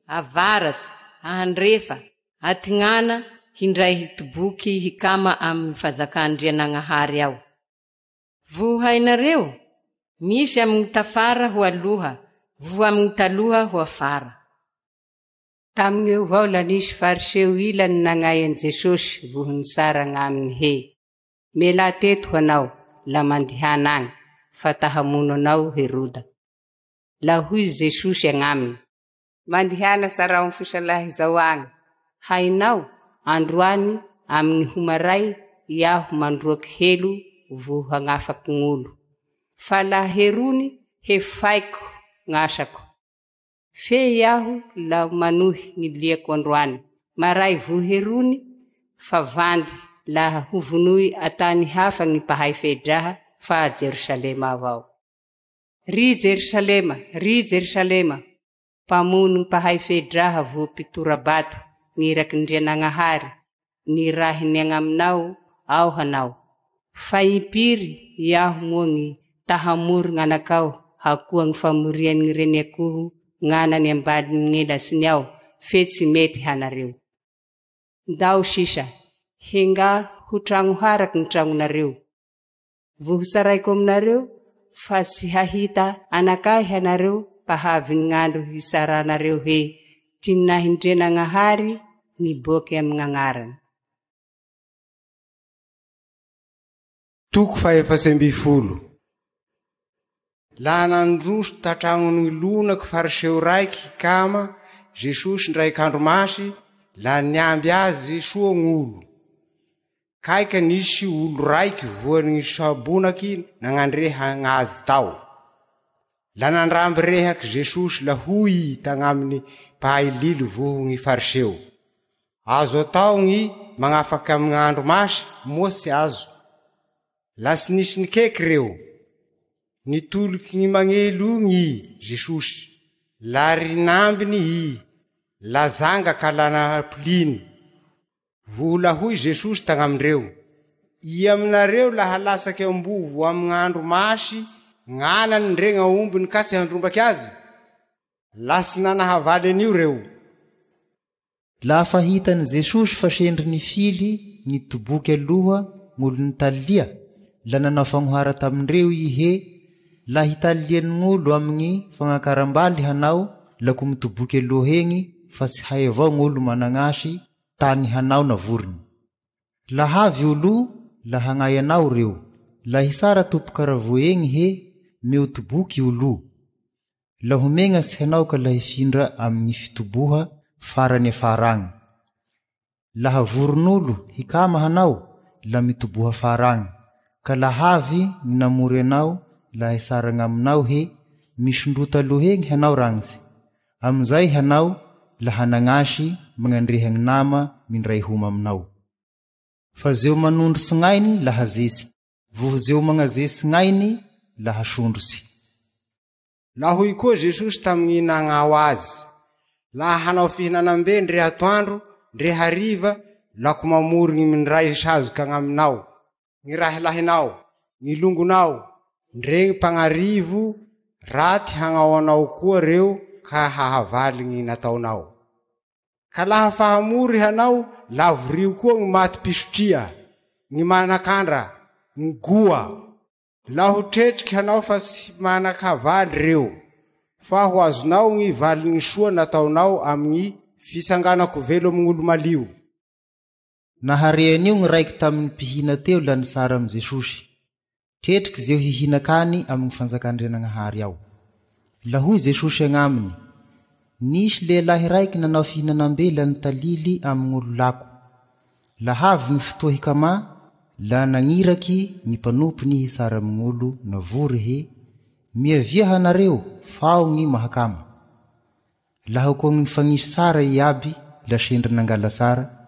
avaratsy, ahandrefa, atignana, hindray hitoboky hikama amy fazak'Andrianagnahary ao. Voho hainareo? Misy amy gny tafara ho aloha, voho amy gny taloha ho afara. Tamigneo avao la nisy Fariseo ilany nagnay an'i Jesosy voho nitsara agnaminy he, Melà teto hanao, la mandihana agny, fa ta hamono anao Heroda. La hoy Jesosy agnaminy. Mandihana sarao amy fosalahy zao agny, hainao, androany amy gny homaray iaho mandroaky helo voho hagnafaky gn'olo. Fa la herony hefaiko gn'asako. Fe iaho la manohy gny liako androany, maray voho herony, fa vandy laha hovonoy atany hafa gny mpahay fe-draha fa a Jerosalema avao. Ry Jerosalema, ry Jerosalema, mpamono mpahay fe-draha voa mpitora-bato ny irak'Andrianagnahary nirahiny agnaminao ao hanao, Fa impiry iaho moa gny ta hamory gn'anakao hakoa gny famorian'gny reniakoho gn'anany ambanin'gn'elasiny ao, fe tsy mety hanareo. Ndao sisa, hengà ho tragno haraky gny tragnonareo. Vohotsaraiko aminareo fa tsy hahita anakahy ianareo mpahavin' gn'andro hitsaranareo he Tinahindrenagnahary niboake amy gn'agnarany. Toko fahefatsy ambin'ny folo. Laha nandroso tatragnon'ny lonaky fariseo raiky hikama Jesosy ndraiky andro masy, laha niamby azy soa gn'olo. Kaika nisy olo raiky voan'ny sabonaky nagnandreha gn'azy tao. La nandramby rehaky Jesosy la hoy i tagnaminy mpahay lily voho gny fariseo, Azo atao gny magnafaky amy gn'andro masy moa tsy azo? La tsy nisy nikeky reo. Nitoliky gny magnelo igny i Jesosy, la rinambiny i la zanga ka la napoliny. Vola hoy Jesosy tagnamindreo, Ia aminareo laha latsaky ambovo amy gn'andro masy gn'anany ndre gn'aombiny ka tsy handrombaky azy? La tsy nanahavaly an'io reo. Laha fa hitan'i Jesosy fa sendry nifily nitoboky aloha gn'olon'Italia, la nanao fagnohara tamindreo i he, Laha hitalian'gn'olo amy gny fagnakaram-baly hanao, la ko mitoboky aloha egny, fa tsy hay avao gn'olo managnasy tany hanao na vorony. Laha avy olo, la hagnay anao reo. La hisara tompo-karavoa egny he, meo toboky olo. La ho megnatse hanao ka la hifindra amy gny fitoboha farany afara agny. Laha voron'olo hikama hanao, la mitoboha afara agny. Ka laha avy gny namory anao, la hisara agnaminao he, misondrota aloha egny hanao ragnitse. Amizay hanao la hanagnasy magnandreha gny nama mindray homa aminao. Fa zeo manondrotsy gnainy la hazetsy, voho zeo magnazetsy gnainy la hasondrotsy. La hoy koa Jesosy tamy gny nagnao azy, Laha hanao fihinanam-be ndre atoandro ndre hariva, la ko mamory gny mindray sazoky agnaminao, gny rahilahinao, gny longonao, ndre gny mpagnarivo raty hagnao anao koa reo ka hahavaly gny nataonao. Ka laha fa hamory hanao, la vorio koa gny maty pisotria, gny manakandra, gny goa. La ho tretriky hanao fa tsy manan-kavaly reo, fa ho azonao gny valin'ny soa nataonao amy gny fitsanganan-ko velo amy gn'olo malio. Nahare an'io gny raiky tamin'ny mpihina teo la nisara amin'i Jesosy. Tretriky zeo hihinan-kany amin'ny fanjakan'Andrianagnahary ao. La hoy Jesosy agnaminy, Nisy lehilahy raiky nanao fihinanam-be la nitalily amign'olo lako. La havy gny fotoa hikamà, la nagniraky gny mpanompony hisara amign'olo navory he, Miavia hanareo, f'ao gny mahakama. Laha koa gny nifagnisy sara iaby la sendra nangala sara,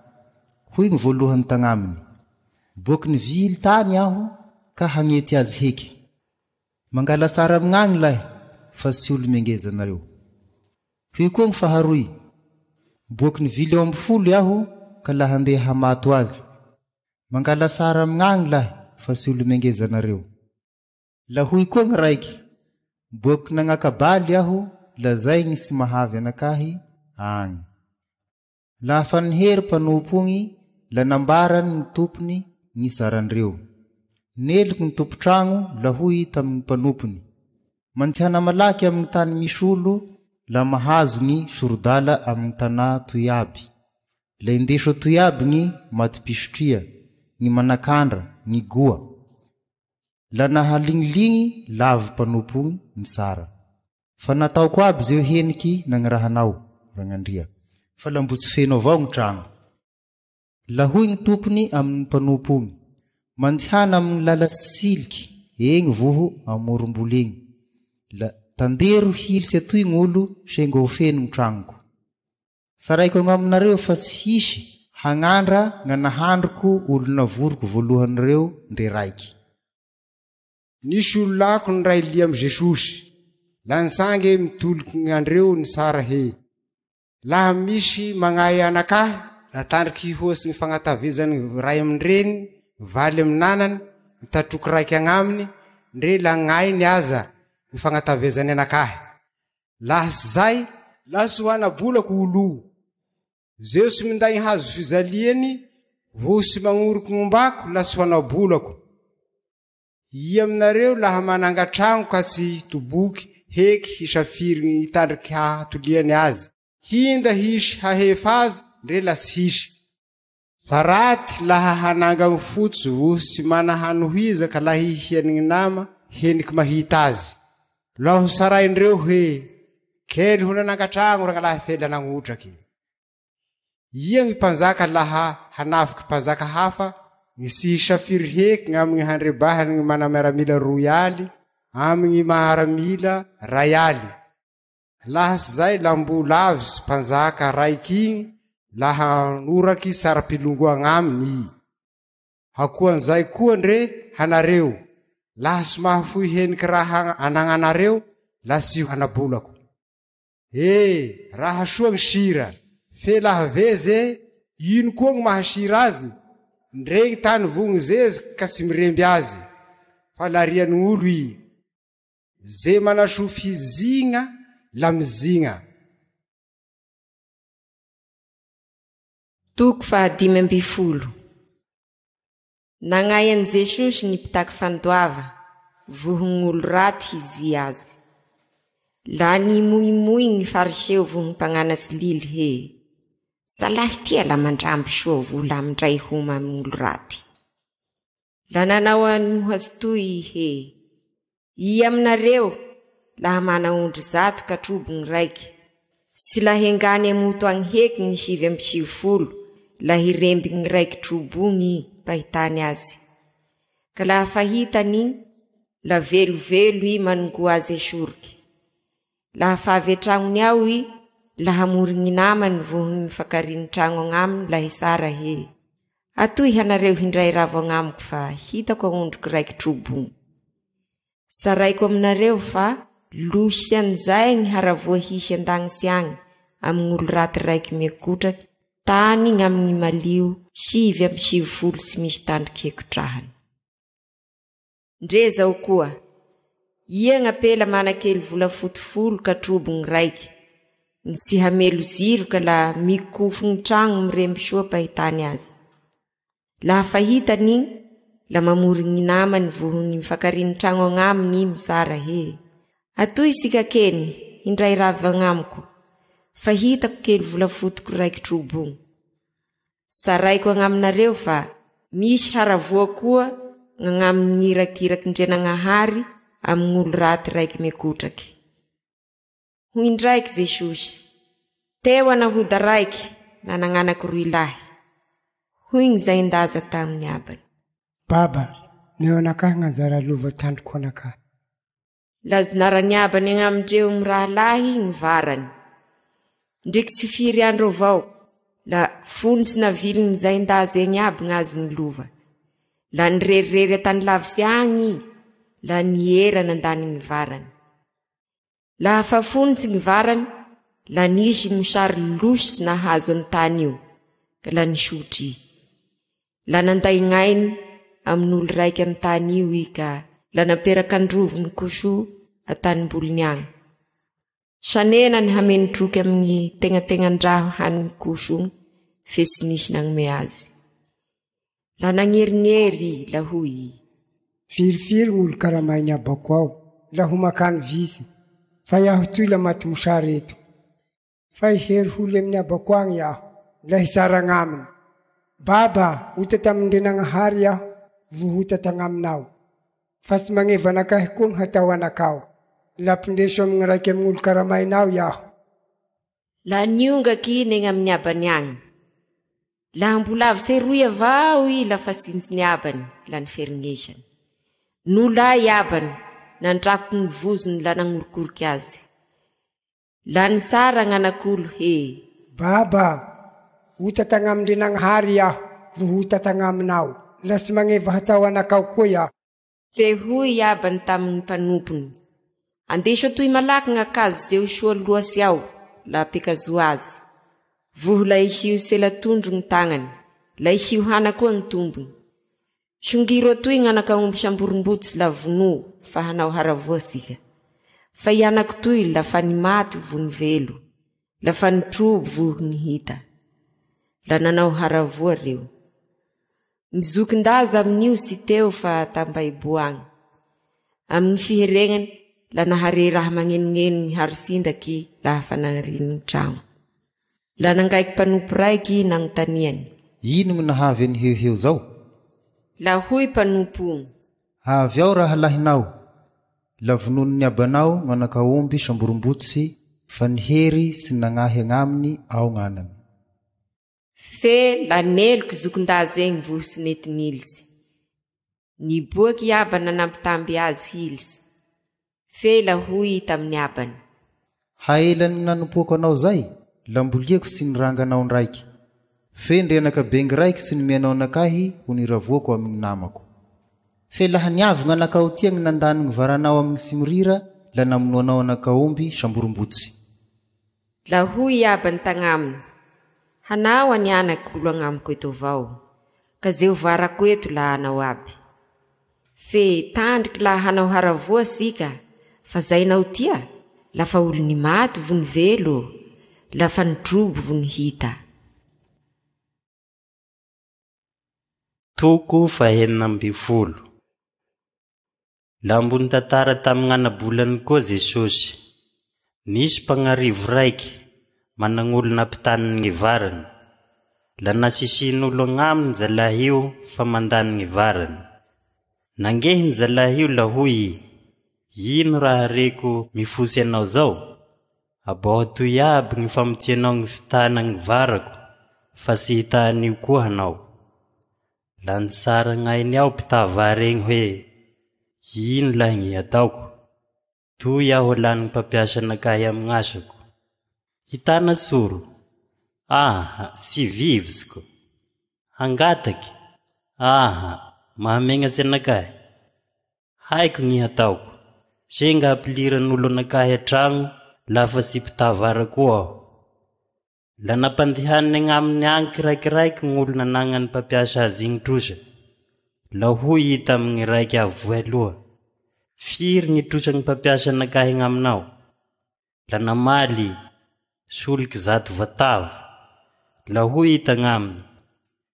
hoy gny voalohany tagnaminy, Boaky nivily tany aho ka hagnety azy heky. Mangala sara amignagny lahy fa tsy olo mengeza anareo. Hoy koa gny faharoy, Boaky nivily aomby folo iaho ka la handeha hamato azy. Mangala sara amignagny lahy fa tsy olo mengeza anareo. La hoy koa gny raiky, Boaky nagnaka-baly aho, la zay gny tsy mahavy anakahy agny. Laha fa nihery mpanompo igny, la nambarany gny tompony gny sarandreo. Neloky gny tompon-tragno, la hoy i tamy gny mpanompony, Mantsihana malaky amy gny tany misy olo, la mahazo gny soro-dala amy gny tanà toy aby. La indeso atoy aby gny matim-pisotria, gny manakandra, gny goa. La nahaligniligny lavo mpanompo ogny ny sara. Fa nataoko aby zeo heniky nagnirahanao, Ragnandria, fa la mbo tsy feno avao gny tragno. La hoy gny tompony amy gny mpanompo ogny, Mandehana amy gny lala siliky egny voho amorom-boly egny, la tandero hilitsy atoy gn'olo senga ho feno gny tragnoko. Tsaraiko agnaminareo fa tsy hisy hagnandra gna nahandroko olo navoriko voalohany reo ndre raiky. Nisy olo lako niray lia amy Jesosy, la nisangy mitoliky gn'andreo nisara he, Laha misy magnahy anakahy, la tandriky hihoatsy gny fagnatavezany ray amin-dreny, valy amin'anany, ny tatroky raiky agnaminy, ndre la gn'ainy aza ny fagnatavezany anakahy. Laha tsy zay, laha tsy ho ana-bolako olo o. Zeo tsy minday ny hazo fijaliany voho tsy magnoriky gnombako laha tsy ho ana-bolako. Ia aminareo laha mananga-tragno ka tsy hitoboky heky hisafiry gny hitandriky hahatoliany azy, hinda hisy hahefa azy ndre la tsy hisy. Fa raty laha hananga gny fotsy voho tsy mana hanohiza ka laha hihiany gny nama heniky mahita azy. Laha ho tsaraindreo hoe, Kely ho nananga-tragno ragnalahy fe la nagnotraky. Ia gny mpanjaka laha hanafiky mpanjaka hafa, gny tsy hisafiry heky gn'amy gny handrebahany gny mana miaramila roy aly amy gny maharamila ray aly? Laha tsy zay la mbo lavitsy mpanjaka raiky igny laha hanoraky saram-pilongoa agnaminy i. Hakoan'izay koa ndre hanareo, laha tsy mahafoy heniky raha anagnanareo, la tsy hanabolako. E, raha soa gny sira, fe laha veze, ino koa gny maha sira azy? Ndre gny tany vogny zeziky ka tsy miremby azy, fa larian'olo i. Ze manasoa fizigna la mizigna. Toko fahadimy ambifolo. Nagnahy an'i Jesosy ny mpitaky fandoava, vohon'olo raty hizia azy. La nimoimoy ny fariseo vohon'ny mpagnanatry lily he, Zalahy tia la mandramby soa vola amindray homa amin'olo raty. La nanao an'ohatsy toy i he, Ia aminareo, laha mana ondry zato ka trobo gny raiky, tsy la hengany hamoto agny heky gny 99 la hiremby gny raiky trobo ogny i mpahitany azy? Ka laha fahitany igny, la velovelo i manongoa azy esoriky. Laha fa avy an-tragnony ao i, la hamory gny namany vohon'ny mifankariny tragno agnaminy la hisara he, Atoy hanareo hindray ravo agnamiko fa hitako aondriko raiky trobogno. Saraiko aminareo fa losy an'izay gny haravoa hisy an-dagnitsy agny amign'olo raty raiky miekotraky tany gn'amigny malio 99 tsy misy tandroky hekotrahany. Ndre zao koa, ia gn'apela mana kely volafoty folo ka trobo gny raiky, gny tsy hamelo jiro ka la mikofo gny tragno miremby soa mpahitany azy. Laha fahitany igny, la mamory gny namany vohon'ny mifankariny tragno agnaminy i misara he, Atoy isika keny, hindray ravy agnamiko, fa hitako kely volafotiko raiky trobo ogny. Saraiko agn'aminareo fa misy haravoa koa gn'agnamin'ny irakirak'Ndrianagnahary amin'olo raty raiky mikotraky. Hoy ndraiky Jesosy, Teo anahoda raiky nanagnanaky roy lahy. Hoy gny zain-daza tamin'ny abany. Baba, meo anakahy gn'anjara lova tandroko anakahy. Lazinarany abany agnamindreo mirahalahy gny varany. Ndreky tsy firy andro avao, la fony tsy naviliny zain-daza egny aby gnazy gny lova. La nirerirery an-tany lavitsy agny i, la niera nandany gny varany. Laha fa fonitsy gny varany, la nisy mosary losy nahazo any tany io, ka la nisotry i. La nanday gnainy amin'olo raiky amy tany io i ka la namperak'androviny koso an-tanimboliny agny. Sanena ny hameno troky amin'ny tegnategnan-draha hanin'ny koso igny fe tsy nisy nagnome azy. La nagnerigneri i, la hoy i. Firifiry gn'olo karamain'ny abako ao, la ho makany visy, fa iaho toy la maty mosary eto. Fa hihery holy amin'ny abako agny iaho, la hitsara agnaminy. Baba, ota tamin-dRenagnahary iaho, vo ota tagnaminao. Fa tsy magneva anakahy koa gny hatao anakao. La ampindeso amy gny raiky amy gn'olo karamainao iaho. La niongaky i negny amin'ny abany agny. Laha mbola avy seroy avao i lafa tsinjo ny abany la niferignesany. Nolay abany, nandrakoky gny vozony la nagnorikoriky azy. La nitsara gn'anak'olo he. Baba, ota tagnamin-dRenagnahary iaho, vo ota tagnaminao. La tsy magneva hatao anakao koa iaho. Fe hoy i abany tamin'ny mpanompony, Andeso atoy malaky gn'akazo ze ho soa loatsy ao, la apekazoa azy. Voho la isio sela-tondro gny tagnany, la isio hana koa gny tombony. Songiro atoy gn'anak'aomby samborim-botsy la vonoa fa hanao haravoa sika. Fa i anako toy la fa nimaty voho nivelo, la fa nitrobo voho nihita. La nanao haravoa reo. Ny zokin-daza amin'io tsy teo fa tambaibo agny. Amin'ny fiheregnany, la nahare raha magnenogneno niharo sindaky laha fa nariny ny tragno. La nangaiky mpanompo raiky nagnontaniany. Ino gny nahavy an'i Heuheu zao? La hoy mpanompo ogno. Avy ao rahalahinao, la vononin'ny abanao gn'anak'aomby samborombotsy fa ny hery sy nagnahy agnaminy ao gn'anany. Fe laneliko zokin-dahy zegny voho sy nety nilitsy. Niboaky i abany nanambitamby azy hilitsy. Fe la hoy i tamin'ny abany. Haelan'ny nanompoako anao zay, lamboliako sy niranga anao ndraiky. Fe ndre anaka bengy raiky tsy nomenao anakahy ho niravoako amin'ny namako. Fe laha niavy gn'anakao tia gny nandany gny varanao amin'ny simorira la namonoanao anak'aomby samborombotsy. La hoy i abany tagnaminy, Hanao any anaky olo agnamiko eto avao, ka ze ho varako eto la anao aby. Fe tandriky la hanao haravoa sika, fa zay nao tia, la fa olo nimaty vo nivelo, la fa nitrobo vo nihita. Toko fahenina ambin'ny folo. Lambo nitantara tamin'ny anabolany koa Jesosy. Nisy mpagnarivo raiky managn'olo nampitaniny gny varany. La nasisin'olo agnaminy zalahy io fa mandany gny varany. Nangehiny zalahy io la hoy i, Ino raha reko mifosy anao zao? Abao atoy aby gny famotianao gny fitana gny varako fa tsy hita anio koa hanao. La nitsara gnainy ao mpitava regny hoe, Ino lahy gny hataoko? Toy aho alan'ny mpampiasa anakahy amy gn'asako. Hitana soro? Aha, tsy vivitsiko. Hangataky? Aha, mahamegnatse anakahy. Haiko gny hataoko. Senga hampiliran'olo anakahy an-tragno lafa tsy mpitavara koa aho. La nampandihaniny agnaminy agny kiraikiraiky gn'olo nanagnan'ny mpampiasa azy igny trosa. La hoy i tamin'ny raiky avy voaloha, Firy gny trosan'ny mpampiasa anakahy agnaminao? La namaly i, Soliky zato vatavo. La hoy i tagnaminy,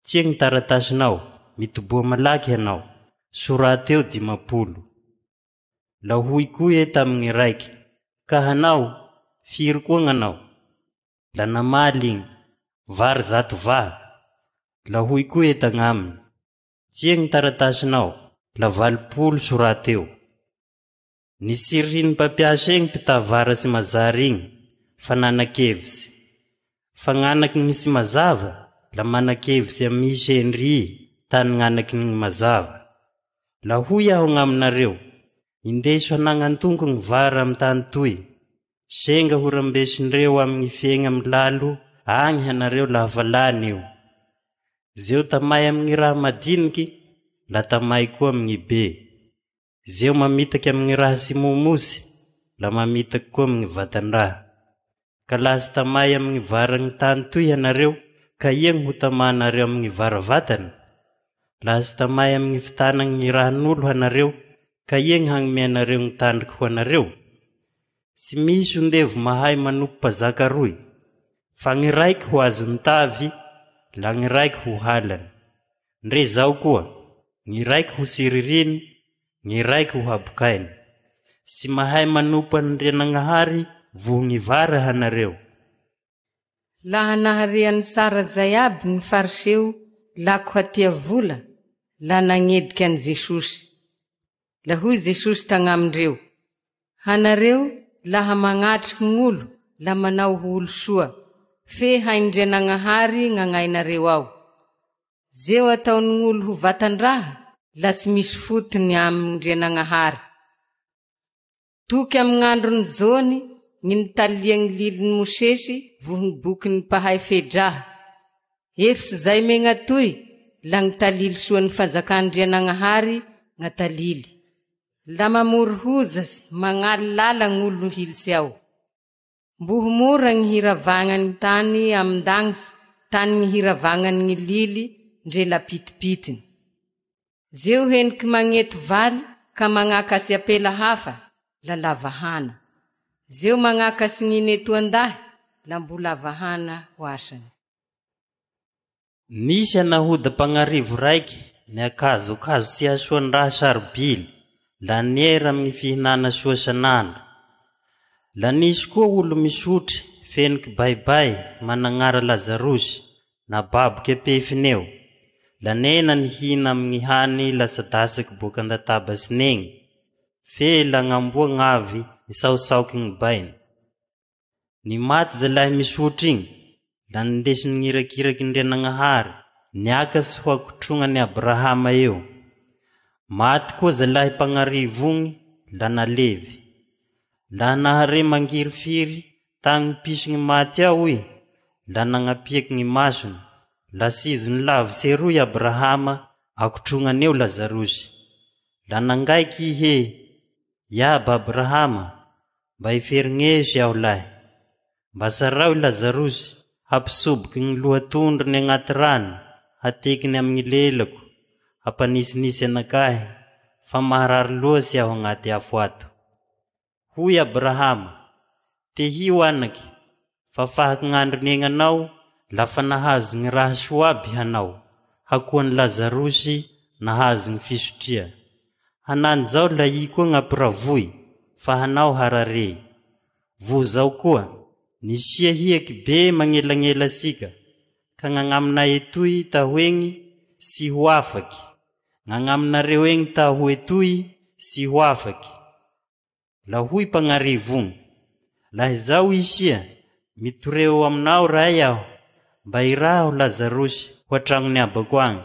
Tsia gny taratasinao, mitoboha malaky hanao, soraty eo 50. La hoy koa e tamin'ny raiky, Ka hanao, firy koa gn'anao? La namaly igny, Vary zato vaha. La hoy koa entagna aminy, Tsia gny taratasinao, la 80 soraty eo. Nisiririn'ny mpampiasa igny mpitavara sy mazary igny fa nanan-kevitsy. Fa gn'anaky gny sy mazava la manan-kevitsy amy misy endry tany gn'anaky gny mazava. La hoy aho gn'aminareo, indeso hanagnantonko gny vara amy tany toy. Senga ho rambesindreo amin'ny fiaigna milalo agny hanareo lafa lany io. Zeo tamay amin'ny raha madiniky, la tamay koa amin'ny be. Zeo mamitaky amin'ny raha sy momosy, la mamitaky koa amin'ny vatan-draha. Ka laha tamay amin'ny varagny tany toy ianareo, ka ia ho tamanareo amin'ny vara vatana? Laha sy tamay amin'ny fitanagny rahan'olo hanareo, ka ia ny hagnomeanareo ny tandriky ho anareo? Tsy misy ondevo mahay manompo mpazaka roy, fa gny raiky ho azon'ny tavy, la gny raiky ho halany. Ndre zao koa, gny raiky ho siririny, gny raiky ho habokainy. Tsy mahay manompo an'Andrianagnahary voho gny vara hanareo. Laha nahare Sara zay aby ny fariseo lako hatia vola, la nagnediky an'i Jesosy. La hoy Jesosy tagnamindreo, Hanareo laha magnatriky gn'olo la manao ho olo soa, fe haindrianagnahary gn'agnainareo ao. Zeo ataon'olo ho vatan-draha, la tsy misy fotony amindrianagnahary. Toky amy gn'androny zony, gny nitaliagny lilin'ny Mosesy vohony bokin'ny mpahay fedraha. Efitsy zay megnatoy, la gny talily soan'ny fanjakandrianagnahary gn'atalily. La mamory hozasy magnaly lala gn'olo hilitsy ao. Mboho mora gny hiravagnany tany amin-dagnitsy, tany gny hiravagnany gny lily ndre lapitipitiny. Zeo heniky magnety valy ka magnakasy apela hafa, la lavahana. Zeo magnakasy gny netoan-dahy, la mbo lavahana ho asany. Nisy anahoda mpagnarivo raiky niakazokazo tsy hasoan-draha sarobily, la niera amin'ny fihinana soa sanandro. La nisy koa olo misotry feno kibaibay managnara Lazarosy nababoky apefiny eo. La nena nihina amin'ny hany lasadasaky boaka an-databasiny egny, fe la gn'amboa gn'avy nisaosaoky gny bainy. Ny maty zalahy misotry igny, la nindesiny ngirakiraky Ndrianagnahary, niakasy ho akotrognany Abrahama eo. Maty koa zalahy mpagnarivo igny, la nalevy. La nahare mangirifiry tagny pisy gny maty ao i, la nagnapiaky gny masony, la sizony lavitsy eroy Abrahama akotrognany eo Lazarosy. La nangaiky i he, Iaba Abrahama, mba hiferignesy aho lahy. Mba sarao i Lazarosy, hampisoboky gny lohatondrony agnaty rano, hatekiny amin'ny lelako, hampanisinisy anakahy, fa maharary loatsy aho agnaty afo ato. Hoy Abrahama, tehio anaky, fa fahaky gn'andro niaignanao, lafa nahazo gny raha soa aby hanao, hakoan'i Lazarosy nahazo gny fisotria. Hanany zao la i koa gn'ampiravoy, fa hanao harare. Vo zao koa, nisia hiaky be magnelagnela asika, ka gn'agnaminay etoy taho egny sy ho afaky, gn'agnaminareo egny taho etoy sy ho afaky. La hoy mpagnarivo igny, laha izao isia, mitoreo aminao ray aho, mba iraho Lazarosy ho an-tragnony abako agny,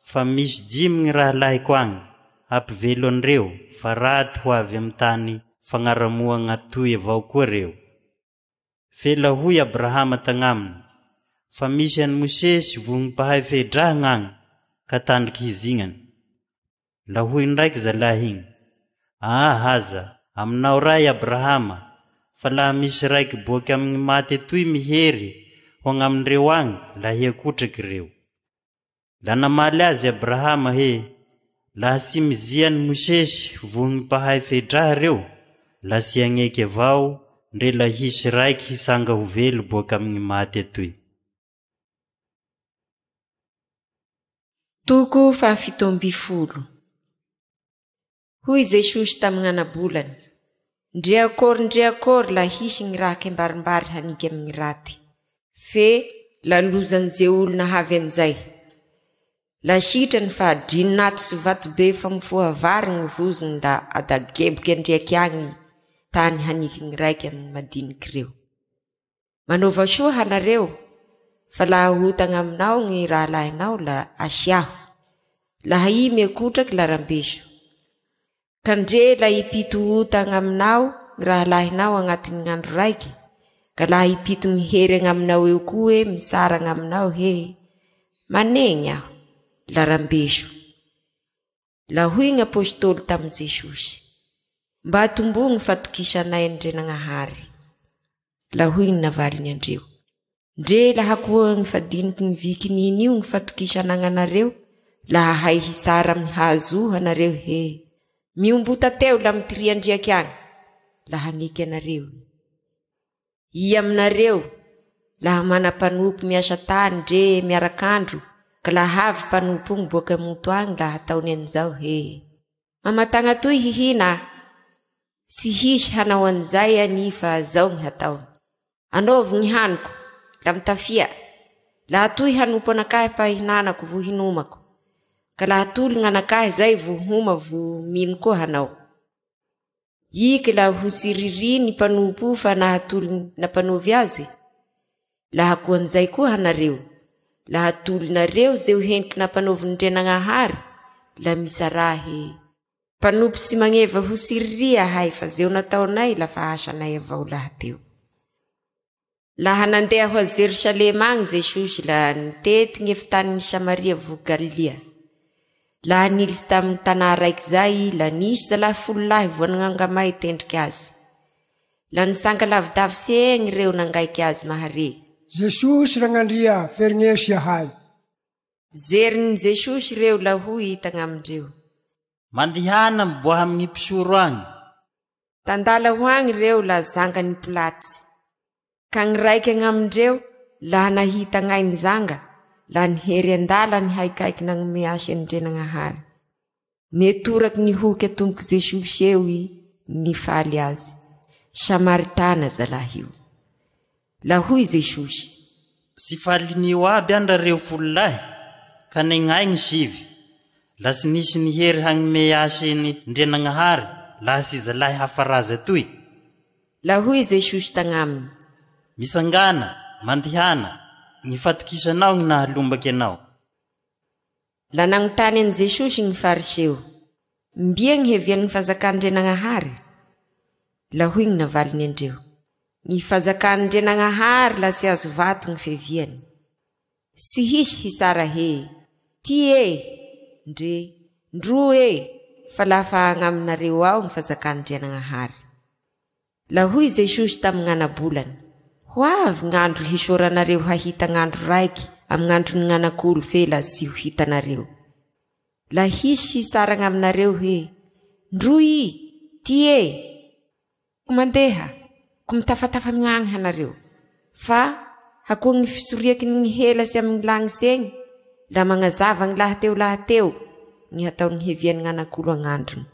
fa misy dimy gny rahalahiko agny, hampivelo an'ireo, fa raty ho avy amy tany fagnaramoagna toy avao koa reo. Fe la hoy Abrahama tagnaminy, fa misy an'i Mosesy vohony mpahay fedraha gn'agny, ka tandriky hizignany. La hoy ndraiky zalahy igny, Ah aza, aminao ray Abrahama, fa laha misy raiky boaky amin'ny maty etoy mihery ho agnamindreo agny, la hiakotraky reo. La namaly azy Abrahama he, laha tsy mizian'i Mosesy vohony mpahay fedraha reo, la tsy agneky avao, ndre la hisy raiky hitsanga ho velo boaky amin'ny maty atoy. Toko faha-17. Hoy Jesosy tamin'ny anabolany, Ndre akory ndre akory la hisy gny raha kembarimbary haniky amin'ny raty. Fe la lozan'izay olona havy an'izay. La sitrany fa drinato sy vatobe fa mifoha vary gny vozony la adageboky andriaky agny tany haniky gny raiky amy gny madiniky reo. Manaova soa hanareo, fa laha ahotagna aminao gny rahalahinao la asiaho, laha i miakotraky la rambeso. Ka ndre la hipito ota agnaminao gny rahalahinao agnatin'ny gn'andro raiky, ka laha hipito mihery agnaminao eo koa hoe misara agnaminao he, manegny aho, la rambeso. La hoy gny apostoly tamin'i Jesosy, Mba atomboho gny fatokisanay an'Andrianagnahary. La hoy gny navaliny andreo, Ndre laha koa gny fadiniky gny viky nino io gny fatokisa anagnanareo, laha hahay hisara amy hazo o hanareo he, miombota teo la mitiriandriaky agny, la hagneky anareo i. Ia aminareo, laha mana mpanompo miasa tany ndre miarak'andro, ka laha avy mpanompo ogny boaky amonto agny la hataony an'izao he, Mamatagna toy hihina a! Tsy hisy hanao an'izay anie fa zao gny hataony. Anaovy gny haniko, la mitafia, laha toy hanompo anakahy pa ihinanako vo hinomako, ka laha toly gn'anakahy zay vo homa vo mino koa hanao. Iky la ho tsiriry ny mpanompo fa nahatoly nampanovy azy? Laha koa an'izay koa hanareo, laha atolinareo zeo heniky nampanovin'Andrianagnahary, la misaraha he. Mpanompo tsy magneva ho tsiriry ahay fa zeo nataonay la fa asanay avao lahateo. Laha nandeha ho a Jerosalema agny Jesosy la nitety gny efitanin'i Samaria voho Galilia. Laha nilitsy tamy gny tanà raiky zay i, la nisy zalahy folo lahy voan'angamay tendriky azy. La nitsanga lavidavitsy egny reo nangaiky azy mahare. Jesosy Ragnandria, ferigneso ihahay. Zerin'i Jesosy reo la hoy i tagnamindreo. Mandehana miboaha amy gny mpisoro agny. Tandala ho agny reo la zangany Pilatsy. Ka gny raiky agnamindreo, laha nahita gnainy zanga, la nihery andala nihaikaiky nagnome asy an'Ndrenagnahary. Netoraky nihoky atomboky Jesosy eo i nifaly azy. Samaritana zalahy io. La hoy Jesosy. Tsy falinio aby an rareo folo lahy, ka negnay gny sivy. La tsy nisy nihery hagnome asy ny Ndrianagnahary laha tsy zalahy hafa raza toy. La hoy Jesosy tagnaminy. Mitsangàna, mandehana, gny fatokisanao gny nahalombaky anao. La nagnontany an'i Jesosy gny Fariseo, Mbia gny hevian'ny fanjakan-dRenagnahary? La hoy gny navaliny andreo, Gny fanjakan-dRenagnahary la tsy azo vato gny feviany. Tsy hisy hisara he, ty e, ndre, ndro e, fa lafa agnaminareo ao gny fanjakan-dRenagnahary. La hoy Jesosy tamy gn'ana-bolany, Ho avy gn'andro hisoranareo hahita gn'andro raiky amy gn'andron'ny gn'anak'olo fe la tsy ho hitanareo. La hisy hisaragna aminareo hoe, Ndroy i, ty e! Ko mandeha, ko mitafatafa amign'agny hanareo. Fa hakoa gny fitsoriaky ny hela sy amy gny lagnitsy egny, la magnazava gny lahateo lahateo gny hataon'ny hevian'ny gn'anak'olo agn'androny.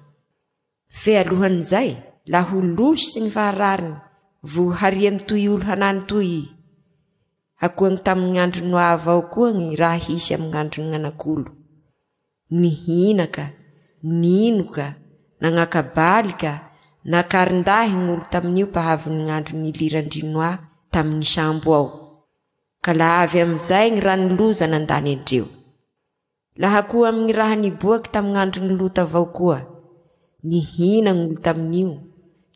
Fe alohan'izay, la ho losy ny faharariny, vo hariany toy olo hanany toy i. Hakoagny tamin'ny andro Noa avao koa gny raha hisy amy gn'andron'ny gnanak'olo. Nihina ka, nino ka, nagnaka-baly ka, nakarin-dahy gn'olo tamin'io mpahavin'ny gn'andro niliran-dry Noa tamin'ny sambo ao. Ka la avy amizay gny rano loza nandany andreo. Laha koa amy gny raha niboaky tamy gn'andron'i Lota avao koa, nihina gn'olo tamin'io,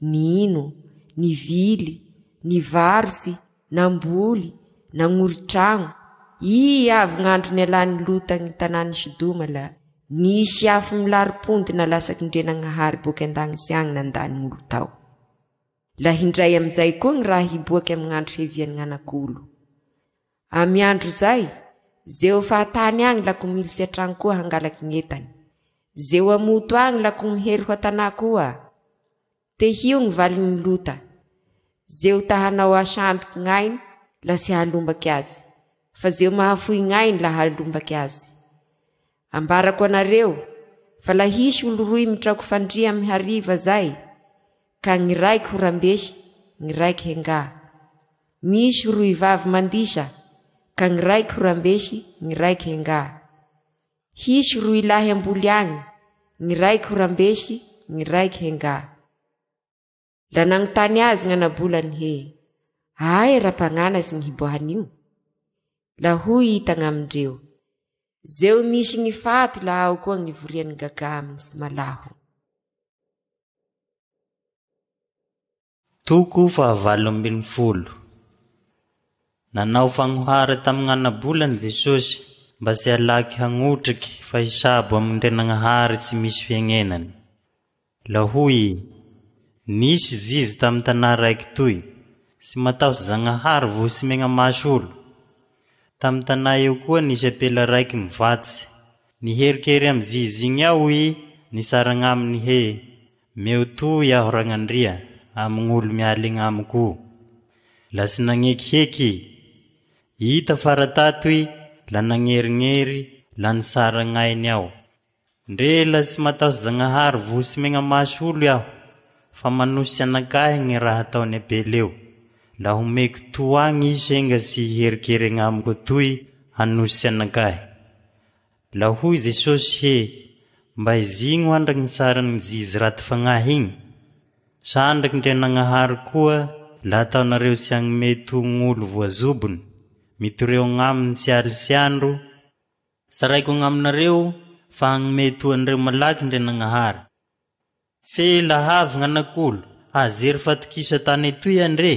nino, nivily, nivarotsy, namboly, nagnory tragno, i avy gn'andro nialan'i Lota gny tanàn'i Sodoma la nisy afo milaro pondy nalasaky Ndrenagnahary boaky an-dagnitsy agny nandany gn'olo tao. La hindray amin'izay koa gny raha hiboaky amy gn'andro hevian'ny gn'anak'olo. Amy andro zay, zeo fahatany agny lako militsy an-tragno koa hangalaky gn'entany. Zeo amoto agny lako mihery ho an-tanà koa. Tehio gny valin'ny lota. Zeo ta hanao asandoky gn'ainy la tsy hahalombaky azy, fa zeo mahafoy gn'ainy la hahalombaky azy. Ambarako anareo, fa la hisy olo roy mitraoko fandria amy hariva zay, ka gny raiky ho rambesy, gny raiky hengà. Misy roy vavy mandisa, ka gny raiky ho rambesy, gny raiky hengà. Hisy roy lahy amboly agny, gny raiky ho rambesy, gny raiky hengà. La nagnontany azy gn'anabolany he, Aia rampagnanasy gny hiboahan'io? La hoy i tagnamindreo, Zeo misy gny faty la ao koa gny ivorian'ny gagaminy sy malaho. Toko fahavalo ambin'ny folo. Nanao fagnohara tamign'anabolany Jesosy mba tsy halaky hagnotriky fa hisabo amin-dRenagnahary tsy misy fiagnenany. La hoy i, Nisy zizy tamy tanà raiky toy, tsy matahotsy Zagnahary vo tsy megna-maso olo. Tamy tanà eo koa nisy ampela raiky mivatsy. Niherikery amy zizy igny ao i, nisaragn'aminy he, Meo toy aho Ragnandria amign'olo mialigna amiko o. La tsy nagnekiheky i. Hita fara tato i la nagnerignery la nisara gn'ainy ao. Ndre la tsy matahotsy Zagnahary voho tsy megna-maso olo iaho, fa manosy anakahy gny raha ataony ampela eo. La homeko to agny i senga tsy hiherikeregna amiko atoy hanosy anakahy. La hoy Jesosy he, Mba izigno andraky ny sarin'ny zizy raty fagnahy igny? Sa andraky Ndrianagnahary koa la ataonareo tsy hagnome to gn'olo voazobony, mitoreo agnaminy tsy aly tsy andro? Tsaraiko agnaminareo fa hagnome to anreo malaky Ndrianagnahary. Fe laha avy gn'anak'olo, hahazery fatokisa tany etoy andre?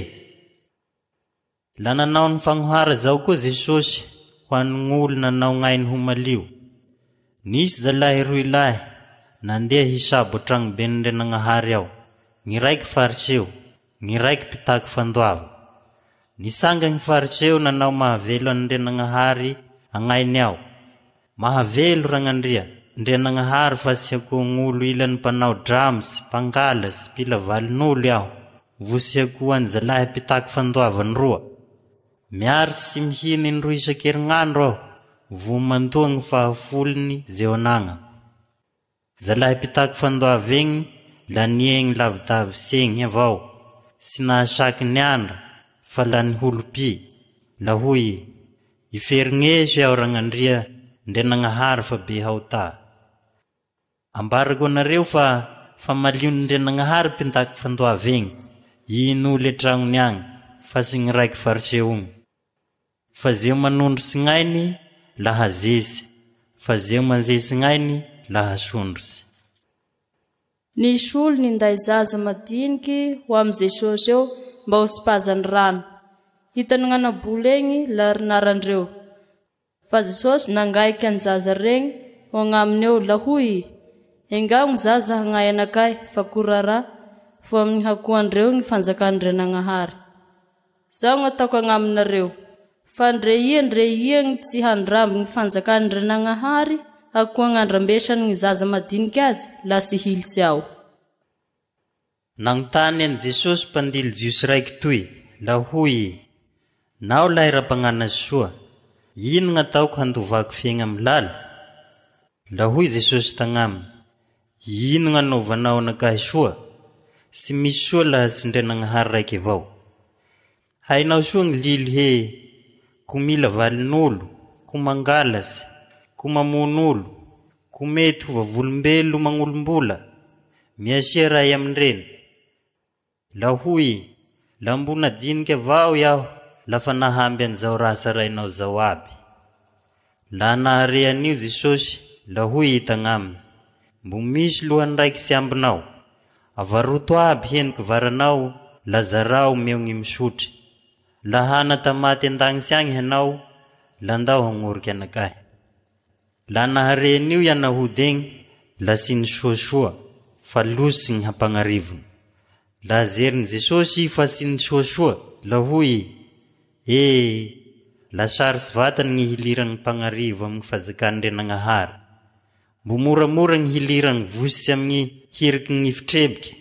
La nanao ny fagnohara zao koa Jesosy ho an'gn'olo nanao gn'ainy ho malio. Nisy zalahy roy lahy nandeha hisabo an-tragnoben'Andrianagnahary ao, gny raiky Fariseo, gny raiky mpitaky fandoava. Nitsanga gny Fariseo nanao mahavelo an'Andrianagnahary agnainy ao. Mahavelo Ragnandria, Ndrianagnahary fa tsy akoagn'olo ilany mpanao drams, mpangalasy, mpila valin'olo aho, vo tsy akoany zalahy mpitaky fandoavany roa. Miaritsy sy mihina indroa isan-kerignandro aho, vo mandoa gny fahafolony zeo anagnako. Zalahy mpitaky fandoava egny laniegny lavidavitsy egny avao, tsy nahasaky niandra fa lany holopy, la hoy i, Iferigneso iaho Ragnandria Ndrenagnahary fa be haotà. Ambarako anareo fa fa malion'Ndrianagnahary mpitaky fandoava egny, i noly an-tragnony agny, fa tsy gny raiky fariseo ogny. Fa zeo manondrotsy gn'ainy laha zesy, fa zeo manzesy gn'ainy laha sondrotsy. Nisy olo ninday zaza madiniky ho amy Jesosy eo mba ho sipazany rano. Hitany gn'ana-bola egny la rinarandreo. Fa Jesosy nangaiky any zaza regny ho agnaminy eo la hoy i, Engao gny zaza hagnay anakahy fa ko rarà, fo amy gny hakoandreo gny fanjakan'Andrianagnahary. Zao gny ataoko agnaminareo, fa ndre ia ndre ia gny tsy handramby gny fanjakan'Andrianagnahary hakoa gn'andrambesany gny zaza madiniky azy la tsy hilitsy ao. Nagnontany an'i Jesosy mpandily Jiosy raiky toy, la hoy i, Nao lahy rampagnanasy soa, ino gn'ataoko handovako fiaigna milala? La hoy Jesosy tagnaminy, Ino gn'anaovanao anakahy soa? Tsy misy soa laha tsy Ndrenagnahary raiky avao. Hainao soa gny lily he, Ko mila valin'olo, ko mangalasy, ko mamono olo, ko mety ho vavolombelo magnolom-bola, miasia ray amin-dreny. La hoy i, La mbo nadiniky avao iaho lafa nahamby an'izao raha tsarainao zao aby. Laha nahare an'io Jesosy, la hoy i tagnaminy, Mbo misy lohany raiky tsy ambinao. Avaroto aby heniky varanao, la zarao omeo gny misotry. La hana tamaty an-dagnitsy agny hanao, la ndao hagnoriky anakahy. La nahare an'io i anahody egny, la tsy nisoasoa, fa losy gny hampagnarivony. La zerin'i Jesosy i fa tsy nisoasoa, la hoy i, Ee, la sarotsy vatany gny hiliran'ny mpagnarivo amin'ny fajakan'Andrianagnahary. Mbo moramora gny hiliran'ny vositsy amin'ny hiriky gny fitrebiky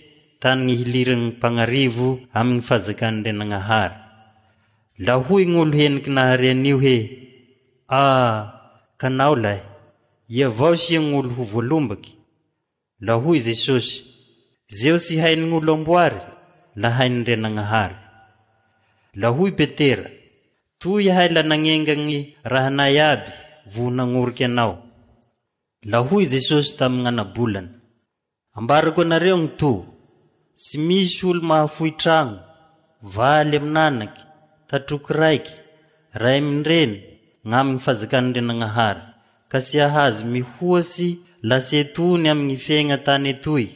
tany gny hiliran'ny mpagnarivo amin'ny fajakan'Andrianagnahary. La hoy gn'olo heniky nahare an'io he, Ah, kanao lahy, ia avao sia gn'olo ho voalombaky? La hoy Jesosy, Zeo tsy hain'olo amboary, la hain'Andrianagnahary. La hoy Petera, Toy ahay la nagnenga gny rahanay aby voho nagnoriky Anao. La hoy Jesosy tamin'gn'anabolany, Ambarako anareo gny to, tsy misy olo mahafoy tragno, valy amin'anaky, tatroky raiky, ray amin-dreny, gn'amigny fazakan'Andrianagnahary, ka tsy hahazo mihoatsy lase tony amigny fiaigna tany etoy,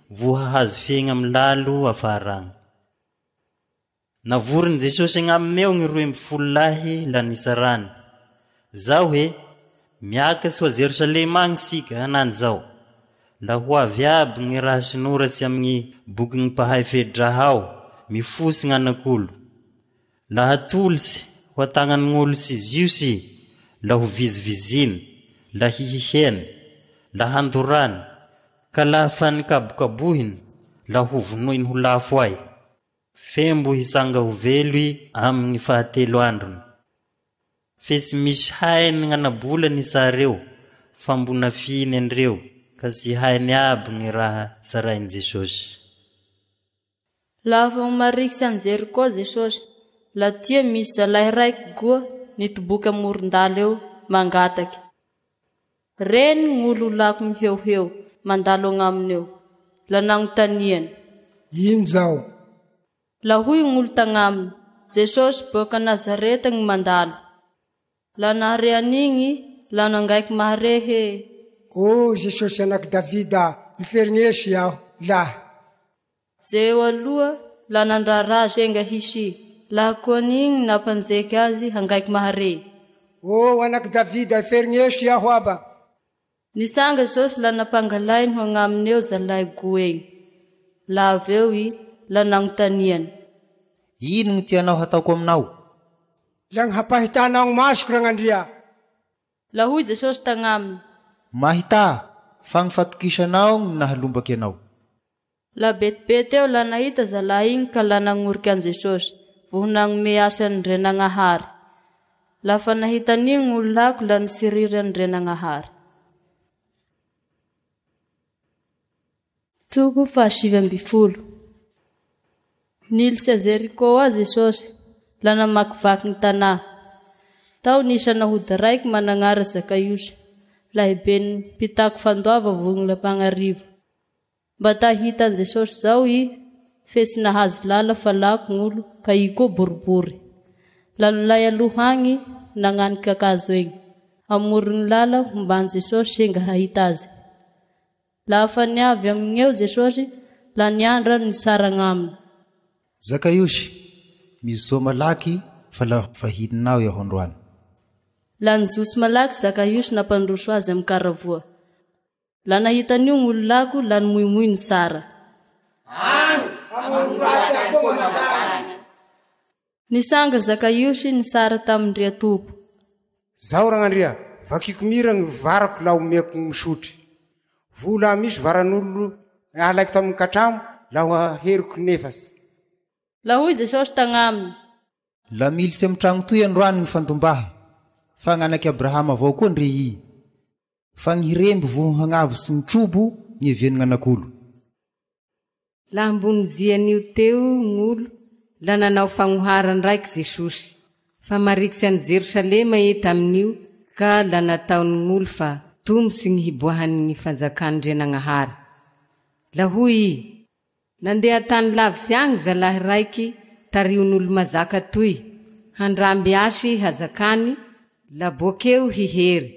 vo hahazo fiaigna milalo afara agny. Navorin'i Jesosy agnaminy eo gny 12 lahy la nisarany. Zao he, miakatsy ho a Jerosalema agny sika hanany zao. La ho avy aby gny raha sinoratsy amigny bokin'ny mpahay fedraha ao, mifotsy gn'anak'olo. La hatolotsy ho an-tagnan'olo tsy Jiosy, la ho viziviziny, la hihiheny, la handorany, ka laha fa nikabokabohiny, la ho vonoiny ho lafo ay. Fe mbo hitsanga ho velo i amy gny fahatelo androny. Fe tsy misy hainy gn'ana-bola ny sareo, fa mbo nafihiny andreo, ka tsy hainy aby gny raha tsarain'i Jesosy. Laha vao marikitsy an'i Jeriko Jesosy, la tia misy zalahy raiky goa nitoboky amoron-dala eo mangataky. Reny gn'olo lako miheoheo mandalo agnaminy eo, la nagnontaniany. Ino zao? La hoy gn'olo tagnaminy, Jesosy boaka Nazareta gny mandalo. La nahare an'igny, la nangaiky mahare he. O Jesosy anak'i Davida, iferignesy aho, lahy. Ze eo aloha, la nandrara azy enga hisy, laha koa an'igny nampanjeky azy hangaiky mahare. O anak'i Davida, iferignesy aho aba. Nitsanga Jesosy la nampangalainy ho agnaminy eo zalahy goa egny. La avy eo i, la nagnontaniany. Ino gny tianao hataoko aminao? La gny hampahitanao gny masoko, Ragnandria. La hoy Jesosy tagnaminy. Mahità, fa gny fatokisanao gny nahalombaky anao. La betibety eo la nahita zalahy igny ka la nagnoriky an'i Jesosy, voho nagnome asy an'Ndrenagnahary. Lafa nahita an'igny olo lako la nitsiriry an'Ndrenagnahary. Toko faha-19. Nilitsy a Jeriko ao Jesosy, la namakivaky ny tanà. Tao nisy anahody raiky managnara Zakaiosy, lahiben'ny mpitaky fandoava vohogny lampagnarivo. Mba ta hahita an'i Jesosy zao i, fe tsy nahazo lala fa lako gn'olo ka i koa boribory. Lalolay aloha agny nagnaniky kakazo egny, amoron'ny lala homban'i Jesosy enga hahita azy. Laha fa niavy amigneo Jesosy, la niandra nitsara agnaminy. Zakaiosy, Mizoa malaky fa la vahininao iaho androany. La nijotso malaky Zakaiosy nampandroso azy amy karavoa. La nahita an'io gn'olo lako la nimoimoy nisara. Agny hamono ratsy akoho aman-tany. Nisanga Zakaiosy nisara tamin-dRiatompo. Zaho Ragnandria, vakiko mira gny varako la omeko gny misotry. Vola misy varan'olo alaiko tamin'ny katramo la ho aheriko nefas. La hoy Jesosy tagnaminy. La militsy amy tragno toy androany gny fandombaha, fa gn'anak'i Abrahama avao koa ndre i. Fa gny hiremby voho hagnavotsy gny trobo niavian'ny gn'anak'olo. Laha ambony jian'io teo gn'olo, la nanao fagnohara ndraiky Jesosy, fa marikitsy an'i Jerosalema i tamin'io ka la nataon'gn'olo fa tomotsy gny hiboahan'ny fanjakan'Ndrianagnahary. La hoy i, Nandeha tany lavitsy agny zalahy raiky tarihon'olo mazaka toy, handramby asy hazakany, la bokeo hihery.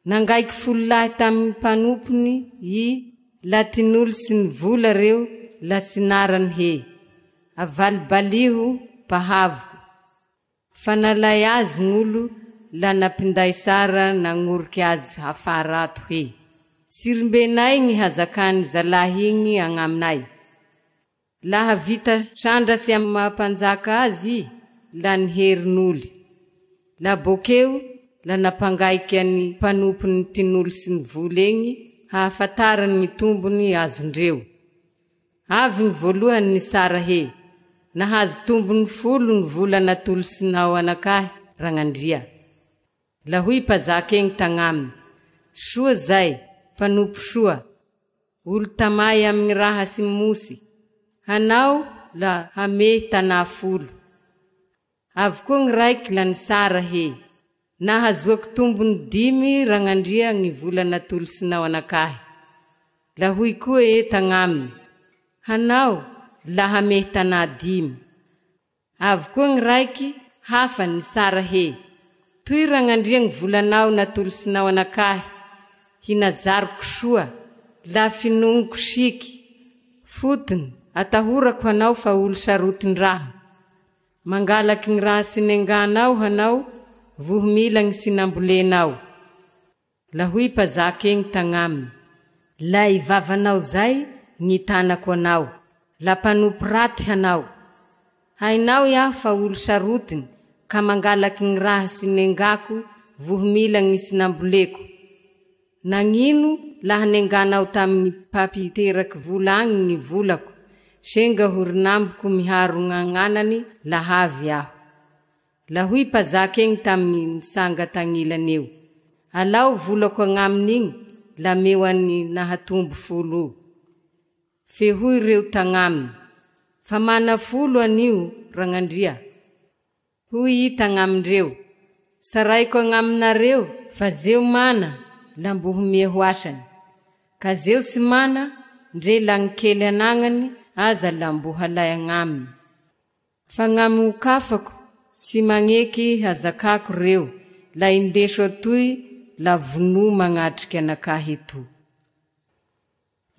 Nangaiky folo lahy tamin'ny mpanompony i la tinolotsy ny vola reo la tsy narany he. Avalibaliho mpahavoko. Fa nalay azy gn'olo la nampinday sara nagnoriky azy afara ato he. Tsirimbenay gny hazakany zalahy igny agnaminay. Laha vita sandratsy amy maha mpanjaka azy i, la niherin'oly. La bokeo la nampangaiky any mpanompony tinolotsy ny vola egny hahafantarany gny tombony azondreo. Avy ny voalohany nisara he. Nahazo tombony folo ny vola natolosinao anakahy Ragnandria. La hoy mpazaka egny tagnaminy, Soa zay, mpanompo soa, olo tamay amigny raha sy mosy, hanao la hamehy tanà folo. Avy koa gny raiky la nisara he. Nahazoako tombony dimy Ragnandria gny vola natolosinao anakahy. La hoy koa e tagnaminy, Hanao la hamehy tanà dimy. Avy koa gny raiky hafa nisara he, Toy Ragnandria gny volanao natolosinao anakahy, hinazariko soa, la finogniko siky, fotony, atahorako hanao fa olo sarotin-draha. Mangalaky gny raha tsy nenganao hanao, voho mila gny tsy nambolenao. La hoy mpazaka egny tagnaminy, Lay vavanao zay gny tanako anao, la mpanompo raty hanao. Hainao iaho fa olo sarotiny ka mangalaky gny raha tsy nengako voho mila gny tsy namboleko. Nagnino laha nenganao tamigny mpampiteraky vola agny gny volako, senga ho rinambiko miharo gn'agnanany laha avy aho. La hoy mpazaka egny tamigny nitsanga tagnilany eo, Alao volako agnaminy igny la meo an'ny nahatombo folo o. Fe hoy reo tagnaminy, Fa mana folo anio, Ragnandria. Hoy i tagnamindreo, Saraiko agnaminareo fa zeo mana la mbo homea ho asany, ka zeo tsy mana, ndre la gny kely anagnany aza la mbo halay agnaminy. Fa gnamy hokafako tsy magneky hazakako reo la indeso atoy la vonoa magnatriky anakahy etoa.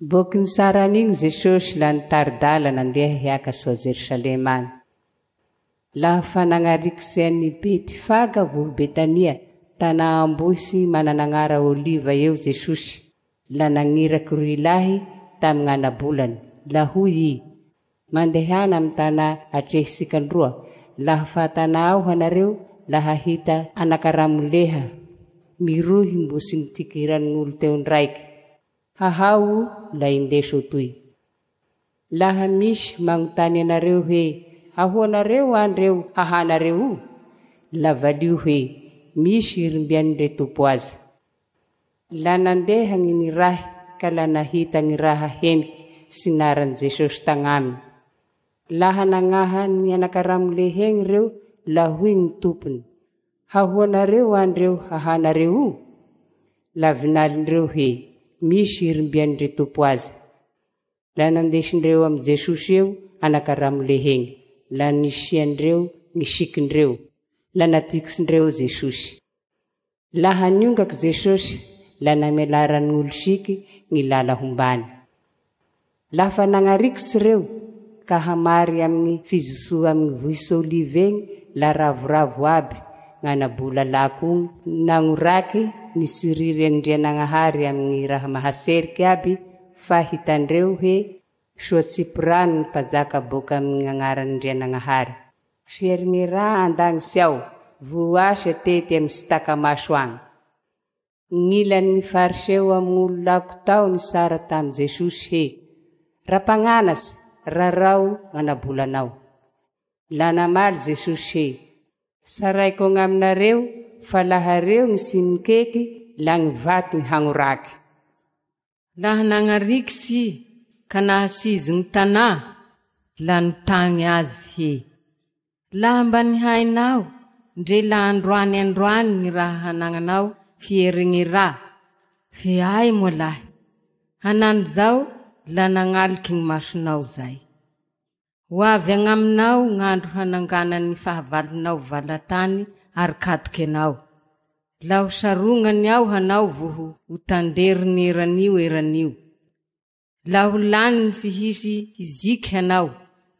Boky nisaran'igny Jesosy la nitari-dala nandeha hiakatry ao Jerosalema agny. Laha fa nagnarikitsy an'i Betifaga voho Betania, tanà ambohitsy manan'agnara Oliva eo Jesosy, la nagniraky roy lahy tamy gn'anabolany, la hoy i, Mandehana amy tanà atrehisikandroa, laha fa tanà ao hanareo la hahita anakaramoleha mirohy mbo tsy nitikiran'olo teo ndraiky. Hahao o la indeso toy. Laha misy magnontany anareo hoe, Ahoanareo an reo hahanareo o? La valio hoe, Misy irimbian'le Tompo azy. La nandeha gny nirahy ka la nahita gny raha heniky sy naran'i Jesosy tagnaminy. Laha nagnaha ny anakaramole hegny reo la hoy gny Tompony, Hahoanareo an reo hahanareo o? La vinalindreo hoe, Misy irimbian'le Tompo azy. La nandesindreo amy Jesosy eo anakaramole hegny, la nisiandreo gny sikindreo, la natikisindreo Jesosy. Laha niongaky Jesosy, la namelaran'olo siky gny lala hombany. Lafa nagnarikitsy reo, ka hamary amy gny fizosoa amy gny vohitsy Olive egny, la ravoravo aby gn'ana-bola lako ogny nagnoraky nitsiriry an'Ndrianagnahary amy gny raha mahaseriky aby Fa hitandreo he, soa tsipirano ny mpajaka boaka amin' ny agnaran' Andrianagnahary. Fierignerà an-dagnitsy ao, voasy atety amy tsy taka-maso agny. Gn'ilan' ny Fariseo amy gn'olo lako tao nitsara tamy Jesosy he, Rampagnanatsy, rarao gn'ana-bolanao. La namaly Jesosy he, Tsaraiko agnaminareo fa laha reo gny tsy mikeky la gny vato gny hagnoraky. Laha nagnarikitsy i ka nahasizy gny tanà, la nitagny azy he. Laha mba nihainao, ndre laha androany androany gny raha hanagnanao fieregnerà, fe ay moa lahy, hanany zao la nagnaliky gny masonao zay. Ho avy agnaminao gn'andro hananganan'ny fahavalonao valatany ary katoky anao. La ho sarognany ao hanao voho ho tanderiny eranio eranio. La ho laniny tsy hisy hiziky hanao,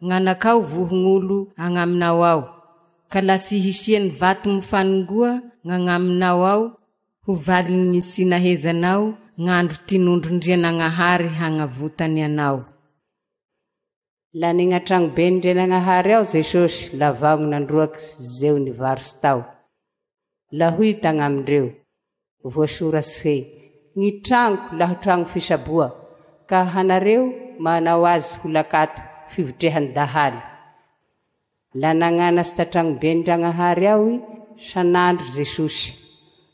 gn'anakao voho gn'olo agnaminao ao, ka la tsy hisiany vato mifanongoa gn'agnaminao ao ho valin'ny tsy nahezanao gn'andro tinondron-dRianagnahary hagnavotany anao. La negnatragnoben-dRenagnahary ao Jesosy la vaho nandroaky zeo nivarotsy tao. La hoy tagnamindreo, Voasoratsy hoe, Gny tragnoko la ho tragno fisaboa, ka hanareo manao azy ho lakato fivotrehan'ny dahalo. La nagnanatsy tatragnoben-dRagnahary ao i sanandro Jesosy.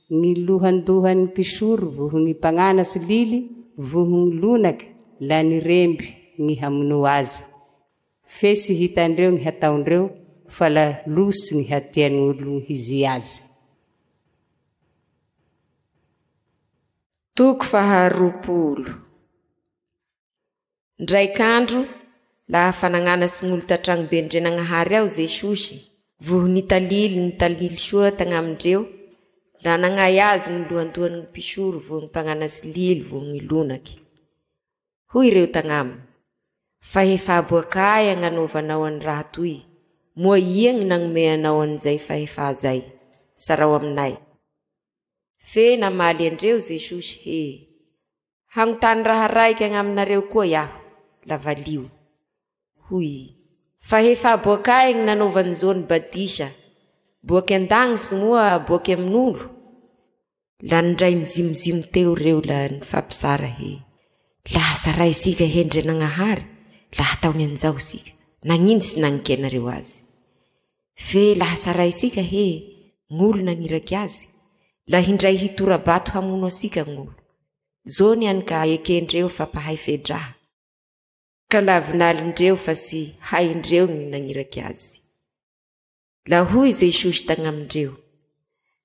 Gny lohandohan'ny mpisoro voho gny mpagnanatsy lily voho gny lonaky la niremby gny hamonoa azy. Fe tsy hitandreo gny hataondreo fa la lotsy gny hatian'olo hizia azy. Toko faharoapolo. Ndraik'andro, laha nagnanatsy gn'olo tan-tragnoben-dRenagnahary ao Jesosy, voho nitalily ny talily soa tagnamindreo, laha nagnay azy ny lohandohan'ny mpisoro voho ny mpagnanatsy lily voho ny lonaky. Hoy ireo tagnaminy, fahefa boakay agnanaovanao any raha toy, moa ia gny nagnome anao an'izay fahefa zay, sarao aminay. Fe namaly andreo Jesosy he, hagnontany raha raiky agnaminareo koa iaho, lavalio. Hoy, fahefa boakay gny nanaovan'i Jaona batisa, boaky an-dagnitsy moa boaky amin'olo? La nindray nizimozimo teo reo la nifampisara he, laha saray sika hendren'Agnahary, laha ataony an'izao sika, nagnino sy nagnikenareo azy? Fe laha saray sika he, gn'olo nagniraky azy, la hindray hitora-bato hamono asika gn'olo. Zony any ka ekendreo fa mpahay fedraha. Ka lavinalindreo fa tsy haindreo ny nagniraky azy. La hoy Jesosy tagnamindreo,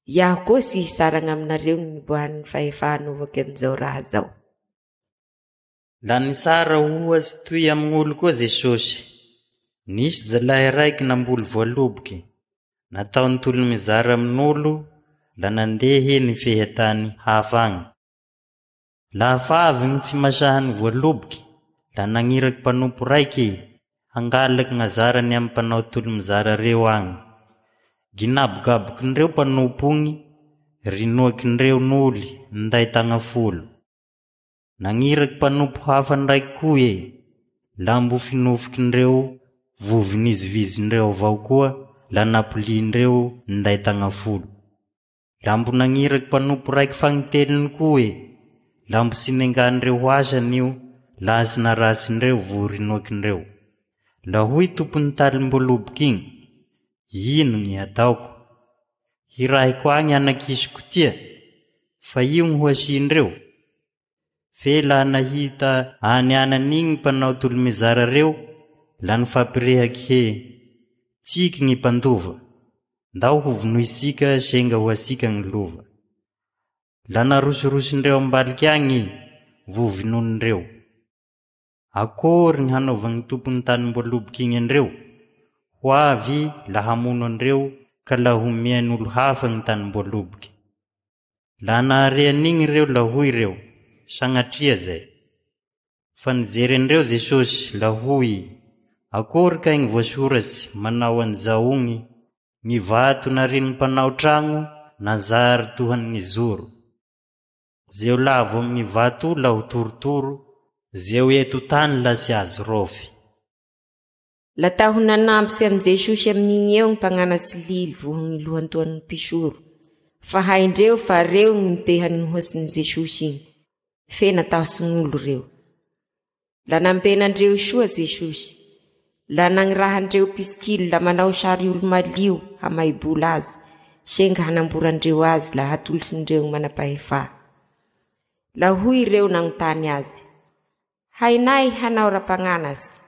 Iaho koa tsy hisaragna aminareo ny niboahan'ny fahefa hanaovako an'izao raha zao. La nisara ohatsy toy amin'olo koa Jesosy. Nisy jalahy raiky namboly voaloboky. Nataony tolo mizara amin'olo la nandeha nifehy tany hafa agny. Lafa avy ny fimasahan'ny voaloboky, la nagniraky mpanompo raiky hangalaky gn'azarany amin'ny mpanao tolo mizara reo agny. Ginabogabokindreo mpanompo igny, rinoakindreo noly ninday tagna folo. Nagniraky mpanompo hafa ndraiky koa e, la mbo finofokindreo vovinizivizindreo avao koa la napolindreo ninday tagna folo. La mbo nagniraky mpanompo raiky fagniteliny koa e, la mbo tsy nengandreo ho asany io, laha tsy narasindreo vorinoakindreo. La hoy tompon'ny talim-boaloboky igny, ino gny ataoko? Hirahiko agny anakisiko tia, fa io gny ho asiandreo. Fe laha nahita any anany igny mpanao tolomizara reo, la nifampirehaky he, tsiky gny mpandova, ndao ho vonoisika senga ho asika gny lova. La narosorosindreo ambaliky agny vovinonindreo. Akory ny hanaovan'ny tompon'ny tanim-boaloboky igny andreo? Ho avy la hamono andreo ka la homean'olo hafa ny tanim-boaloboky. La nahare an'igny reo la hoy reo, sagnatria zay. Fa nijery andreo Jesosy la hoy, akory ka igny voasoratsy manao an'izao igny, ny vato narin'ny mpanao tragno nanjary tohan'ny zoro. Zeo lavo amin'ny vato la ho torotoro, zeo eto tany la tsy azo rofy. La taho nanampy an'i Jesosy amin'igny eo ny mpagnanatsy lily voho ny lohantoan'ny mpisoro. Fa haindreo fa reo ny nipehan'ny hoatsin'i Jesosy igny. Fe natahosin'olo reo. La nambenandreo soa Jesosy. La nagnirahandreo pisikilo la manao sary olo malio hamaibola azy, senga hanamborandreo azy la hatolosindreo ny manam-pahefa. La hoy ireo nagnontany azy, hainay hanao raha-mpagnanasy,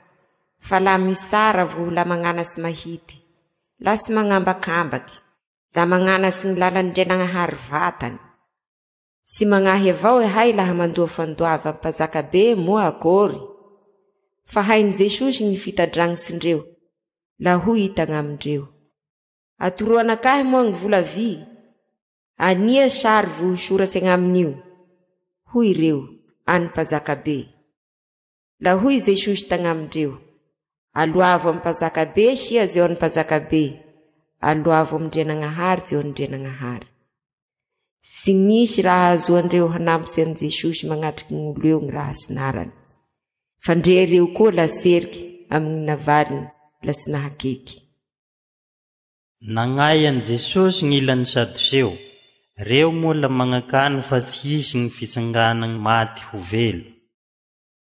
fa la misara voho la magnanasy mahity, la tsy magnambakambaky, la magnanasy ny lalan-dRenagnahary vatany. Tsy magnahy avao ihay laha mandoa fandoava mpazaka be moa akory. Fa hain'i Jesosy ny fitadragnisindreo, la hoy i tagnamindreo. Atoroa anakahy moa ny vola vy, ania sary vohosoratsy agnamin'io. Hoy ireo, any mpazaka be. La hoy Jesosy tagnamindreo, aloavo amin'ny mpazaka be sia zeo an'ny mpazaka be, aloavo amin-dRenagnahary zeo an-dRenagnahary. Tsy nisy raha ahazoandreo hanampy an'i Jesosy magnatriky ny olo eo ny raha sinarany. Fa ndre reo koa la seriky amin'ny navaliny la tsy nahakeky. Nagnay an'i Jesosy ny ilan'ny Sadoseo. Reo moa la magnakany fa tsy hisy ny fitsanganany maty ho velo.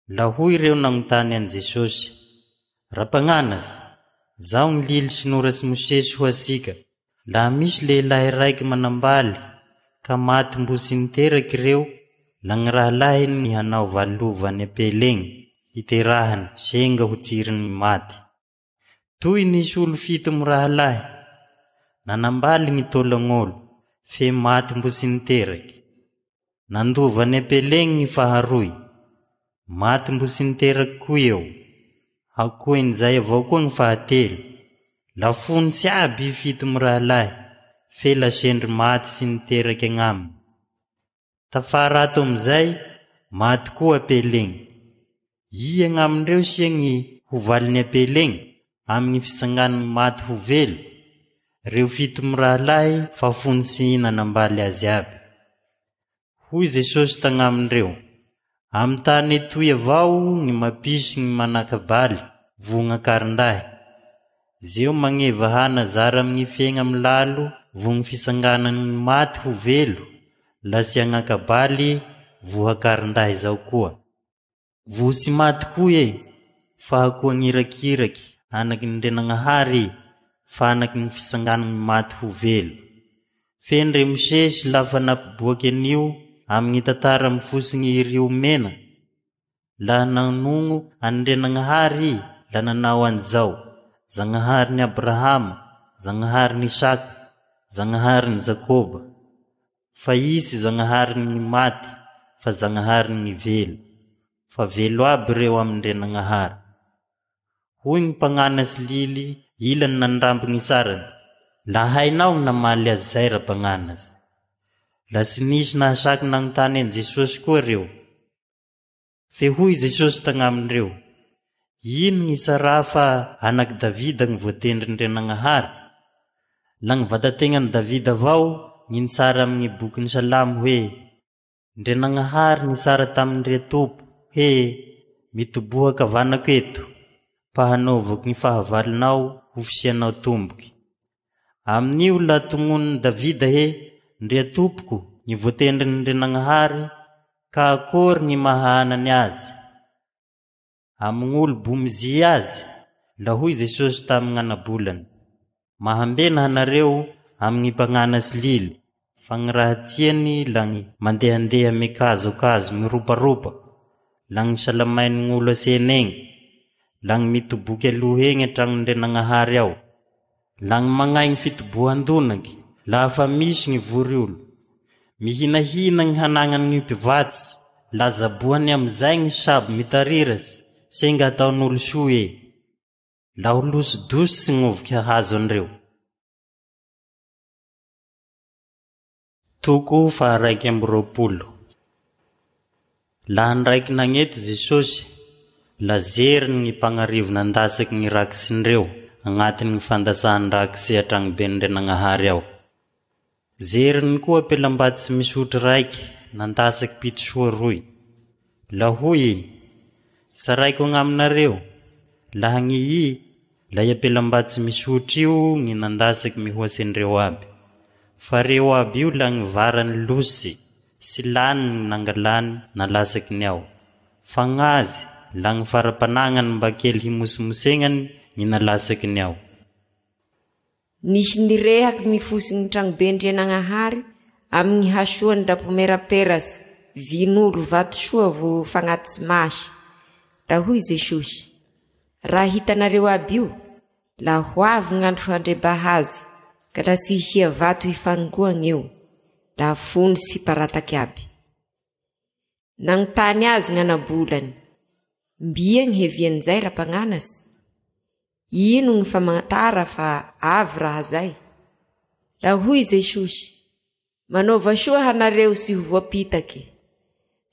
La hoy ireo nagnontany an'i Jesosy, Rampagnanasy, zaho ny lily sy noratsy Mosesy ho asika, laha misy lehilahy raiky manambaly ka maty mbo tsy niteraky ireo, la gny rahalahiny hanao valova any am-pelegny hiterahany senga ho tsirin'ny maty. Toy nisy olo fito mirahalahy, nanambaly gny taolagn'olo, fe maty mbo tsy niteraky. Nandova an'i Apelegny gny faharoy. Maty mbo tsy niteraky koa eo. Hakoen'izay avao koa gny fahatelo. Lafonitsy aby i fito mirahalahy, fe la sendry maty tsy niteraky agnaminy. Tafara ato amizay, maty koa Apelegny. Ia agnamindreo sia gny ho valin'i Apelegny amin'ny fitsangan'ny maty ho velo? Reo fito mirahalahy fa fony tsy nanambaly azy aby. Hoy Jesosy tagnamindreo, Amy tany etoy avao gny mampisy gny manakabaly vognakarindahy. Zeo magneva hana zara amy gny fiaigna milalo vogny fitsanganan'ny maty ho velo, la tsy agnakabaly vohakarindahy zao koa. Vo tsy maty koa e, fa hakoa gnirakiraky anaky ny Ndrenagnahary e, fa anaky ny fitsanganagny maty ho velo. Fe ndre Mosesy lafa nampiboaky an'io amy gny tantara mifotsy gny Rio Mena, laha nanogno an'i Ndrenagnahary i, la nanao an'izao, Zagnaharin'i Abrahama, Zagnaharin'Isaka, Zagnaharin'i Jakoba. Fa Izy Zagnaharin' ny maty fa Zagnaharin' ny velo, fa velo aby reo amin' Ndrenagnahary. Hoy ny mpagnanasy lily ilany nandramby ny sarany, La hainao ny namaly azy zay rampagnanasy. La tsy nisy nahasaky nagnontany an'i Jesosy koa reo. Fe hoy Jesosy tagnamindreo, Ino gny tsarà fa anak'i Davida gny voatendrin-dRenagnahary? La gny vatategnan'i Davida avao gny nitsara amy gny bokin'ny Salamo hoe, Ndrenagnahary nitsara tamin-dre Tompo he, Mitoboha ankavanako eto, mpa hanaovako gny fahavalonao ho fisianao tomboky. Amin'io la tognonin'i Davida he, Ndria Tompoko, gny voatendrin'Andrianagnahary, ka akory gny maha anany azy? Amign'olo bomizia azy, la hoy Jesosy tamign'anabolany, Mahambena hanareo amigny mpagnanasy lily, fa gny raha tiany la gny mandehandeha mikazokazo miroparopa, la gny salamain'gn'olo asena egny, la gny mitoboky aloha egny an-tragnondrenagnahary ao, la gny magnay gny fitobohan-donaky laha fa misy gny vory olo. Mihinahina gny hanagnany gny mpivatsy, la zabohany amizay gny sabo mitarirasy, senga ataon'olo soa e. La ho losodosy gny oviky hahazo anreo. Toko faha-21. Laha niraiky nagnety Jesosy, la zeriny gny mpagnarivo nandatsaky gny rakitsindreo agnatiny gny fandatsahan-drakitsy an-tragnoben-dRenagnahary ao. Zeriny koa pelambaty tsy misy hotry raiky nandatsaky pitosoa roy. La hoy i, Tsaraiko agnaminareo, laha gny i, la i apelambaty tsy misy hotry io gny nandatsaky mihoatsy an'ireo aby. Fa reo aby io la gny varany losy sy lany gny nangalany nalatsaky ny ao. Fa gn'azy, la gny faram-panagnany mba kely himosemosegnany gny nalatsaky ny ao. Nisy nirehaky ny fosin'ny tragnoben-dRenagnahary amin'ny hasoan'ny Rapomeraperasy, vinolo vatosoa vo fagnatitsy masy. Raha hoy Jesosy, Raha hitanareo aby io, la ho avy gn'andro handrebaha azy, ka la tsy hisia vato hifanongoa eo, la fony sy hiparataky aby. Nagnontany azy gn'anabolany, Mbia gny hevian'izay rampagnanasy? Ino gny famantara fa avy raha zay? La hoy Jesosy, Manaova soa hanareo tsy ho voapitaky,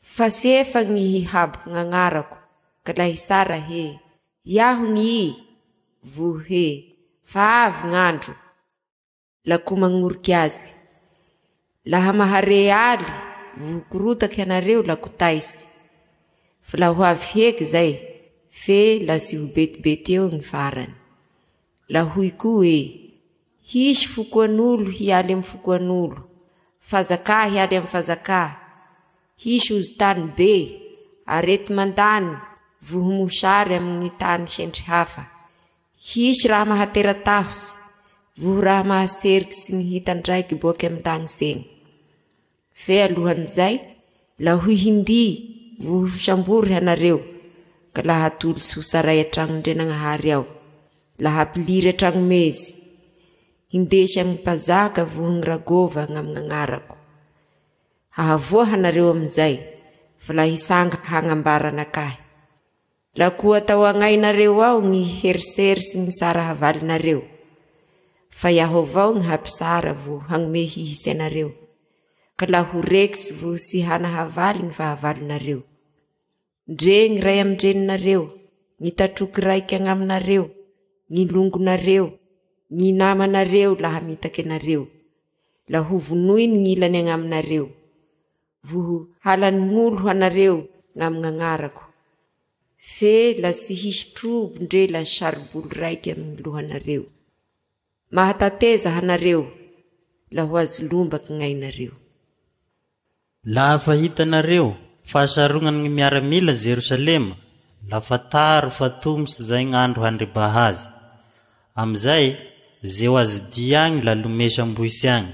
fa tsy efa gny hihaboko gn'agnarako, ka la hisara he, Iaho gny i, vo he, fa avy gn'andro. La ko magnoriky azy. Laha mahare aly vohokorotaky ianareo la ko taisy. Fa la ho avy heky zay, fe la tsy ho betibety eo gny farany. La hoy koa hoe, Hisy fokoan'olo hialy amy fokoan'olo, fazakà hialy amy fazakà, hisy ozo-tany be, arety mandany, voho mosary amy gny tany sendry hafa. Hisy raha mahatera-tahotsy, voho raha mahaseriky tsy nihita ndraiky boake amy lagnitsy egny. Fe alohan'izay, la ho hindy, voho ho sambory hanareo, ka la hatolotsy ho saray an-tragnon-dRenagnahary ao, la hampiliry an-tragnomezy, hindesy amy mpazaka voho gny ragôva agnamy gn'agnarako. Hahavoa hanareo amin'izay, fa la hisanga hagnambara anakahy. La koa atao agnainareo ao gny herisery sy gny sara havalinareo. Fa iaho avao gny hampisara vo hagnome hihisy anareo. Ka la ho rekitsy vo tsy hana havaly gny fahavalonareo. Ndre gny ray aman-dreninareo, gny tatroky raiky agnaminareo, gny longonareo, gny namanareo la hamitaky anareo. La ho vonoiny gny ilany agnaminareo. Voho halan'olo ho anareo gn'amign'agnarako. Fe la tsy hisy trobo ndre la saribolo raiky amin'ny lohanareo. Mahatateza hanareo, la ho azo lombaky gn'ainareo. Laha fa hitanareo fa hasarognany gny miaramila Jerosalema, la fantaro fa tomosy zay gn'andro handribaha azy. Amizay, ze ho azo dia agny la lomesa ambohitsy agny,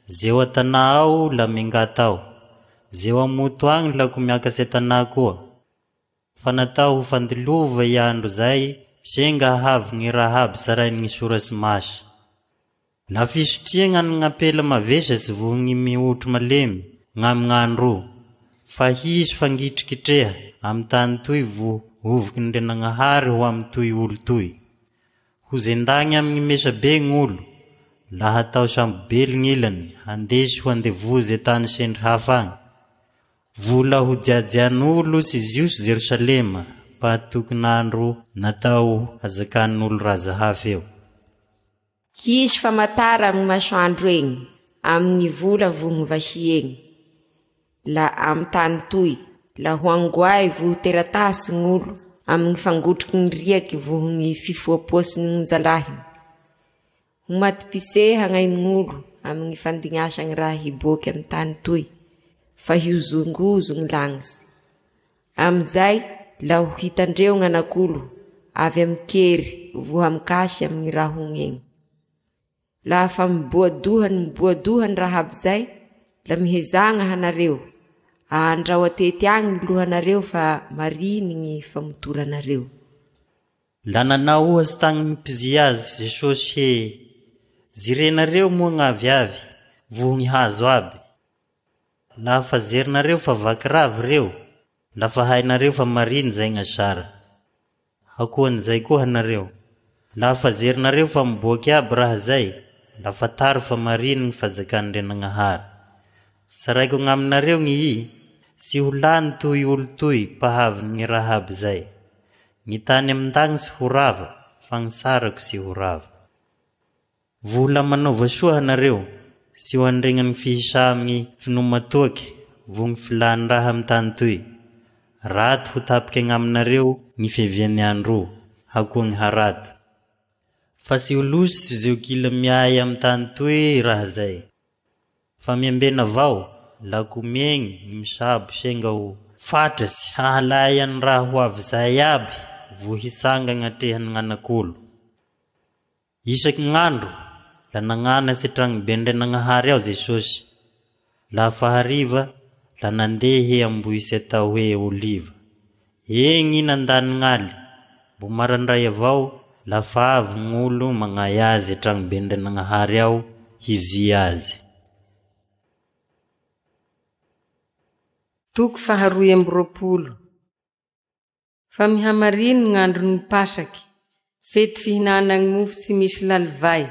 ze ho an-tanà ao la mengata ao, ze ho amoto agny la ko miakatse an-tanà koa. Fa natao ho fandilova i andro zay, senga hahavy gny raha aby sarain'ny gny Soratsy Masy. La fisotriagna ny gn'ampela mavesatsy voho gny mihotry malemy gn'amy gn'andro o, fa hisy fangitrikitreha amy tany toy voho ovoky Ndrenagnahary ho amy toy olo toy. Ho zendagny amy gny mesabe gn'olo, la hatao sambo-belo gn'ilany, handesy ho andevozy an-tany sendry hafa agny. Vola ho jiajian'olo sy Jiosy Jerosalema, mpahatokin'andro natao hazakan'olo raza hafa eo. Hisy famatara amy gny masoandro egny, amy gny vola voho gny vasia egny, la amy tany toy, la ho angoay voho teratasy gn'olo amy gny fangotroky gny riaky voho gny fifoapoasiny gn'onjalahiny. Ho matim-piseha gn'ain'olo amy gny fandignasa gny raha hiboaky amy tany toy, fa hiozongozo gny lagnitsy. Amizay, la ho hitandreo gn'anak'olo avy amin-kery voho amin-kasy amy gny rahogny egny. Laha fa miboadohany miboadohany raha aby zay, la mihezagna hanareo, ahandrao atety agny ny lohanareo fa mariny gny famotoranareo. La nanao ohatsy tagny mpiziy azy Jesosy he, Zirenareo moa gn'aviavy, voho gny hazo aby. Laha fa zerinareo fa vaky ravy reo, la fa hainareo fa mariny zay gn'asara. Hakoan'izay koa hanareo. Laha fa zerinareo fa miboaky aby raha zay, la fantaro fa mariny gny fajakan'Andrianagnahary. Tsaraiko agnaminareo gny i, tsy ho lany toy olo toy mpahaviny gny raha aby zay. Gny tany amin-dagnitsy ho rava, fa gny tsarako tsy ho rava. Vola manaova soa hanareo, tsy ho andregnan'ny fihisà amin'ny finoman-toaky vo gny filàn-draha amy tany toy. Raty ho tapiky agnaminareo gny fiavian'ny andro o, hakoa gny haraty. Fa tsy ho losy ze ho kila miay amy tany toy raha zay. Fa miambena avao, lako miegny ny misabo senga ho fatratsy hahalay any raha ho avy zay aby vo hitsanga agnatrehan'ny gn'anak'olo. Isaky gn'andro, la nagnanatse tragnoben-dRenagnahary ao Jesosy. Lafa hariva, la nandeha he am-bohitse atao hoe Oliva. Egny i nandany gn'aly, mbo marandray avao, lafa avy gn'olo magnay azy an-tragnoben-dRenagnahary ao hizia azy. Toko faharoy amby roapolo. Fa mihamariny gn'andron'ny Pasaky, fety fihinanagny mofo tsy misy lalivay.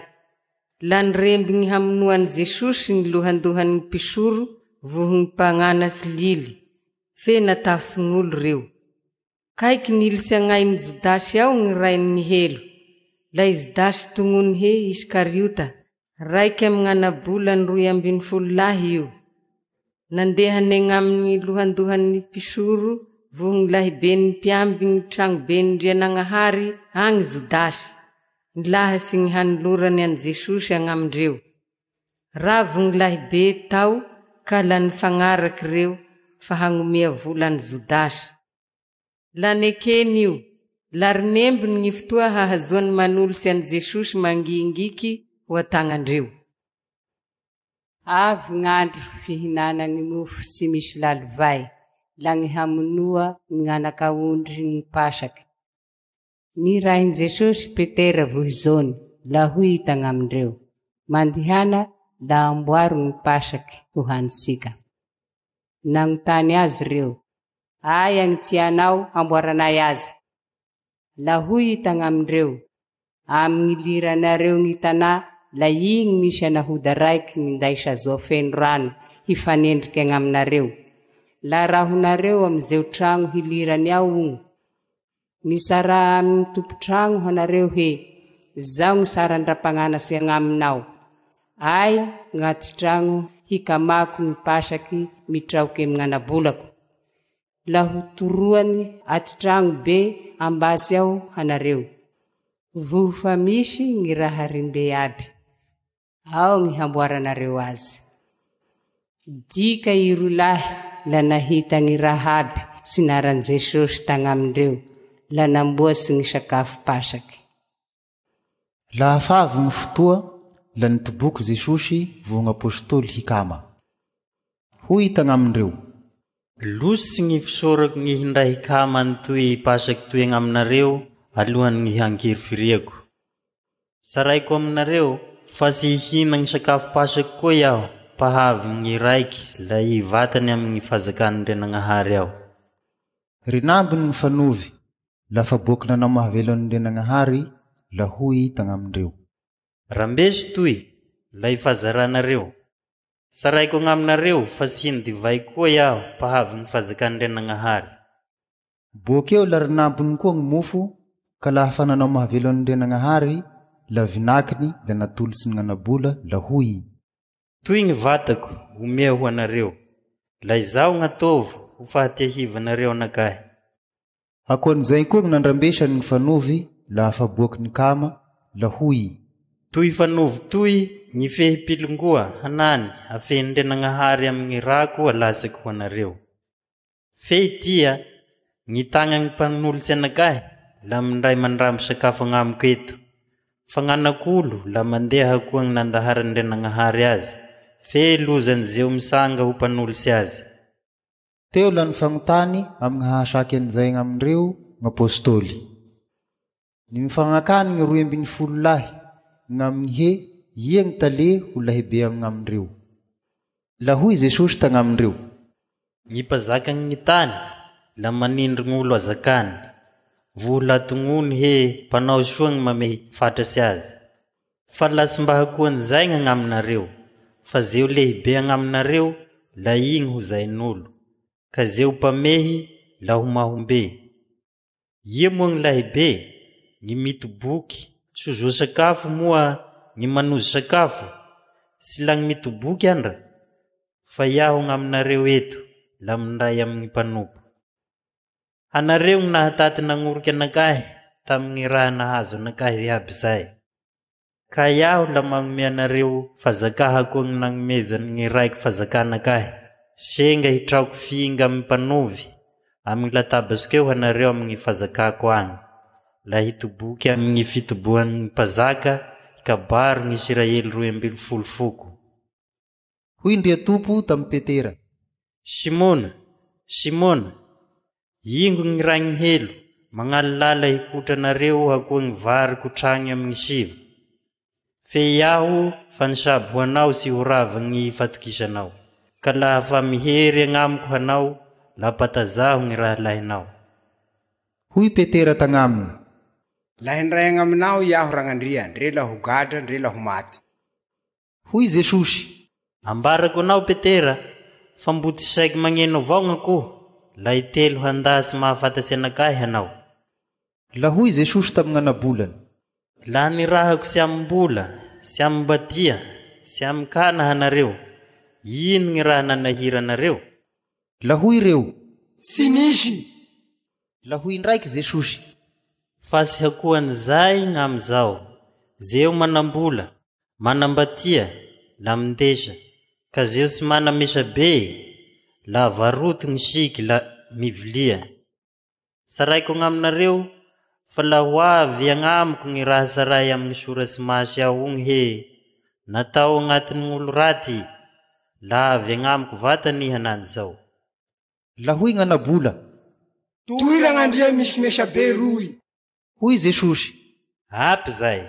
Lany remby gny hamonoan'i Jesosy gny lohandohan'ny mpisoro voho gny mpagnanatry lily, fe natahotsy gn'olo reo. Kaiky nilitsy agnain'i Jodasy ao gny rain'ny helo, lay Jodasy tognony he Iskariota, Raiky amy gn'ana-bolany 12 lahy io. Nandeha negnamy gny lohandohan'ny mpisoro voho gny lahiben'ny mpiamby gny tragnoben-dRianagnahary agny Jodasy, nilahatsy gny hanolorany an'i Jesosy agnamindreo. Ravo gny lahibe tao ka la nifagnaraky reo fa hagnomea vola an'i Jodasy. La nekeny io. La rinembiny gny fotoa hahazoany manolotsy an'i Jesosy mangingiky ho an-tagnandreo. Avy gn'andro fihinana gny mofo tsy misy lalivay, la gny hamonoa gny anak'aondry gny Pasaky. Nirahin'i Jesosy Petera vohy Jaona, la hoy i tagnamindreo, Mandehana la amboaro gny Pasaky ho hanintsika. Nagnontany azy reo, Aia gny tianao hamboaranay azy? La hoy i tagnamindreo, Amy gny liranareo gny tanà la igny misy anahoda raiky minday sazoa feno rano hifanendriky agnaminareo. La rahonareo amy zeo tragno hilirany ao ogno. Misaraha amy gny tompo-tragno hanareo he, Zao gny saran-drampagnanasy agnaminao. Ay gnaty tragno hikamako gny pasaky mitraoky amy gn'anabolako. La ho toroany aty tragno be ambasy ao hanareo. Voho fa misy gny raha rimbe aby, ao gny hamboaranareo azy. Dika i roa lahy la nahita gny raha aby sy naran'i Jesosy tagnamindreo la namboatsy gny sakafo pasaky. Laha fa avy gny fotoa, la nitoboky Jesosy vo gn'Apostoly hikama. Hoy i tagnamindreo. Losy gny fisaorako gny hindray hikama an'itoy pasaky toy agnaminareo alohan'ny gny hankirifiriako. Tsaraiko aminareo, fa tsy hihina gny sakafo pasaky koa iaho, mpahavy gny raiky la i vatany amy gny fazakan'Andrianagnahary ao. Rinambiny gny fanovy, lafa boaky nanao mahavelo an'Andrianagnahary, la hoy i tagnamindreo. Rambeso toy, la ifazaranareo. Tsaraiko agnaminareo, fa tsy hino divay koa iaho, mpahavy gny fazakan'Andrianagnahary. Boakeo la rinambiny koa gny mofo, ka laha fa nanao mahavelo an'Andrianagnahary, la vinakiny, la natolotsy ny gn'anabola, la hoy i. Toy gny vatako, omea ho anareo. La izaho gn'ataovo, ho fahatiahivanareo anakahy. Akoan'izay koa gny nandrambesany gny fanovy laha fa boaky nikama, la hoy i. Toy fanovy toy gny fehim-pilongoa hanany afehin-dRenagnahary amy gny rako alatsaky ho anareo. Fehy tia, gny tagnan'ny mpanolotsy anakahy la mindray mandramby sakafo agnamiko eto. Fa gn'anak'olo la mandeha koa gny nandaharan-dRenagnahary azy, fe lozan'izeo misanga ho mpanolotsy azy. Teo la nifagnontany amy gny hahasaky an'izay agnamindreo gn'apostoly. Ny mifagnakany gny 12 lahy gn'amy gny he ia gny tale ho lahibe amignamindreo. La hoy Jesosy tagnamindreo. Gny mpazaka gny tany la manindry gn'olo azakany. Voho latognony he mpanao soa gny mamehy fatratsy azy. Fa la tsy mba hakoan'izay gn'agnaminareo, fa zeo lehibe agnaminareo la igny ho zain'olo, ka zeo mpamehy la ho mahombe. Ia moa gny lahibe? Gny mitoboky sozoa sakafo moa gny manozo sakafo? Tsy la gny mitoboky andra? Fa iaho agnaminareo eto la mindray amy gny mpanompo. Anareo gny nahataty nagnoriky anakahy tamy gny raha nahazo anakahy iaby zay. Ka iaho la magnome anareo fazakà koa gny nagnomezan'ny gny raiky fazakà anakahy. Senga hitraoko finga amy mpanovy, amy gny latabatsiko eo hanareo amy gny fazakako agny. La hitoboky amy gny fitobohan'ny mpazaka, hikabaro gny Isiraely 12 foko. Hoy Ndriatompo tamy Petera. Simona, Simona, ingo gny ragn'ny helo, magnalilala hikotra anareo hakoa gny vary kotragny amy gny siva. Fe iaho fa nisabo ho anao sy ho rava gny fatokisanao. Ka laha fa mihery agnamiko hanao, la patazaho gny rahalahinao. Hoy Petera tagnaminy. Laha indray agnaminao iaho Ragnandria, ndre la ho gadra, ndre la ho maty. Hoy Jesosy. Ambarako anao Petera, fa mbo tsy saiky magneno avao gn'akoho, la itelo handà tsy mahafantatsy anakahy hanao. La hoy Jesosy tamy gn'anabolany. Laha nirahako tsy amim-bola, tsy amim-badia, tsy amin-kana hanareo, ino gny raha nanahira anareo? La hoy reo. Tsy nisy. La hoy indraiky Jesosy. Fa tsy hakoan'izay gn'amizao, zeo manam-bola, manam-batia, la mindesa, ka zeo tsy mana mesabe, la varoto gny siky la mivilia. Tsaraiko agnaminareo, fa la ho avy agnamiko gny raha tsaray amin'ny soratsy masy ao ogny he, natao agnatin'olo raty, la avy agnamiko vatany iha nany zao. La hoy gn'anabola. Toy Ragnandria misy mesabe roy. Hoy Jesosy. Ampy zay.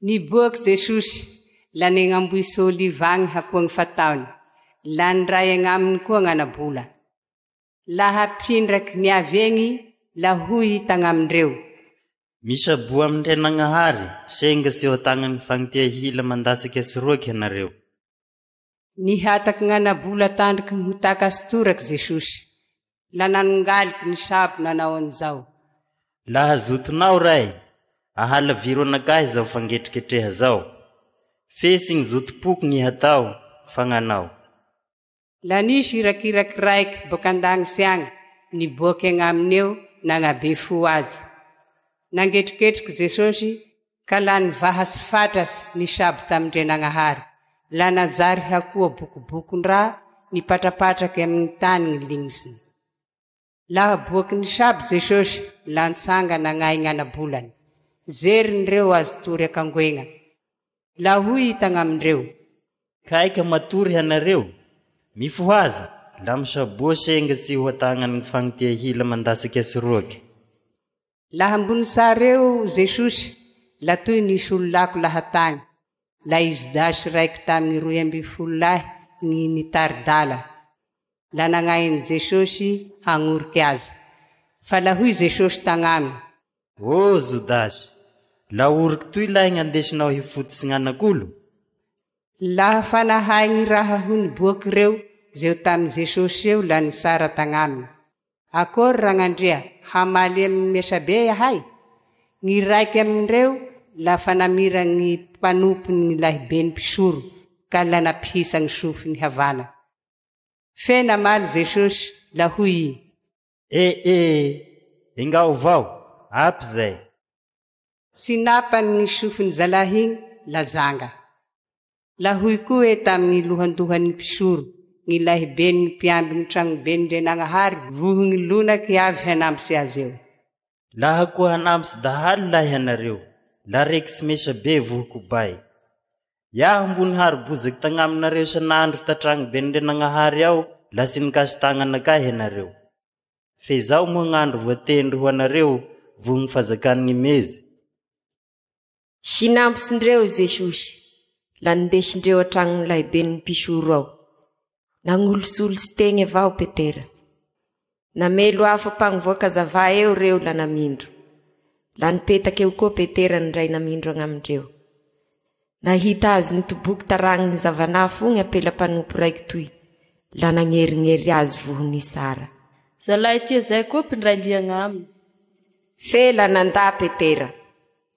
Niboaky Jesosy, la negnambohitsy Oliva agny hakoa gny fataony. La niray agnaminy koa gn'ana-bola. Laha mpindraky niavy egny, la hoy i tagnamindreo. Misaboa amin-dRenagnahary, senga sy eo an-tagnan'ny fagnitia hila mandasaky asiroaky ianareo. Nihataky gn'ana-bola tandriky ny ho takasitoraky Jesosy, la nanongaliky nisabo nanao an'izao. Laha zotonao Ray, ahalaviro anakahy zao fangetriketreha zao, fe sy gny zotom-poko gny hatao, fa gn'anao. La nisy irakiraky raiky boaka an-dagnitsy agny niboaky agnaminy eo nagnabe fo azy. Nangetriketriky Jesosy ka la nivaha-tsy fatratsy nisabo tamin-dRenagnahary, la najary hakoa bokobokon-draha nipatrapatraky amy gny tany gny lignitsiny. Laha boaky nisabo Jesosy, la nitsanga nagnay gn'ana-bolany. Zeriny reo azo tory an-kangoegna. La hoy i tagnamindreo. Kaika matory hanareo? Mifohaza, la misaboa senga tsy ho atagnan'ny fagnitia hila mandasaky asiroaky. Laha ambony sary eo Jesosy, la toy nisy olo lako laha tagny, la i Jodasy raiky tamy 12 lahy gny nitari-dala. La nagnahin'i Jesosy hagnoriky azy. Fa la hoy Jesosy tagnaminy. Ô Jodasy, la oriky toy lahy gn'andesinao hifototsy gn'anak'olo? Laha fa nahay gny raha ho niboaky reo zeo tamy Jesosy eo la nisara tagnaminy. Akory Ragnandria, hamaly amy gny mesabe ahay? Gny raiky amindreo la fa namira gny mpanompony gny lahibeny mpisoro ka la nampihisa gny sofiny havana. Fe namaly Jesosy la hoy i. Eh eh! Engao avao, apy zay. Tsy napany gny sofiny zalahy igny la zanga. La hoy koa e tamy gny lohandohan'ny mpisoro, gny lahiben'ny mpiamby gny tragnoben-dRenagnahary voho gny lonaky avy hanambitsy azy eo. Laha koa hanambitsy dahalo lahy ianareo, la reky tsy mesa be voho kobay. Iaho mbo niharo bozaky tagnaminareo isan'andro tatragnoben-dRenagnahary ao la tsy nikasi-tagna anakahy ianareo. Fe zao moa gn'andro voatendry ho anareo voho gny fazakan'ny mezy. Sinampitsindreo Jesosy, la nindesindreo an-tragnon'ny lahiben'ny mpisoro ao. Nagnolotsolotsy tegny avao Petera. Namelo afo am-pagnovoa-kazava eo reo la namindro. La nipetaky eo koa Petera nindray namindro agnamindreo. Nahita azy nitoboky taragniny zavan'afo ogny ampela mpanompo raiky toy, la nagnerignery azy voho nisara. Zalahy tia zay koa mpindray liagna aminy. Fe la nandà Petera.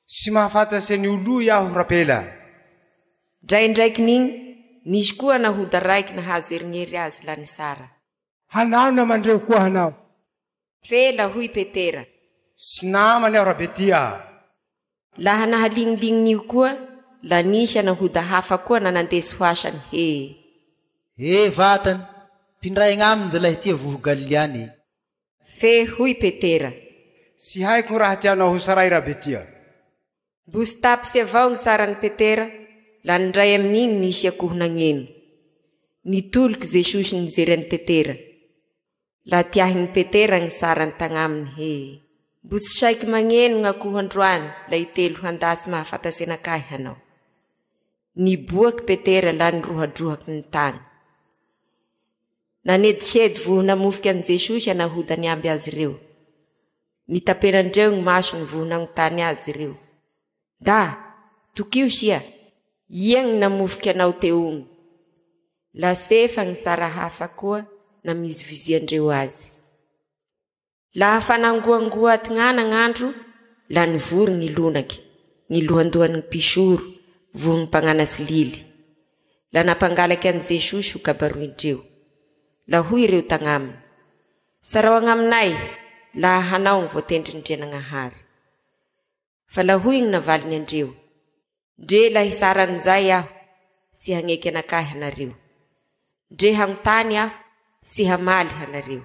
Tsy mahafantatse ny oloy aho Rapela. Ndraindraikin'igny, nisy koa nahoda raiky nahazo herignery azy la nisara. Hanao namandreo koa hanao. Fe la hoy Petera. Tsy namany aho Rabetia. Laha nahalignilignin'io koa, la nisy anahoda hafa koa nanandesy ho asany he. He vatany, mpindray agnaminy zalahy tia voho Galiliana e. Fe hoy Petera. Tsy haiko raha tianao ho saray Rabetia. Mbosy tapitsy avao gny saran'i Petera, la nindray amin'igny nisy akoho nagneno. Nitoliky Jesosy nijery an'i Petera. La tiahin'i Petera gny sarany tagnaminy he. Mbo tsy saiky magneno gn'akoho androany la itelo handasy mahafantasy anakahy hanao. Niboaky Petera la nirohadrohaky ny tagny. Nanedisedy voho namofiky an'i Jesosy anahoda niamby azy ireo. Nitapenandreo gny masony voho nagnontany azy ireo. Da, tokio sia, ia gny namofiky anao teo ogny? Lasefa gny sara hafa koa namiziviziandreo azy. Laha fa nangoangoa atignana gn'andro, la nivory gny lonaky, gny lohandohan'ny mpisoro, voho gny mpagnanasy lily. La nampangalaky an'i Jesosy ho kabaroindreo. La hoy ireo tagnaminy, Sarao agnaminay, laha hanao gny voatendrin'Andrianagnahary. Fa la hoy gny navaliny andreo, Ndre la hisara an'izay aho, tsy hagneky anakahy hanareo. Ndre hagnontany aho, tsy hamaly hanareo.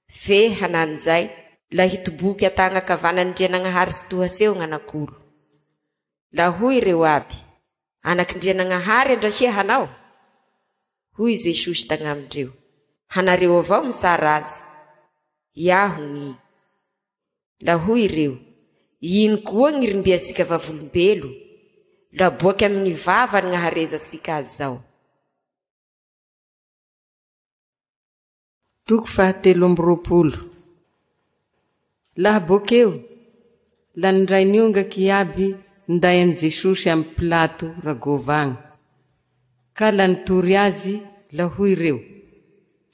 Fe hanan'izay, la hitoboky an-tagna ankavanan'Andrianagnahary Tsitoha seho gn'anak'olo. La hoy ireo aby, Anak'Andrianagnahary andrasia hanao? Hoy Jesosy tagnamindreo, Hanareo avao misara azy. Iaho gny. La hoy ireo, Ino koa gny rimbiasika vavolombelo? La boaky amy gny vava gnaharezasika azy zao. Toko fahatelo amby 20. Laha bokeo, la nindray niongaky iaby ninday an'i Jesosy amy Pilato ragôva agny. Ka la nitory azy, la hoy reo,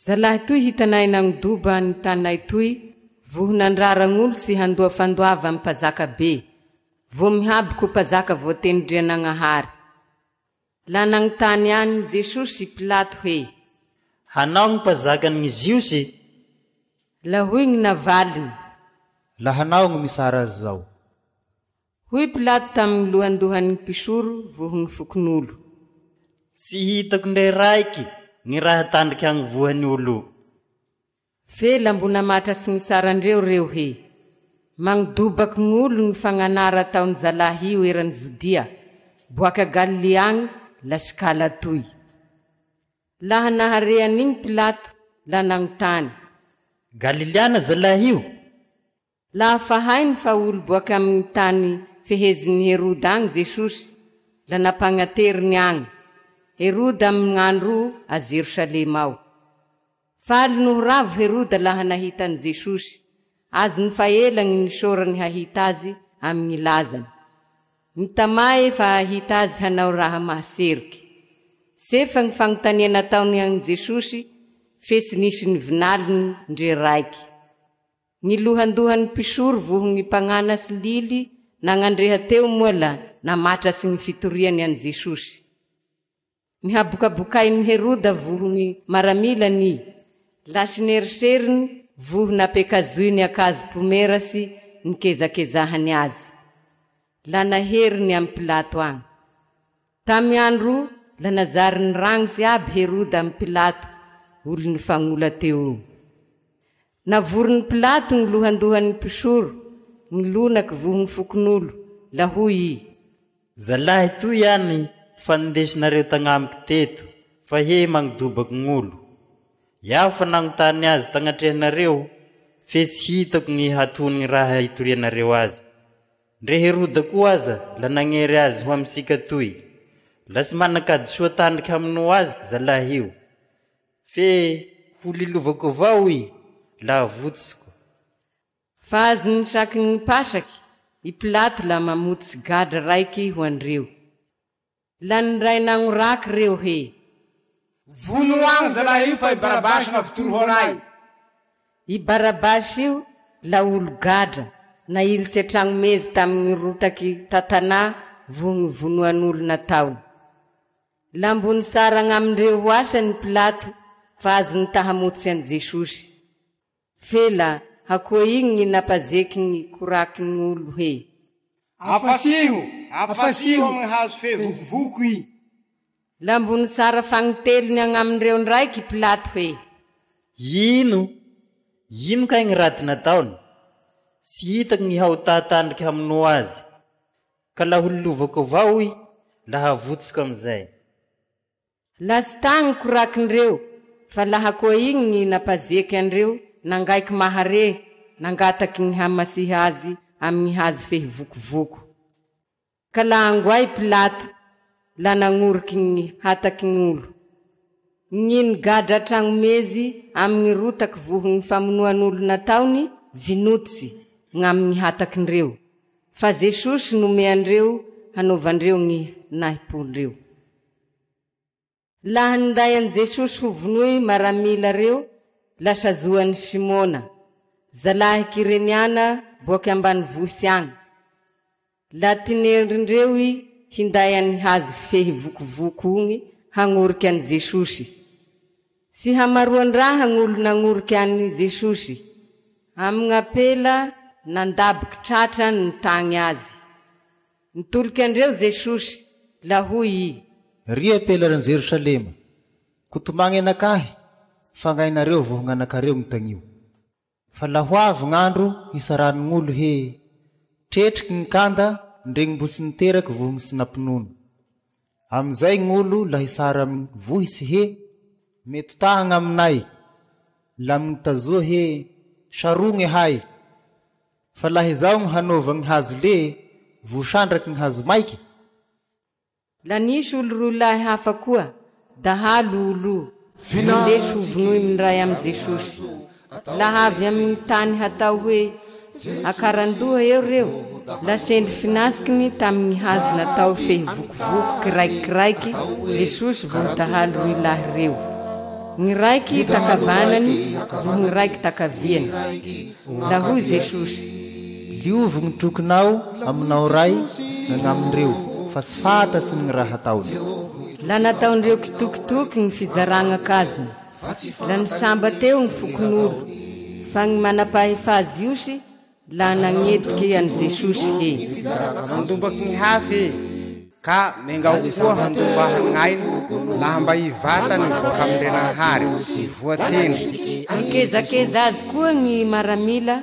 Zalahy toy hitanay nagnodoba ny taninay toy, voho nandrara gn'olo tsy handoa fandoava amy mpazaka be, vo mihaby ko mpazaka voatendrianagnahary. La nagnontany an'i Jesosy i Pilato hoe. Hanao gny mpazakan' gny Jiosy? La hoy gny navaliny. La hanao gny misara azy zao. Hoy Pilato tamy gny lohandohan' gny mpisoro voho gny fokonolo. Tsy hitako ndre raiky gny raha tandriky agnivoan'ny olo. Fe la mbo namatratsy gny sarandreo reo he. Magnodobaky gn'olo gny fagnanara ataon'ny zalahy io eran'i Jodia, boaka Galilia agny la sikala atoy. Laha nahare an'igny Pilato, la nagnontany. Galiliana zalahy io? Laha fa hainy fa olo boaka amy gny tany fehezin'i Heroda agny Jesosy, la nampagnateriny agny. Heroda amy gn'andro o a Jerosalema ao. Faly noho ravo Heroda laha nahita an'i Jesosy, azony fa ela gny nisaorany hahita azy amy gny lazany. Nitamà fa hahita azy hanao raha mahaseriky. Sefa gny fagnontania nataony an'i Jesosy fe tsy nisy nivinaliny ndre raiky. Gny lohandohan'ny mpisoro voho gny mpagnanasy lily nagnandreha teo moa la namatratsy gny fitoriany an'i Jesosy. Ny habokabokain'i Heroda voho gny maramilany i, lasineryseriny voho napekazoiny akazo pomerasy nikezakezahany azy. La naheriny amy Pilato agny. Tamy andro o la nazary niragnitsy aby Heroda amy Pilato olo nifagnola teo io. Navorin'i Pilato gny lohandohan'ny mpisoro, gny lonaky voho gny fokonolo, la hoy i. Zalahy toy any fa nindesinareo tagnamiko teto, fa he magnodobaky gn'olo. Iaho fa nagnontany azy tagnatrehanareo, fe tsy hitako gny hatony gny raha itorianareo azy. Ndre Heroda koa aza la nagnery azy ho amintsika toy. La tsy manan-kadisoa tandriky hamonoa azy zalahy io. Fe ho lilovako avao i, la avotsiko. Fa azon'ny saky ny Pasaky i Pilato la mamotsy gadra raiky ho andreo. La ny ray nagnoraky reo he. Vono agny zalahy io fa i Barabasy navotoro ho anay. I Barabasy io la olo gadra, nailitsy an-tragnomezy tamy gny rotaky tatanà voho gny vonoan'olo nataony. La mbo nisara agnamindreo ho asany Pilato fa azony tahamotsy an'i Jesosy. Fe la hakoa igny gny nampazeky gny korakin'olo he. Afasiho! Afasiho amy gny hazo fe vokovoko i. La mbo nisara fagnitelony agnamindreo ndraiky Pilato he. Ino? Ino kay gny raty nataony? Tsy hitako gny hahotà tandriky hamonoa azy. Ka la ho lilovako avao i, la havotsiko amizay. La tsy tagny korakindreo, fa laha koa igny gny nampazeky andreo nangaiky mahare, nangataky gny hamasiha azy amy gny hazo fehy vokovoko. Ka la angoay Pilato, la nagnoriky gny hataky gn'olo. Gny nigadra an-tragnomezy amy gny rotaky voho gny famonoan'olo nataony, vinotsy gn'amy gny hatakindreo. Fa Jesosy nomeandreo hanaovandreo gny nahipondreo. Laha ninday an'i Jesosy ho vonoy maramila reo, la sazoan'i Simona, zalahy Kyreniana boaky ambanivohitsy agny. La tinendrindreo i hinday an'ny hazo fehy vokovoko ogny hagnoriky an'i Jesosy. Tsy hamaroan-draha gn'olo nagnoriky an'i Jesosy. Amy gn'apela nandaboky tratra nitagny azy. Nitoliky andreo Jesosy, la hoy i. Ry ampela ry Jerosalema, ko tomagny anakahy, fa gn'ainareo voho gn'anakareo gny tagnio. Fa la ho avy gn'andro hisaran'gn'olo he, tretriky gny kanda ndre gny mbo tsy niteraky voho gny tsy nampinono. Amizay gn'olo la hisara amy vohitsy he, Mety tahagna aminay, la amy gny tazoa he, Sarogne hay. Fa laha izao gny hanova gny hazo le, vo sandraky gny hazo maiky? La nisy olo roa lahy hafa koa, dahalo olo. Nindesy ho vonoy mindray amin'i Jesosy. Laha avy amin'ny tany hatao hoe Akarandoha eo reo, la sendry finasikiny tamin'ny hazo natao fehy vokovoko kiraikiraiky Jesosy voho dahalo roy lahy reo. Ny raiky takavanany voho ny raiky takaviany. La hoy Jesosy. Liovy gny trokinao aminao Ray gn'agnamindreo, fa tsy fantatsy gny raha ataony. La nataondreo kitokitoky gny fizaragna kazony. La nisamba teo gny fokonolo, fa gny manam-pahefà Jiosy la nagnetiky an'i Jesosy he. Handombaky gny hafa e, ka mengao koa handombaha gn'ainy laha mba hivatany boaka amin-dRenagnahary, voatendry. Nikezakeza azy koa gny maramila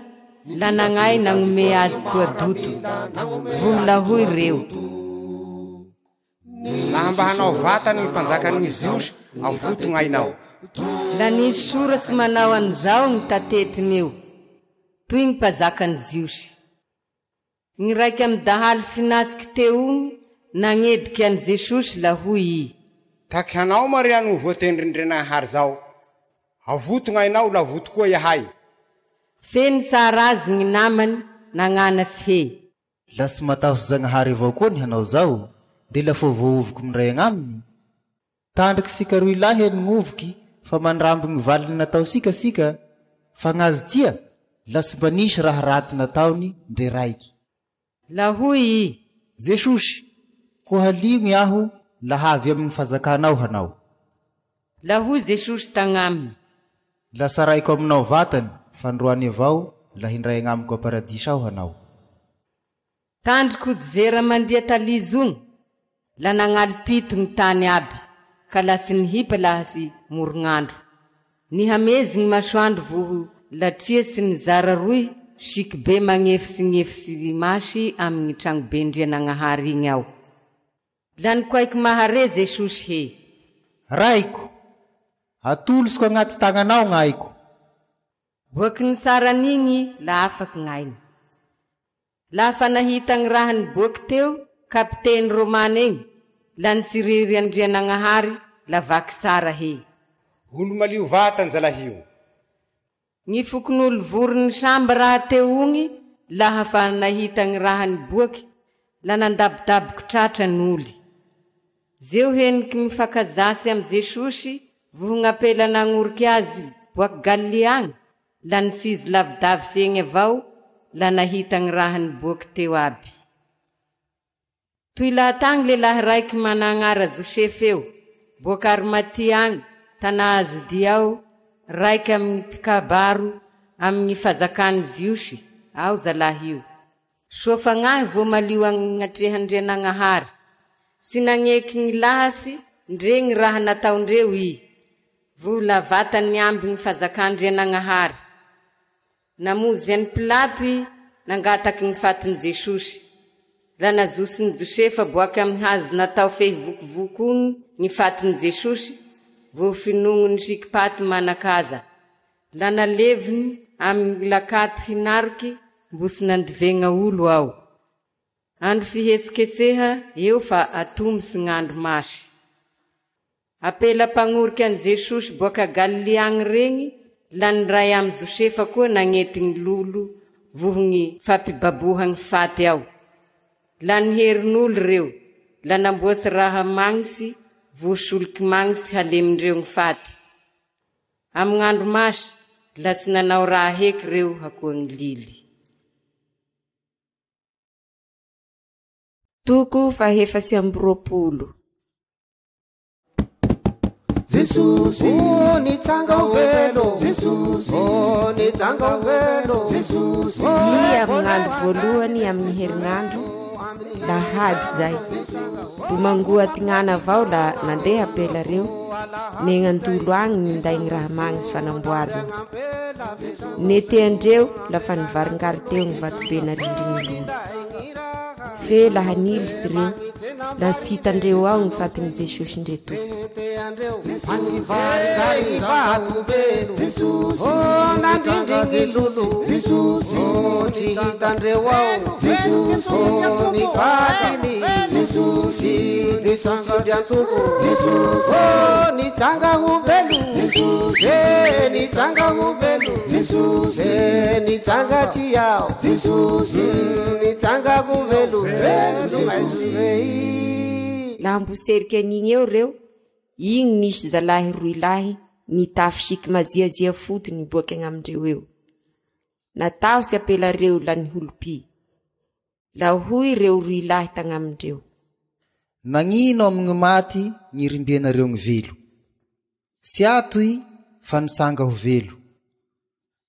la nagnay nagnome azy toa doto. Voho la hoy reo. Laha mba hanao vatany gny mpanjakan'ny Jiosy, avoto gn'ainao. La nisy soratsy manao an'izao gny tatetiny eo, Toy gny mpazakan'ny Jiosy. Gny raiky amy dahalo finasiky teo igny nagnediky an'i Jesosy la hoy i. Taky hanao Maria no voatendrin-dRenagnahary zao. Avoto gn'ainao la avoto koa iahay. Fe nitsara azy gny namany nagnanasy he. La tsy matahotsy Zagnahary avao koa ny hanao zao, de la fô voaovoky mindray agnaminy? Tandriky sika roy lahy eny gnovoky fa mandramby gny valiny natao sika sika, fa gnazy tia, la tsy mba nisy raha raty nataony ndre raiky. La hoy i. Jesosy, Ko haligno aho laha avy amy gny fazakanao hanao. La hoy Jesosy tagnaminy. La tsaraiko aminao vatany fa androany avao la hindray agnamiko aparadisa ao hanao. Tandriko jera mandia talizogno, la nagnalim-pito gny tany aby, ka la tsy nihipa laha tsy morogn'andro. Nihamezy gny masoandro voho latria tsy nizara roy siky be magnefitsy gnefitsy masy amy gny tragnoben-dRianagnahary igny ao. La nikoaiky mahare Jesosy he. Raiko! Atolosiko agnaty tagnanao gn'aiko. Boaky nitsara an'igny la afaky gn'ainy. Laha fa nahita gny raha niboaky teo kapiteny Romana igny, la nitsiriry Andrianagnahary la vaky tsara he. Olo malio vatany zalahy io. Gny fokonolo voron'ny samba rahateo ogny laha fa nahita gny raha niboaky la nandabodaboky tratra noly. Zeo heniky mifankazasy amy Jesosy vohogn'ampela nagnoriky azy boaky Galilia agny la nisizo lavidavitsy egny avao la nahita gny raha niboaky teo aby. Toy lahatagny lehilahy raiky managnara Josefa eo, boaka Arimatia agny, tanà Jodia ao, raiky amy gny mpikabaro amy gny fazakan'ny Jiosy ao zalahy io. Soa fagnahy vo malio agnatrehan-dRianagnahary. Tsy nagneky gny lahasy ndre gny raha nataondreo i. Vola vatany amby gny fazakan-dRianagnahary. Namonjy an'i Pilato i nangataky gny fatin'i Jesosy. La najosin'i Josefa boaky amy hazo natao fehy vokovoko ogny gny fatin'i Jesosy, vo finognony siky-paty manan-kaja. La naleviny amy gny lakato hinaroky mbo tsy nandivegna olo ao. Andro fihetsiketseha eo fa atomotsy gn'andro masy. Ampela mpagnoriky an'i Jesosy boaka Galilia agny regny la niray amy Josefa koa nagnety gny lolo voho gny fampibaboha gny faty ao. La niherin'olo reo, la namboatsy raha magnisy voho soliky magnisy halemindreo gny faty. Amy gn'andro masy, la tsy nanao raha heky reo hakoa gny lily. Toko fahefatsy amby roapolo. Jesosy oh nitsanga ho velo Jesosy oh nitsanga ho velo Jesosy Ny amin'andro voalohany amin'ny herinandro, lahady zay. Bomangoa atignana avao la nandeha apela reo, negnandolo agny ninday gny raha magnisy fanamboarina. Neteandreo lafa nivaringary teo gny vatobe narindrigny lolo. Fe laha nilitsy reo, la tsy hitandreo ao gny fatin'i Jesosy ndre Tompo. Nandrindrigny lolo Jesosy oh, tsy hitandreo ao Jesosy oh, ny fatiny Jesosy Jesosy Andriantompo Jesosy oh, nitsanga ho velo Jesosy eh, nitsanga ho velo Jesosy eh, nitsanga tsy aho Jesosy nitsanga ho velo Jesosy. Laha mbo seriky an'igny eo reo, igny nisy zalahy roy lahy nitafy siky maziazia foty niboaky agnamindreo eo. Natahotsy ampela reo la niholopy. La hoy reo roy lahy tagnamindreo. Nagnino amy gny maty gn'irimbenareo gny velo? Tsy ato i fa nitsanga ho velo.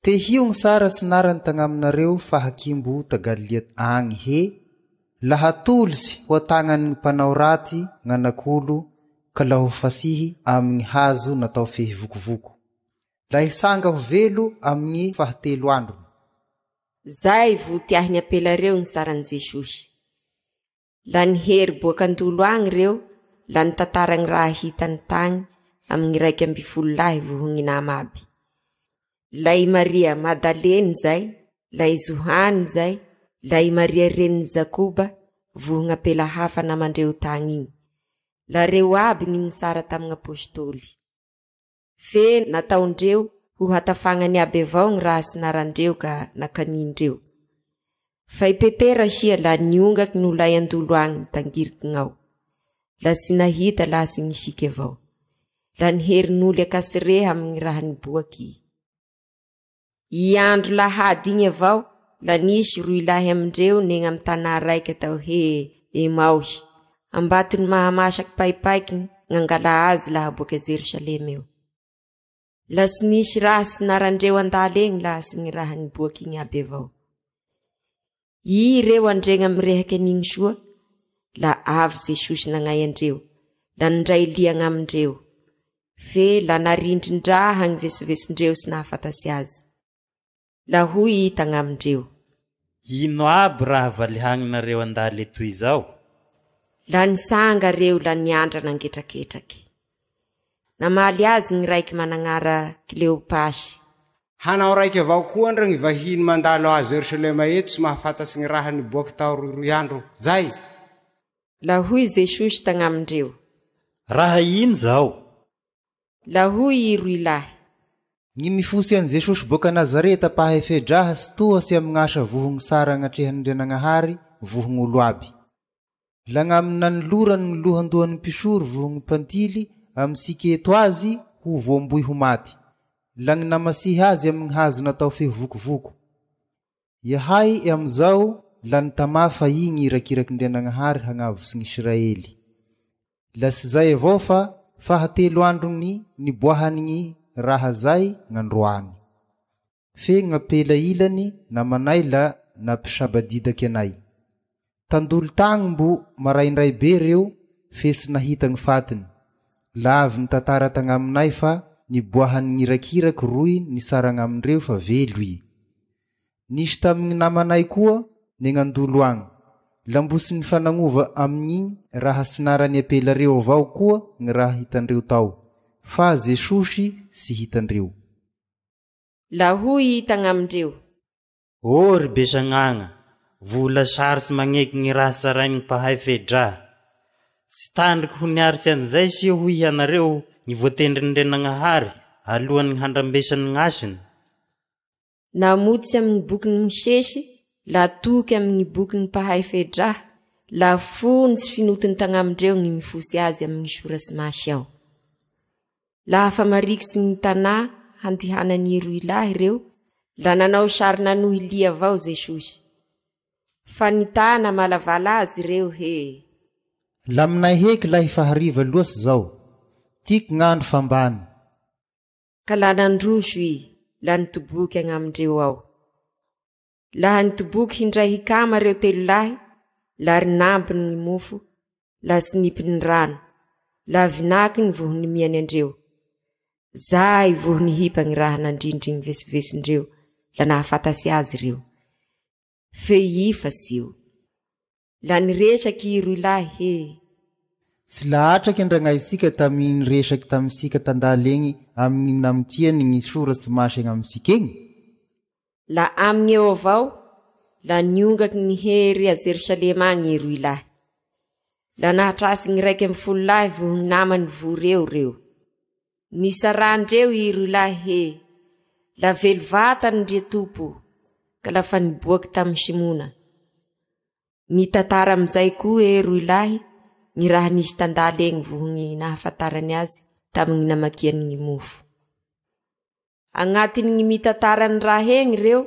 Tehio gny sara tsy narany tagnaminareo fa hakimbo ta Galilia agny he, laha atolotsy ho an-tagnan'ny gny mpanao raty gn'anak'olo ka la ho fasihy amy gny hazo natao fehy vokovoko. La hitsanga ho velo amy gny fahatelo androny. Zay vo tiahiny ampela reo gny saran'i Jesosy. La nihery boak' an-dolo agny reo, la nitantara gny raha hitany tagny amy gny 11 lahy voho gny nama aby. La i Maria Madaleny zay, la i Johany zay, la i Maria renin'i Jakoba, voho gny ampela hafa namandreo tagny igny. La reo aby gny nisara tamy gny apostoly. Fe nataondreo ho hatafagnany aby avao gny raha sinarandreo ka nakanindreo. Fa i Petera sia la niongaky nolay an-dolo agny tangirikignao. La tsy nahita laha tsy nisiky avao. La niherin'olo akasireha amy gny raha niboaky i. I andro lahady igny avao, la nisy roy lahy amindreo negna amy tanà raiky atao he Emaosy, ambatony mahamasaky paipaiky gnangala azy laha boaka Jerosalema eo. La tsy nisy raha tsy narandreo andala egny laha tsy gny raha niboaky igny aby avao. I reo andregna mirehaky an'igny soa, la avy Jesosy nagnay andreo, la nindray lia agnamindreo. Fe la narindrin-draha gny vesivesindreo tsy nahafantatsy azy. La hoy i tagnamindreo. Ino aby raha valihagninareo andala etoy zao? La nisanga reo la niandra nangetraketraky. Namaly azy gny raiky managnara Kleopasy. Hanao raiky avao koa ndra gny vahiny mandalo a Jerosalema eto tsy mahafantatsy gny raha niboaky tao roiroy andro zay. La hoy Jesosy tagnamindreo. Raha ino zao? La hoy i roy lahy. Gny mifosy an'i Jesosy boaka Nazareta mpahay-fe-draha sy tohatsy amy gn'asa vohogny sara agnatrehan'Andrianagnahary vohogn'olo aby. La gn'amy nanolorany gny lohandohan'ny mpisoro vohogny mpantily amy siketo azy ho voamboy ho maty. La gny namasihy azy amy gny hazo natao fehy vokovoko. Ihay amizao la nitamà fa i gny irakirak'Andrianagnahary hagnavotsy gn'Israely. La tsy zay avao fa fahatelo androny niboahany gny raha zay gn'androany. Fe gn'ampela ilany namanay la nampisabadidaky anay. Tandolo tagny mbo maraindray be reo fe tsy nahita gny fatiny. La avy nitantara tagnaminay fa niboahany gn'irakiraky roy nisaragnamindreo fa velo i. Nisy tamigny namanay koa negnandolo agny. La mbo tsy nifanagnova amin'igny raha tsy narany ampela reo avao koa gny raha hitandreo tao, fa Jesosy tsy hitandreo. La hoy i tagnamindreo. Ô ry besagnagna, vola sarotsy magneky gny raha tsarain'ny mpahay fe-draha. Tsy tandriky ho niaritsy an'izay se hoy ianareo ny voatendrin'Andrianagnahary alohan'ny handrambesany gn'asiny. Namotsy amy gny bokin'i Mosesy, la toky amy gny bokin'ny mpahay fe-draha, la fony tsy finotiny tagnamindreo gny mifosy azy amy gny soratsy masy ao. Laha fa marikitsy gny tanà handihanany roy lahy reo, la nanao sary nanohy lia avao Jesosy. Fa nitana malavala azy reo he. La aminay heky lahy fa hariva loatsy zao. Tiako gn'andro fa ambany. Ka la nandroso i, la nitoboky agnamindreo ao. Laha nitoboky hindray hikama reo telo lahy, la rinambiny gny mofo, la sinipiny rano, la vinakiny voho nimiany andreo. Zay voho nihipa gny raha nandrindry gny vesivesindreo, la nahafantatsy azy reo. Fe i fa tsy eo. La niresaky i roy lahy he. Tsy lahatraky andragnaisika tamy niresaky tamisika tandala egny amy gny namitiany gny soratsy masy agnamisika egny. La aminy eo avao, la niongaky ny hery a Jerosalema agny i roy lahy. La nahatrasy gny 11 lahy voho gny namany vory eo reo. Nisarahan-dreo i roy lahy he, la velo vatany ndre Tompo, ka la fa niboaky tamy Simona. Nitantara amizay koa e roy lahy gny raha nisy tandala egny voho gny nahafantarany azy tamy gny namakiany gny mofo. Agnatin'ny gny mitantara ny raha egny reo,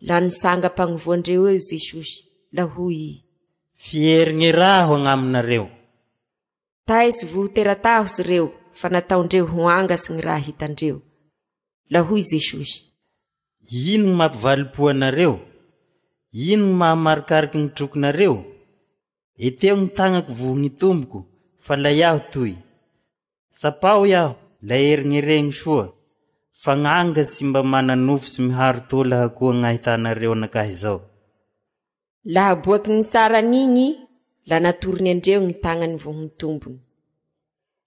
la nisanga am-pagnivoan-dreo eo Jesosy, la hoy i. Fierigny raho agnaminareo. Taisy voho teratahosy reo, fa nataondreo ho angasy gny raha hitandreo. La hoy Jesosy. Ino gny mampivalim-po anareo? Ino gny mahamarikariky gny trokinareo? Eteo gny tagnako voho gny tomboko, fa la iaho toy. Tsapao iaho, la erigneregny soa, fa gn'anga tsy mba mana nofo sy miharo taola hakoa gn'ahitanareo anakahy zao. Laha boaky nisaran'igny, la natorony andreo gny tagnany voho gny tombony.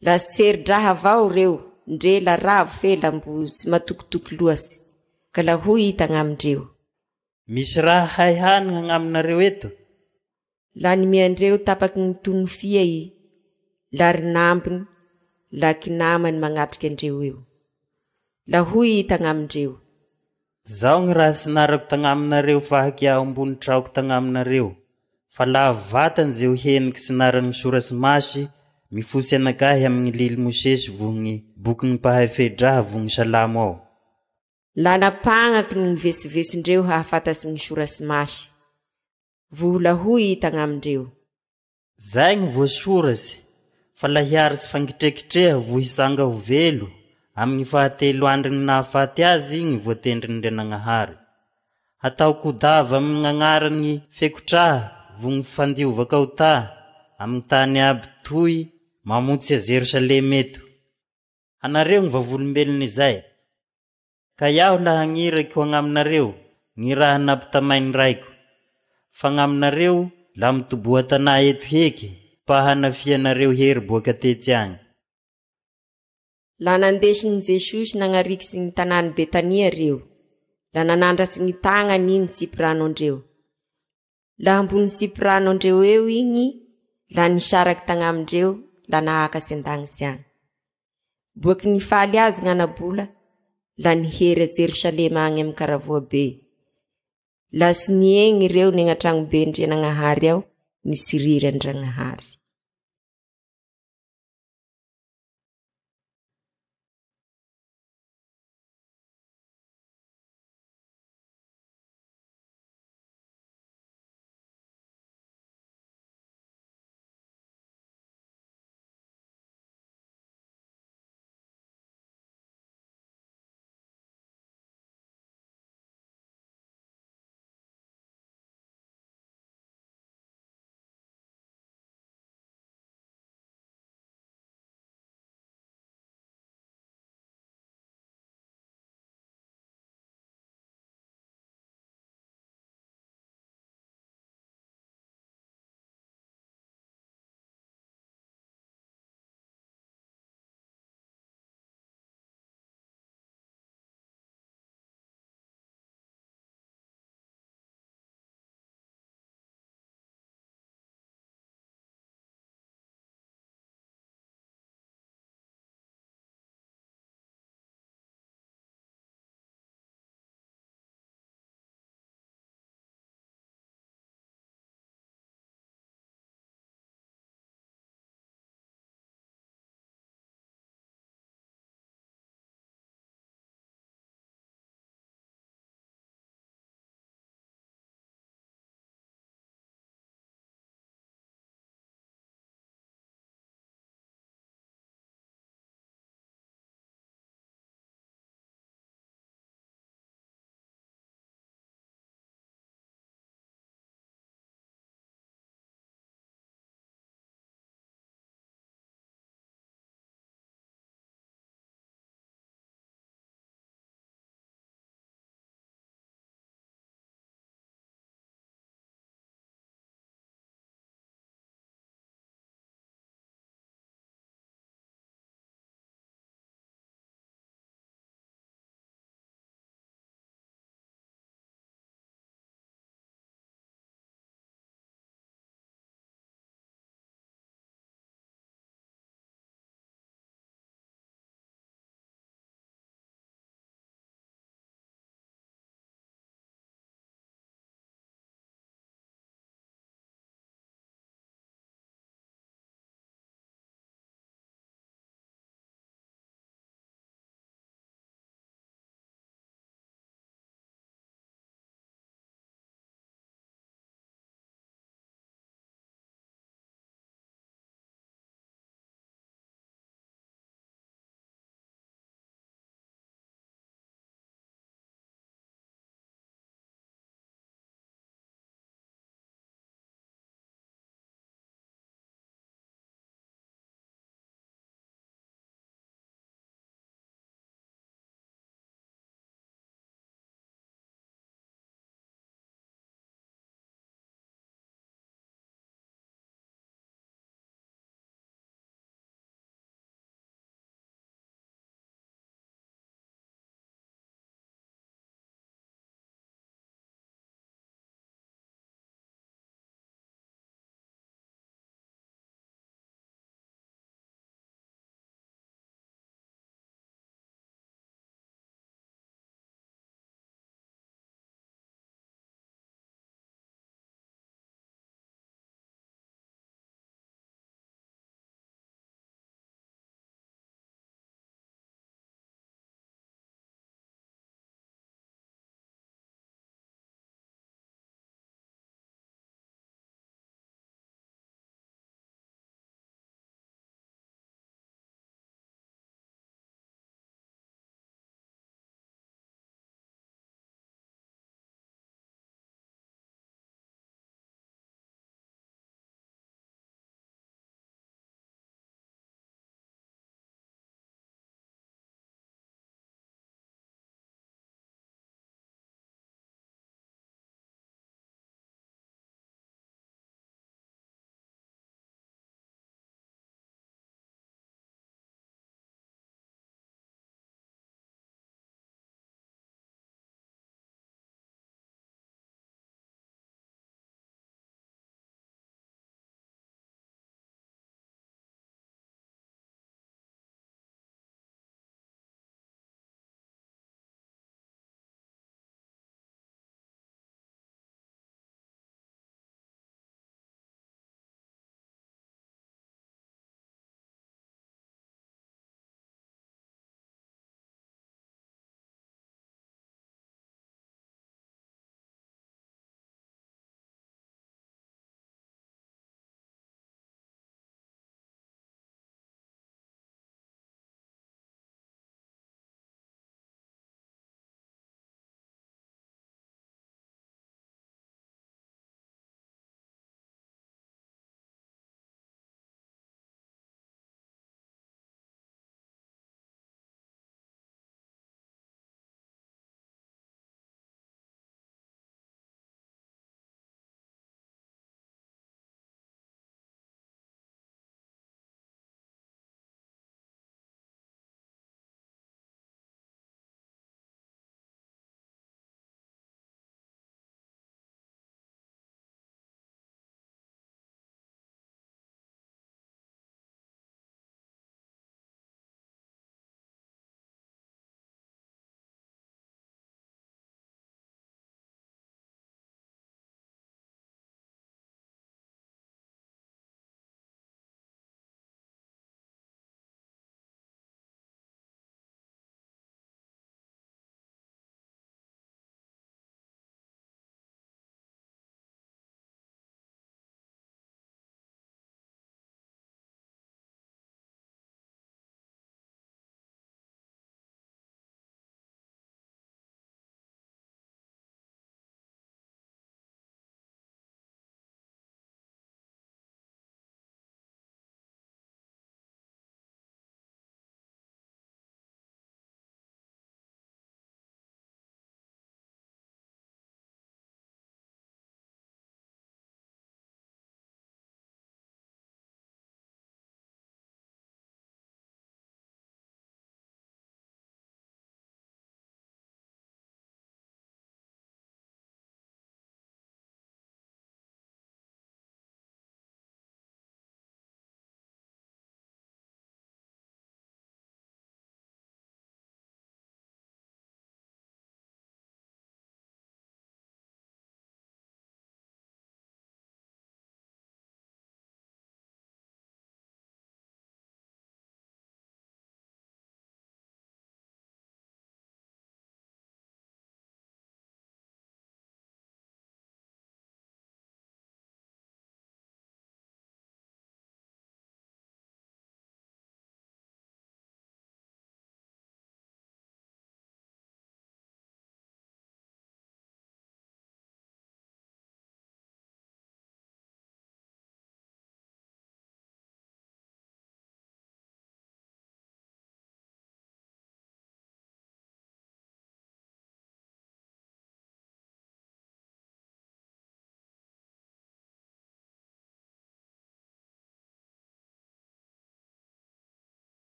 La seri-draha avao reo, ndre la ravo fe la mbo tsy matokitoky loatsy, ka la hoy i tagnamindreo. Misy raha hay hanigny agnaminareo eto? La nimeandreo tapaky gny tono fia i, la rinambiny, la kinamany magnatriky andreo eo. La hoy i tagnamindreo. Zao gny raha sinarako tagnaminareo fahaky iaho ambony traoko tagnaminareo, fa lavo vatany ze ho heniky sinaran'ny Soratsy Masy mifosy anakahy amy gny lily Mosesy voho gny bokin'ny mpahay fe-draha voho gny Salamo ao. La napagnaky gny vesivesindreo hahafantatsy gny Soratsy Masy. Vola hoy i tagnamindreo. Zay gny voasoratsy, fa la hiaritsy fangitrekitreha vo hitsanga ho velo amy gny fahatelo androny nahafaty azy gny voatendrin'Andrianagnahary. Hataoko ho dava amy gny agnarany fekotraha vo gny fandiova kaotà amy gny tany aby toy mamontsy a Jerosalema eto. Anareo gny vavolombelon'izay. Ka iaho la hagniraky ho agnaminareo gny raha nampitamain'ny Raiko. Fa agnaminareo la mitoboha tanà eto heky mpa hanafianareo hery boaky atetsy agny. La nandesin'i Jesosy nagnariky ny tanàn'i Betania reo, la nanandratsy ny tagnany iny tsipirano andreo. La ambony tsipirano andreo eo igny, la nisaraky tagnamindreo, la nahakasy an-dagnitsy agny. Boaky nifaly azy gn'anabola, la nihery a Jerosalema agny amy karavoa be. La tsy niegny reo negnatragnoben-dRianagnahary ao, nitsiriry an-dRagnahary.